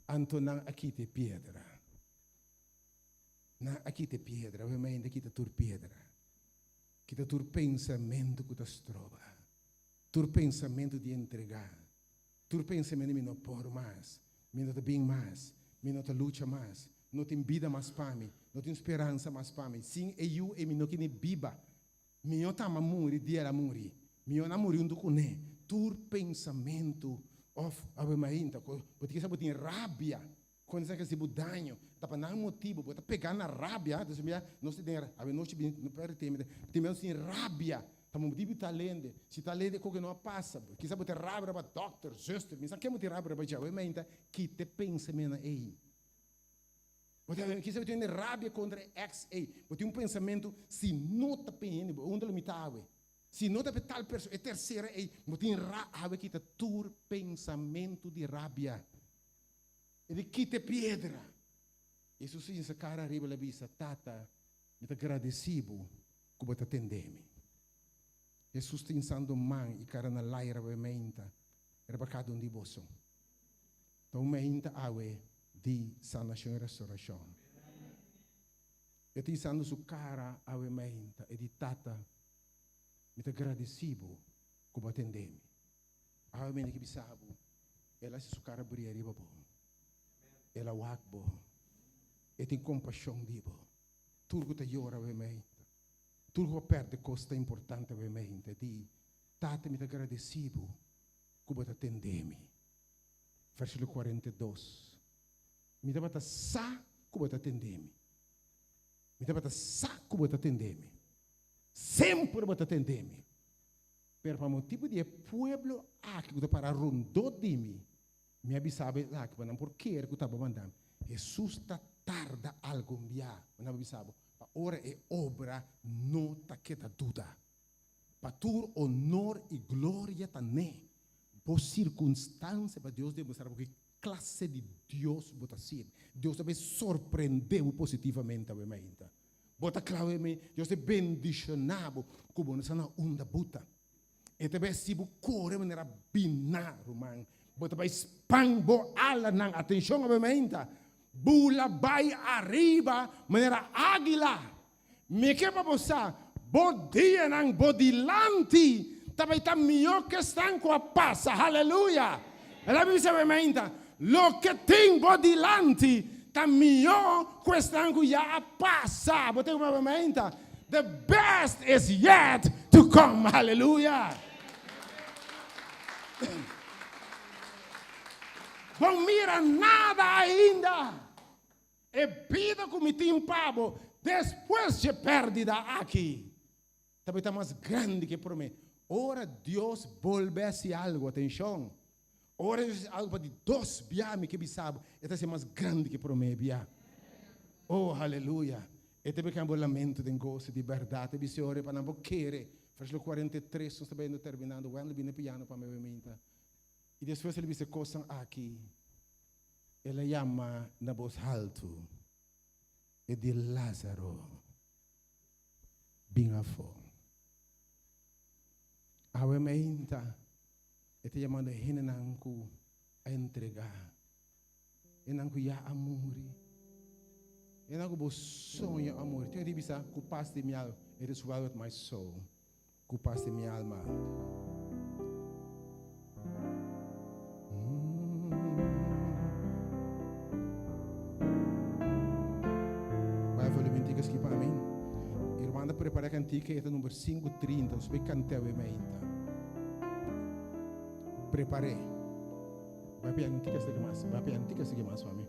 Anto nan a kita e piedra. Nan a kita e piedra. Awe mainta kita tur piedra. Kita tur pensamentu ku ta stroba. Tur pensamentu di entregá. Tur pensamentu di mi no por mas. Mi no ta bin mas. Mi no ta lucha mas. No tin bida mas pa mi. No tin speransa mas pa mi. Sin e yu ei mi no kini biba. Mi no ta ama muri dia el a muri. Mi no na muri huntu kuné. Tur pensamentu òf awe mainta ku bo ta kisa bo tin rabia kon esaki hasi bo daño ta pa nan motibu bo ta pegá na rabia entonces mira nos ta den awe nochi bin no perde tempu tin nos tin rabia ta motibu ta lende si ta lende koke no a pasa kisa bo tin rabia riba dòkter zuster mi sa ken bo tin rabia riba dje awe mainta kita e pensamentu ei. Bo ta kisa bo tin rabia kontra e ex ei. Bo tin un pensamentu, si no ta p'e hende, bo unda lo mi ta awe? Si no ta p'e tal persona, e tersera ei, bo tin ra awe kita tur pensamentu di rabia. E di kita e piedra. Hesus a hinsa kara ariba el a bisa, Tata, mi ta gradesi bo ku bo ta tende mi. Hesus ta insando man i kara na laira awe meinta riba kada un di boso. Ta un meinta awe di sanashon i restorashon. E ta insando su kara awe meinta e di, Tata, mi ta gradisí bo ku bo a tende mi. Awe mi ke bisa bo, el a hasi su kara bria riba bo. El a wak bo. E tin kompashon di bo. Tur ku ta yora awe meinta, tur ku a pèrdè kos ta importante awe meinta, di, Tata, mi ta gradesí bo ku bo ta tende mi. Versíkulo 42, Mi tabata sa ku bo ta tende mi. Mi tabata sa ku bo ta tende mi. Semper bo ta tende mi. Pero pa motibu di e pueblo aki ku ta para rondó di mi, mi a bisa bo esaki pa nan por kere ku ta bo manda mi. Hesus ta tarda algun bia, mi a bisa bo, pa ora e obra no ta keda duda. Pa tur onor i gloria ta n'e. Bo sirkunstansia pa Dios demostrá bo ki klase di Dios bo ta sirbi. Dios ta bay sorprendé bo positivamente awe mainta. Bo ta kla mi, Dios ta bendishoná bo ku bo no sa na unda bo ta. E ta bai hasi bo kore manera biná, ruman. Bo ta bai span bo alanan, atenshon awe mainta, bula bai ariba manera águila. Mi ke pa bo sa, bo dianan bo dilanti ta bai ta mihó ku esnan ku a pasa. Haleluya! E ta bisa awe mainta, loke tin bo dilanti ta mihó ku esnan ku ya a pasa. Bo ta kuma awe mainta? The best is yet to come. Haleluya! Bo mira nada ainda. E bida ku mi tin pa bo despues dje pèrdida aki ta bai ta mas grandi ku e promé. Ora Dios bolbe hasi algu, atenshon, ora Dios hasi algu pa di dos bia, mi ke bisa bo, e ta hasi mas grandi ku e promé bia. Oh, haleluya! E ta beken bo lamento den goso di bèrdat. E bisa ora pa nan bo kere. Versíkulo 43, nos ta bayendo terminando. Wendel bini piano pa mi awe minta. I despues el bisa e kosnan aki, el a yama na bos haltu, e di Lázaro, Bin afó. Awe meinta e ta yamando e hendenan ku a entregá, hendenan ku ya a muri, hendenan ku bo soño a muri. Tin di bisa ku pas di mi alma, it is well with my soul, ku pas di mi alma. Bai volumen tika ski pa mi. Irmán ta prepara kantika e ta number 530. Nos bai kanta awe mainta. Preparé. Bai piano un tika siki mas. Bai piano un tika siki mas pa mi.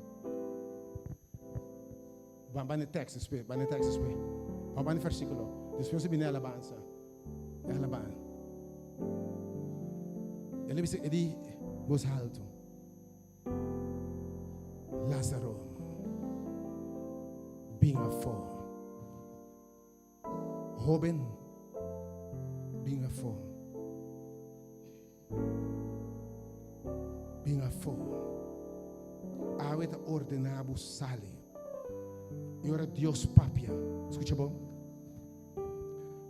Ban ban e tekst despues. Ban e tekst despues. Ban ban e versíkulo. Despues nos bini alabansa. E alaban. El a bisa e di bos haltu. Lázaro, bin afó. Hóben, bin afó. Bin afó. Awe ta ordená bo sali. I ora Dios papia, skucha bon,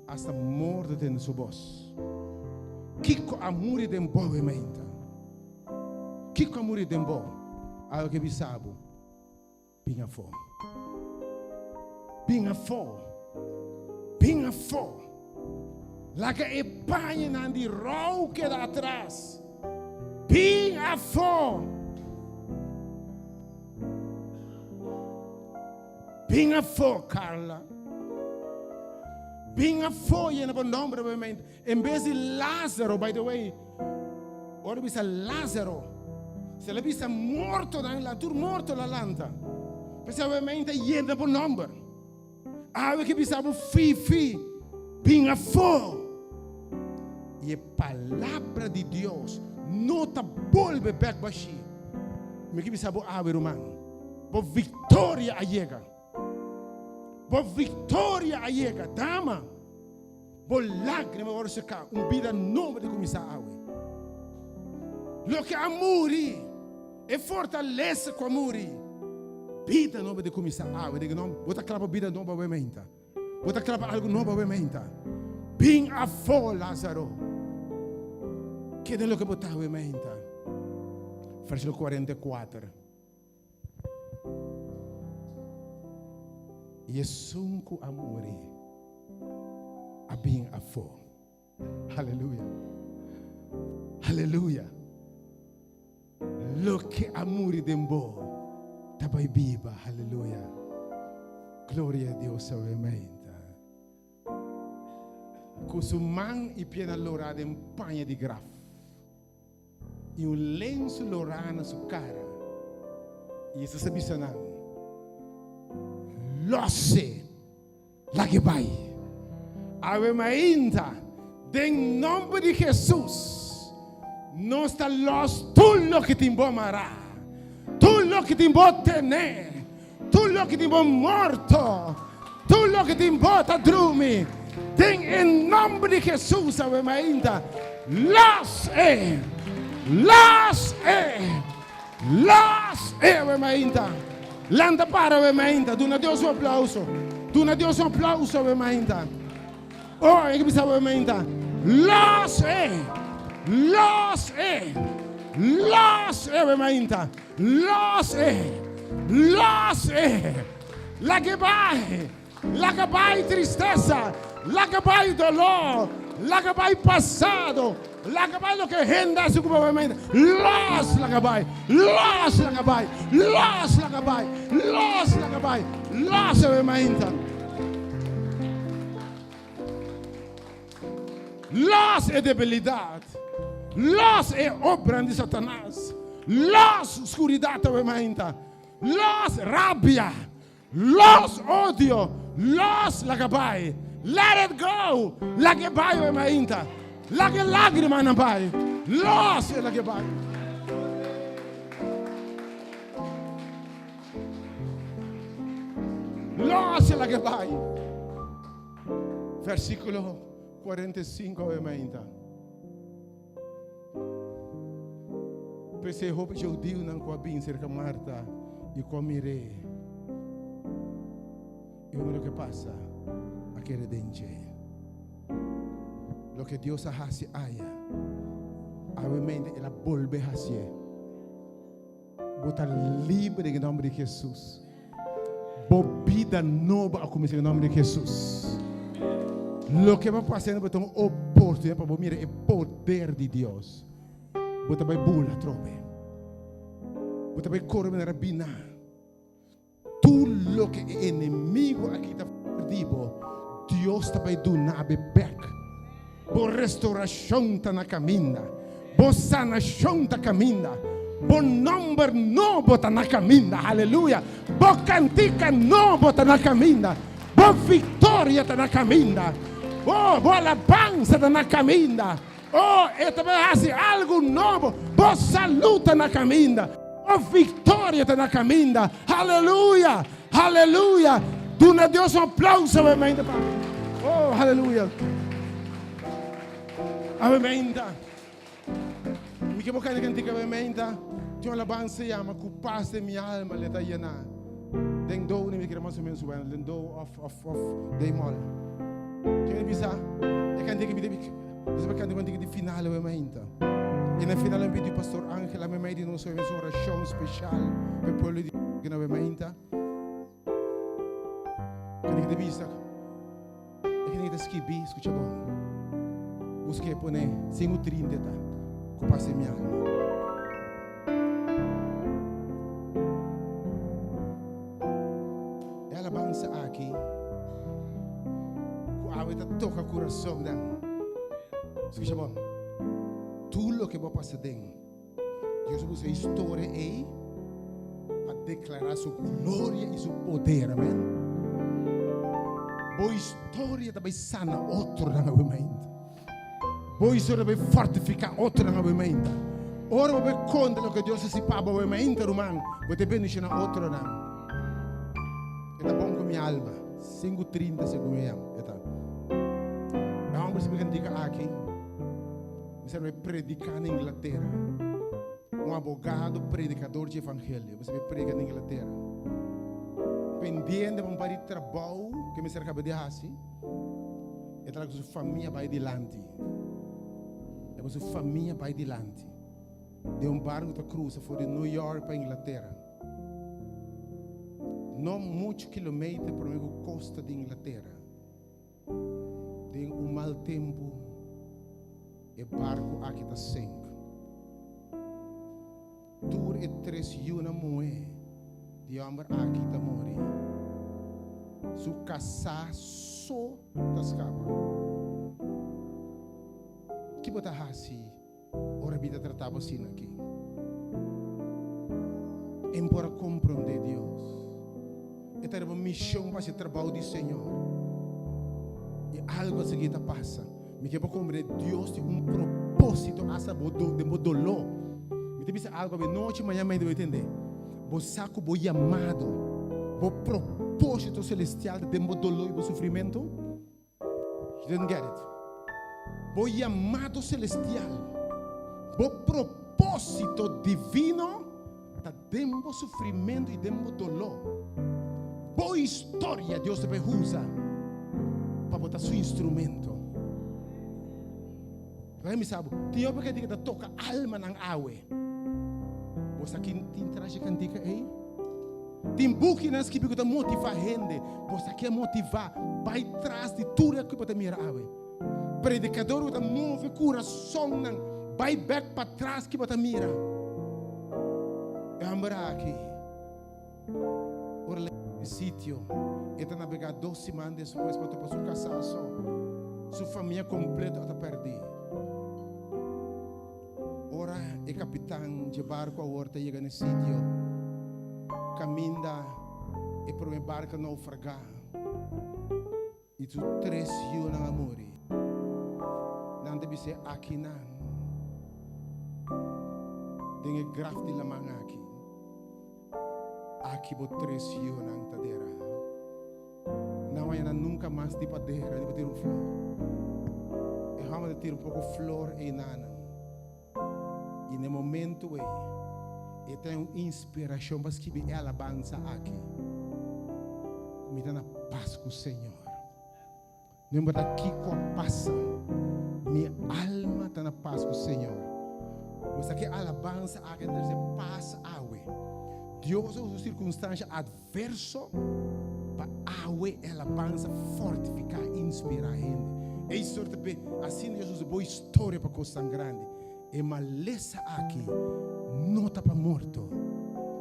hasta morto tende su bos. Kiko a muri den bo awe mainta? Kiko a muri den bo? Awe ke bisa bo, bin afó. Bin afó. Bin afó. Laga e pañanan di rou keda atras. Bin afó. Bin afó, Carla. Bin afó, yena bo nomber bo mente. En bes di Lázaro, by the way, ora bisa Lázaro, se la bisa mortonan, la tur morto la lanta. P'esei awe mente yena bo nomber. Awe ke bisa bo fifi, bin afó. I e palabra di Dios no ta bolbe bek bashí. Mi ke bisa bo awe, ruman, bo viktoria a yega. Bo viktoria a yega, dama. Bo lágrima wòrdu seká, un bida nobo ta kuminsá awe. Loke a muri, e fortalesa ku a muri, bida nobo ta kuminsá awe. Den e nòmber, bo ta kla pa bida nobo awe meinta? Bo ta kla pa algu nobo awe meinta? Bin afó, Lázaro. Keda loke bo ta awe mainta. Versíkulo 44. I esun ku a muri a bin afó. Aleluya. Aleluya. Loke a muri den bo ta bai biba. Aleluya. Gloria a Dios awe mainta. Ku su man i piena lorá den paña di graf i un lensu lorá na su kara. I Jesus a bisa nan, Lòs'e, lag'e bai. Awe mainta, den nòmber di Jesus, nos ta lòs tur loke tin bo mará, tur loke tin bo tené. Tur loke tin bo morto, tur loke tin bo ta drumi, den e nomber di Jesus awe mainta, los e, los e, los e awe mainta. Lanta para awe mainta, duna Dios un aplauso, duna Dios un aplauso awe mainta. Oh, e bisa awe mainta, los e, los e, los e awe mainta. Los e! Los e! Laga bai! Laga bai tristesa! Laga bai doló! Laga bai pasado! Laga bai loke hende a hasi ku bo mente! Los laga bai! Los laga bai! Los laga bai! Los laga bai! Los e mainta! Los e debilidat, los e obran di Satanas, los skuridat awe mainta, los rabia, los odio, los laga bai. Let it go! Laga e bai awe mainta. Laga e lágrimanan bai. Los e laga e bai. Los e laga e bai. Versíkulo 45 awe mainta. P'esei hopi judiunan ku a bin serka Marta i ku a mir'é i a mira loke pasa, a kere den dje. Loke Dios a hasi aya, awe mainta el a bolbe hasié. Bo ta libre den e nomber di Jesus. Bo bida nobo a kuminsá den e nomber di Jesus. Loke bo pasa bo ta un oportunidat pa bo mira e poder di Dios. Bo ta bai bula atrobe. Bo ta bai kore manera bina. Tur loke e enemigo a kita for di bo, Dios ta bai duna bo bek. Bo restaurashon ta na kaminda. Bo sanashon ta kaminda. Bo nomber nobo ta na kaminda. Haleluya! Bo kantika nobo ta na kaminda. Bo viktoria ta na kaminda. Oh, bo alabansa ta na kaminda. Oh, e ta bai hasi algu nobo. Bo salú ta na kaminda. Bo viktoria ta na kaminda. Haleluya! Haleluya! Duna Dios un aplauso awe mainta, papi. Oh, haleluya! Awe mainta. Mi ke bo kanta kantika awe mainta. Tin un alabansa yama ku pas den mi alma le ta yená. Den do ni mi kere mas o menos bueno. Den do of of of D mol. Tin bisa e kantika mi ta Nos a kanta mantiga di final awe mainta. I na final a pidi Pastor Angel a memei di nos awe su orashon speshal pa e pueblo di Dios awe mainta. Kende ki ta bisa? E kende ki ta skibi, skucha bon. Buska e pone 5:30 ta ku pasa mi alma. E alabansa aki ku awe ta toka kurasonnan. Skucha bon. Tur loke bo a pasa den, Dios a usa e historia ei pa deklará su gloria i su poder. Amen. Bo historia ta bai sana otronan awe mainta. Bo historia ta bai fortifiká otronan awe mainta. Ora bo bai konta loke Dios a hasi pa bo awe mainta, ruman, bo ta bendishoná otronan. E ta bon ku mi alma. 5:30 segun e yam. E ta. E homber sibi kantika aki. Mi sa bai prediká na Inglatera. Un abogado predikador di evangelio. Mi sa bai prediká na Inglatera. Pendiente pa un par di trabou ke mi ser kaba di hasi. E ta laga su famia bai dilanti. E pa su famia bai dilanti. Den un barco ta cruza for di New York pa Inglaterra. No mucho kilometer prome cu costa di Inglaterra. Den un mal tempo e barco aki ta sink. Tur e tres yunan muhé di e hòmber aki ta muri. Su kasá so ta skapa. Ki bo ta hasi ora bida trata bo asina aki? E por a komprondé Dios. E ta riba mishon pa hasi e trabou di Señor. I algu a sigui ta pasa. Mi ke pa komprendé Dios tin un propósito hasta bo den bo doló. Mi ta bisa algu awe nochi, mañana mi debe tende. Bo sa ku bo yamado, bo propósito selestial ta den bo doló i bo sufrimentu? You didn't get it. Bo yamado selestial, bo propósito divino ta den bo sufrimentu i den bo doló. Bo historia Dios ta bai usa pa bo ta su instrumento. Laga mi sa bo, tin hopi kantika ta toka almanan awe. Bo sa kin tin tras e kantika ei? Tin bukinan skibi ku ta motivá hende. Bo sa ke motivá bai tras di tur e ku bo ta mira awe. Predikador ku ta move kurasonnan bai bèk patras ki bo ta mira. E hòmber aki, ora el a e sitio, e ta nabegá dos siman despues pa topa su kasá so. Su famia kompleto a ta pèrdí. Ora e kapitan dje barku awor ta yega n'e sitio kaminda e promé barku a naufragá i su tres yunan a muri, nan ta bis'é, Akinan, den e graf di laman aki, aki bo tres yunan ta derá. Nan waya nan nunka mas di pa dera ni pa tira un flor. E hòmber ta tira un poko flor einan. I na e momentu ei, e ta un inspirashon pa skibi e alabansa aki, Mi ta na pas ku Señor. No importa kiko a pasa, mi alma ta na pas ku Señor. Bo sa ke alabansa aki ta trese pas awe. Dios a usa un sirkunstansha adverso pa awe e alabansa fortifiká i inspirá hende. E historia ta be asina Dios usa bo historia pa kos tan grandi. E malesa aki no ta pa morto,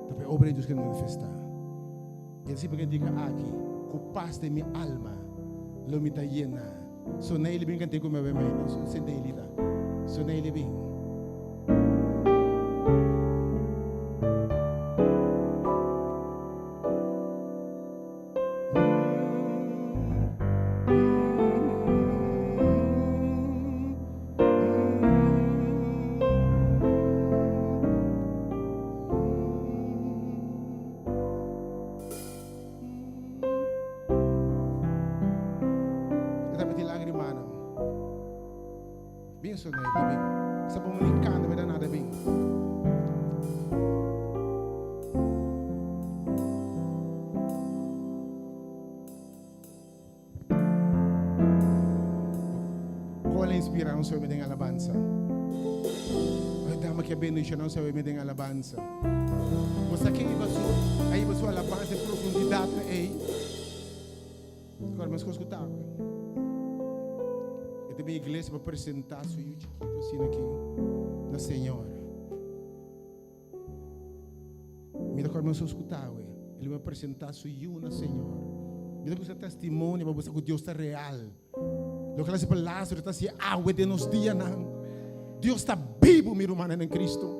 ta pa e obra di Dios keda manifestá. E disipel ke dika aki, Ku pas den mi alma lo mi ta yena. So Neily bin kant'é ku mi awe mai. Se Neily ta. So Neily bin. E tabata lagrimanan. Bin so Nelly, bin. Sa bo muni kanta beda nada bin. Kon a inspira nos hopi den alabansa? E dama ki a bendiciona nos hopi den alabansa. Bo sa ken iba su, a hiba su alabansa e profundidadnan ei? Kor meskos ku ta awe. E ta bin iglesia pa presenta su yu chikito asina aki na Señor. Mi ta kòrda meskos ku ta awe. El a bin presentá su yu na Señor. Mi ta buska testimonio pa buska ku Dios ta real. Loke el a hasi pa Lázaro, el ta hasi awe den nos dianan. Dios ta bibu, mi rumannan den Cristo.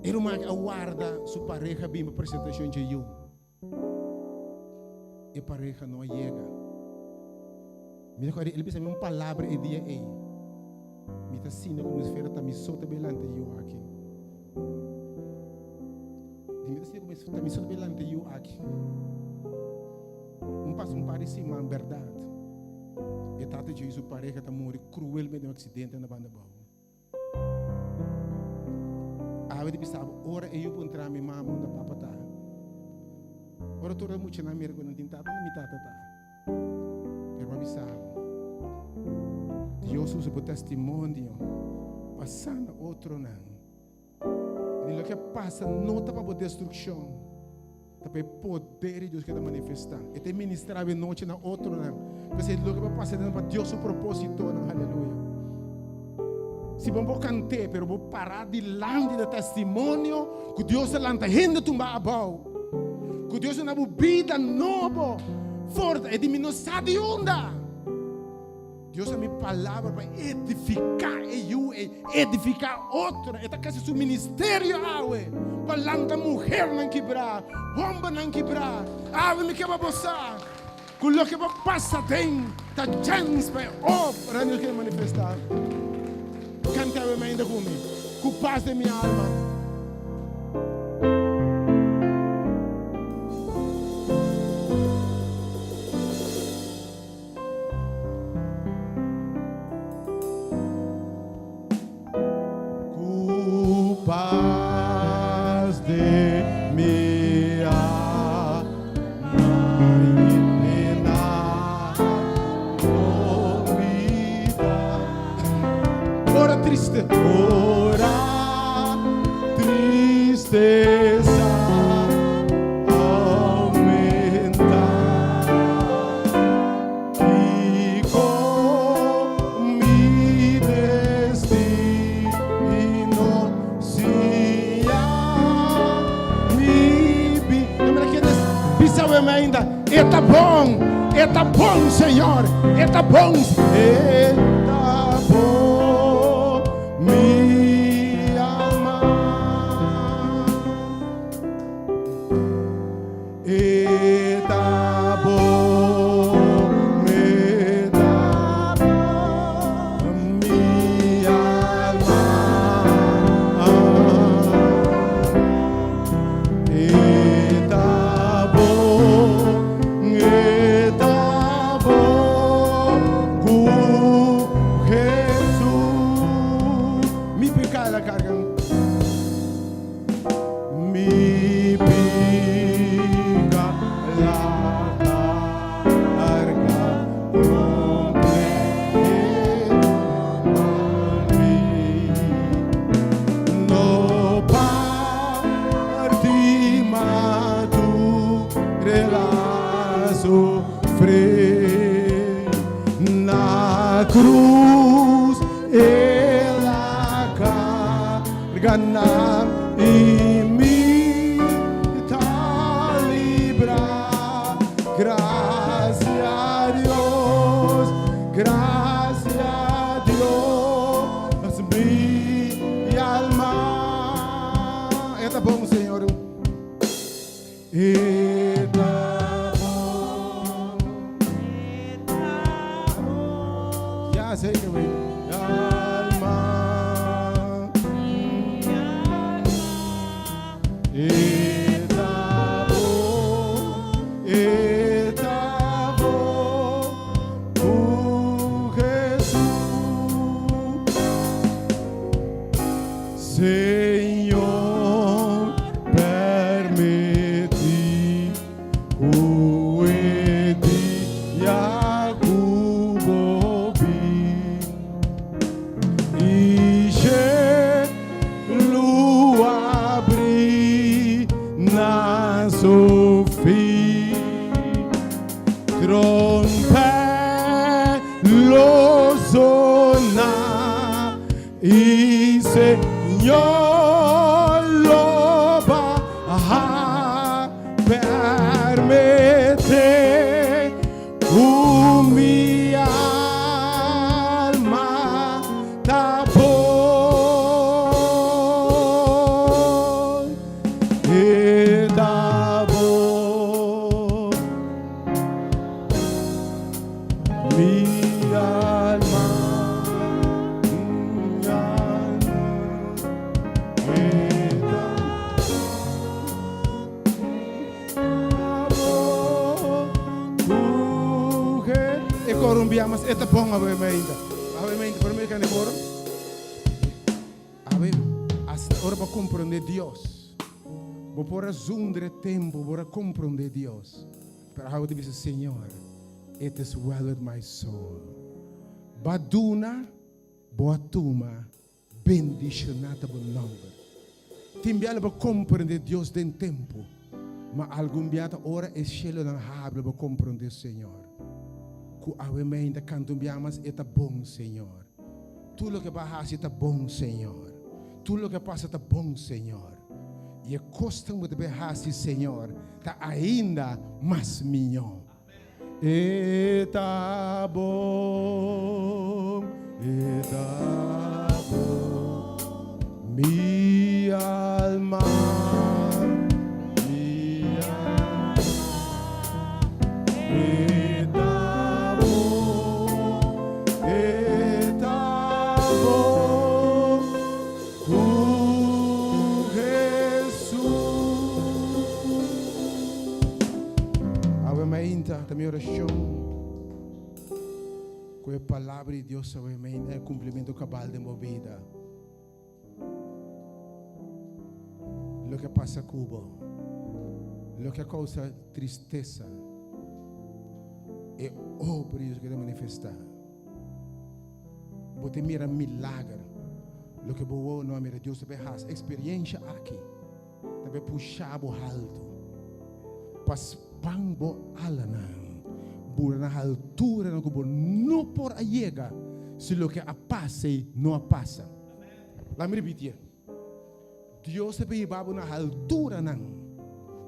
E ruman aki a warda su pareha bin pa presentashon dje yu. E pareha no a yega. Mi ta kòrda el bisa mi un palabra e dia ei. Mi ta sinti komo si fuera ta mi so ta belante yu aki. Di mi ta sinti komo si ta mi so ta belante yu aki. Un pasa un par di siman bèrdat e tata dje i su pareha ta muri kruelmente den un aksidente na banda bou. Awe di bisa bo, ora e yu puntra mi mama unda papa ta. Ora tur e muchanan mira ku nan tin tata, unda mi tata ta? Pero mi a bisa bo, Dios usa bo testimonio pa sana otronan. I loke a pasa no ta pa bo destrukshon, ta pa e poder di Dios ku ta manifestá. E ta ministrá awe nochi na otronan. P'esei loke bo a pasa ta pa Dios su propósitonan. Aleluya. Si bo por kant'é, pero bo pará dilanti di testimonio ku Dios a lanta hende tumba abou, ku Dios a duna bo bida nobo, forta, e di mi no sa di unda. Dios a mi palabra pa edifiká e yu ei, edifiká otronan. E ta kasi su ministerio awe pa lanta muhernan kibrá, hombernan kibrá. Awe mi ke pa bo sa ku loke bo pasa den ta chèns pa e obra di Dios keda manifestá. Kanta awe mainta ku mi, ku pas den mi alma. Ku pas den mi alma i pena no mi da. Ora triste. Ora tristesa aumenta. Kiko mi destino siña mi bi. No mira kende bisa we ainda. E ta bon, e ta bon, Señor, e ta bon. E ta bon, mi alma. E ta bon, e ta bon, mi alma. E ta bon, e ta bon ku Jesus. Mi piká el a karga. Mi pica la carga completo pa mi. No parti ma tur el a sufri na cruz el a carga na i mi ta libra. Gracia a Dios, gracia a Dios, mi alma. E ta bon, Señor. E ta bon. Ja, zeker weten. Alma. E ta bon, e ta bon ku Jesus. Señor, permití ku e dia ku bo bin i shelu abri na su fin, trompet lo zona I Señor lo baha permite ku mi alma ta bon. E ta bon. Mi alma, mi alma, e ta bon ku E koro un bia mas e ta bon awe mainta. Awe mainta prome kan e koro. Awe hasta ora bo komprende Dios. Bo por a zundre tempo bo a komprende Dios. Pero awe ta bisa Señor. It is well with my soul. Bo a duna, bo a tuma, bendishoná ta bo nòmber. Tin bia lo bo komprendé Dios den tempu, ma algun bia ta ora e shelonan habri lo bo komprendé Señor. Ku awe meinta kanta un bia mas, E ta bon, Señor. Tur loke bo a hasi ta bon, Señor. Tur loke a pasa ta bon, Señor. I e kosnan ku bo ta bai hasi, Señor, ta ainda mas mihó. E ta bon, e ta bon, mi alma, mi alma. E ta bon, e ta bon ku Hesus. Awe mainta ta mi orashon ku e palabra di Dios awe mainta e kumplimentu kabal den bo bida. Loke a pasa ku bo, loke a kousa tristesa, e obra di Dios ke ta manifestá. Bo ta mira milager, loke bo wowo no a mira, Dios ta bai hasi. Eksperiensha aki ta bai pusha bo haltu, pa span bo alanan, bura na halturanan ku bo no por a yega si loke a pasa ei no a pasa. Laat mi repitié. Dios ta hiba bo na halturanan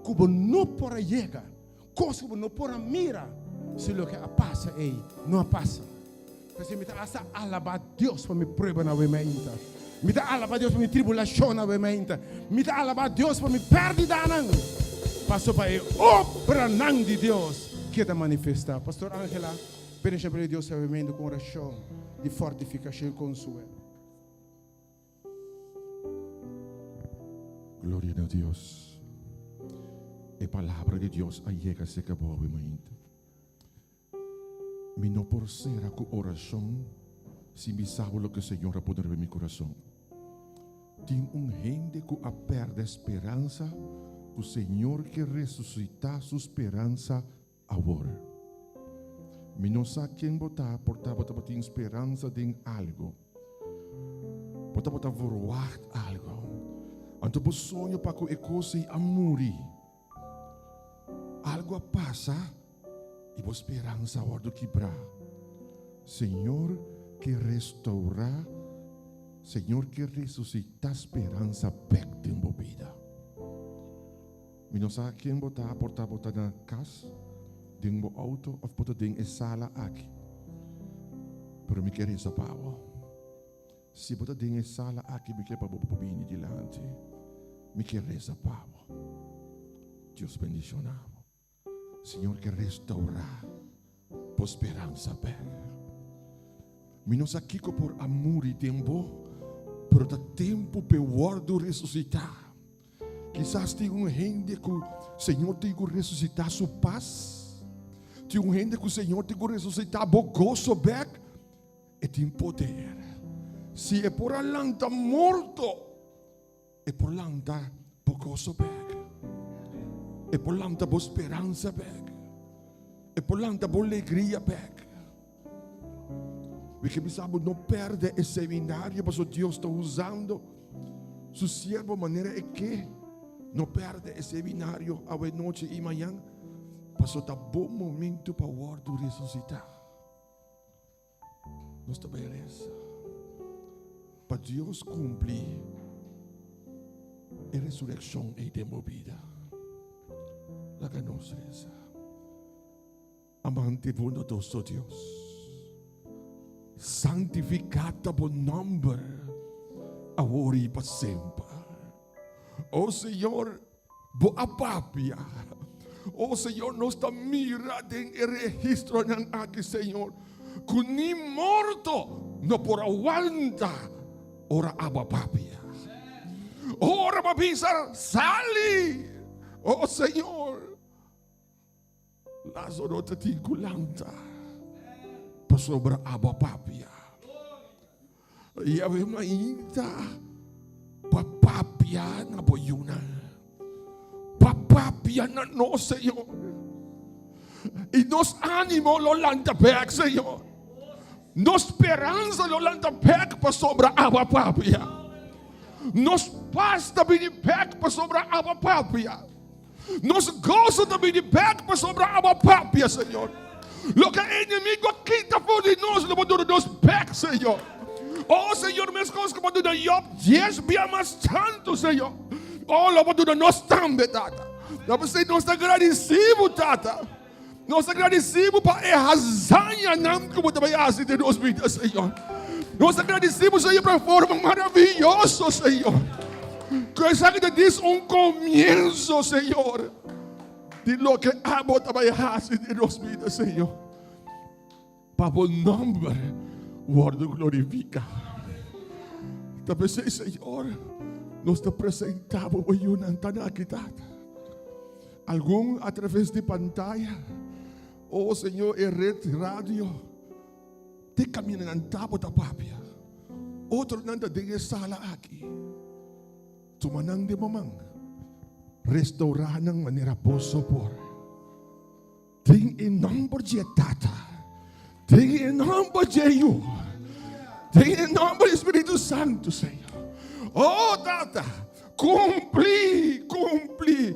ku bo no por a yega, kos ku bo no por a mira si loke a pasa ei no a pasa. P'esei mi ta hasta alabá Dios pa mi pruebanan awe mainta. Mi ta alabá Dios pa mi tribulashonnan awe mainta. Mi ta alabá Dios pa mi pèrdidanan. Pasobra pa e obranan di Dios keda manifestá. Pastor Angela, bendishon pa Dios awe mainta ku un orashon di fortifikashon i konsuelo. Gloria na Dios. E palabra di Dios a yega cerca bo awe mainta. Mi no por cera cu oracion sin bisa bo loke Señor a pone riba mi curason. Tin un hende cu a perde speransa cu Señor ke resucita su speransa Awor, mi no sa ken bo ta, por ta bo tabatin speransa den algo. Bo tabata verwacht algo. Anto bo soño pa ku e kos ei a muri. Algo a pasa i bo speransa a wòrdu kibrá. Señor ke restourá, Señor ke resusitá speransa bèk den bo bida. Mi no sa ken bo ta, por ta bo ta na kas, den bo outo òf bo ta den e sala aki. Pero mi ke resa pa bo. Si bo ta den e sala aki, mi ke pa bo por bini dilanti. Mi ke resa pa bo. Dios bendishoná bo. Señor ke restaurá bo speransa bek. Mi no sa kiko por a muri den bo, pero ta tempu p'e wòrdu resusitá. Kisas tin un hende ku Señor tin ku resusitá su pas. Tin un hende ku Señor tin ku resusitá bo goso bek. E tin poder. Si e por a lanta morto, E por lanta bo goso bek. E por lanta bo speransa bek. E por lanta bo alegria bek. Mi ke bisa bo no perde e seminario paso Dios ta usando su siervo manera e ke. No perde e seminario awe nochi i mañan paso ta bo momento pa wordo resucita. Nos ta bai resa pa Dios kumpli e resurekshon ei den bo bida. Laga nos resa. Amante bondadoso Dios, santifiká ta bo nòmber awor i pa semper. O Señor, Bo a papia. O Señor, nos ta mira den e registronan aki, Señor, ku ni morto no por a wanta ora abo a papia. Ora bo a bisa, Sali! O Señor, Lázaro ta tin ku lanta pasobra abo a papia. Yahweh mainta pa papia na bo yunan, pa papia na nos, Señor. I nos ánimo lo lanta bèk, Señor. Nos speransa lo lanta bèk pasobra abo a papia. Nos pas ta bini bèk pasobra abo a papia. Nos goso ta bini bèk pasobra abo a papia, Señor. Loke e enemigo a kita for di nos, lo bo duna nos bèk, Señor. Oh, Señor, meskos ku bo duna Job dies bia mas tantu, Señor. Oh, lo bo duna nos tambe, Tata. Ta p'esei nos ta gradisí bo, Tata. Nos ta gradisí bo pa e hazañanan ku bo ta bai hasi den nos bida, Señor. Nos ta gradisí bo, Señor, pa e forma maravioso, Señor. Ku esaki ta dis un komienso, Señor, di loke abo ta bai hasi den nos bida, Señor. Pa bo nomber wordo glorifica. Ta p'esei, Señor, nos ta presenta bo bo yunan tan aki, Tata. Algun a traves di pantaya, oh Señor, e red radio, te caminda nan ta bo ta papia. Otronan ta den e sala aki. Tuma nan den bo man, restaura nan manera bo so por. Den e nomber dje Tata, den e nomber dje Yu, den e nomber di Spiritu Santu, Señor. Oh, Tata, kumpli, kumpli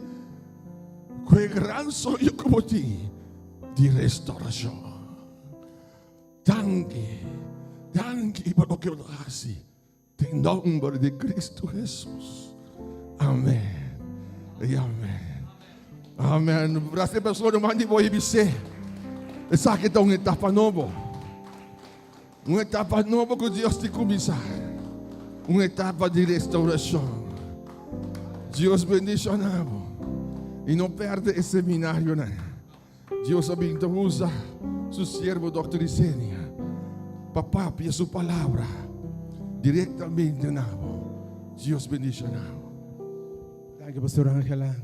ku e gran soño ku bo tin di restaurashon. Danki, danki pa loke bo ta hasi. Den nomber di Cristo Jesus. Amen. Y amen. Amen. Brasa e persona mandi bo y bis'é. Esaki ta un etapa nobo. Un etapa nobo ku Dios te kuminsá. Un etapa di restaurashon. Dios bendishoná bo. I no perde e seminarionan. Dios a bin ta usa su siervo Dòkter Isenia pa papia su palabra direktamente na bo. Dios bendishoná bo. Danki Pastor Angela.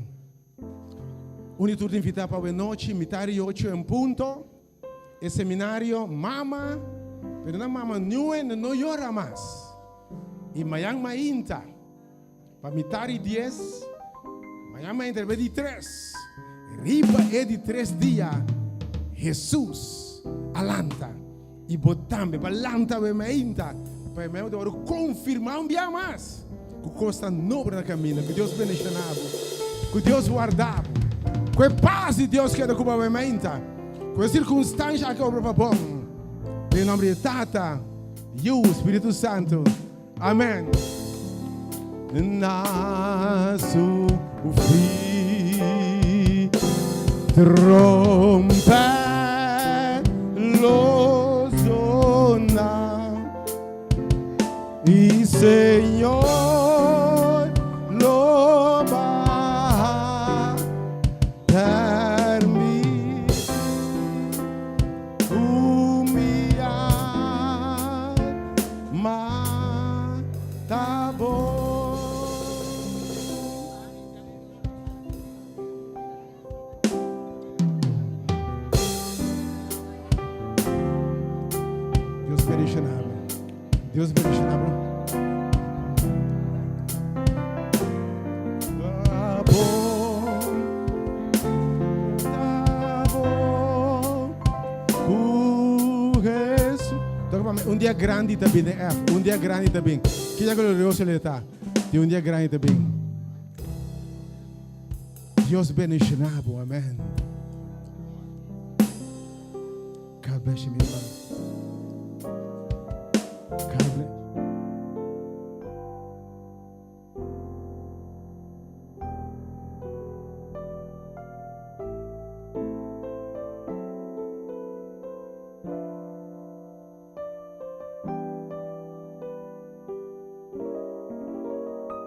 Un di tur ta invitá pa awenochi, mitar di ocho en punto, e seminario Mama, pero na Mama Nieuwe no yora mas. I mayan mainta. Pa mitar di dies, mañan mainta riba e di tres. Riba e di tres dia, Hesus a lanta. I bo tambe bo a lanta awe mainta, pa e mei bo ta wòrdu konfirmá un bia mas ku kos ta nobo na kaminda. Ku Dios bendishoná bo. Ku Dios warda bo. Ku e pas di Dios keda ku bo awe mainta. Ku e sirkunstansha aki obra pa bon. Den nòmber di e Tata, Yu, Spiritu Santu. Amen. Na su fi trompet lo zona y Señor lo baha permi humillar Ma ta bon. Dios bendiciona bo. Dios bendiciona bo. Ta bon. Ta bon. Ku Hesus. Toka pa mi, un dia grandi ta bin den F. Un dia grandi ta bin. Ki dia glorioso lo ta? Tin un dia grandi ta bin. Dios bendiciona bo. Amen. God bless you, mi hermano. God bless.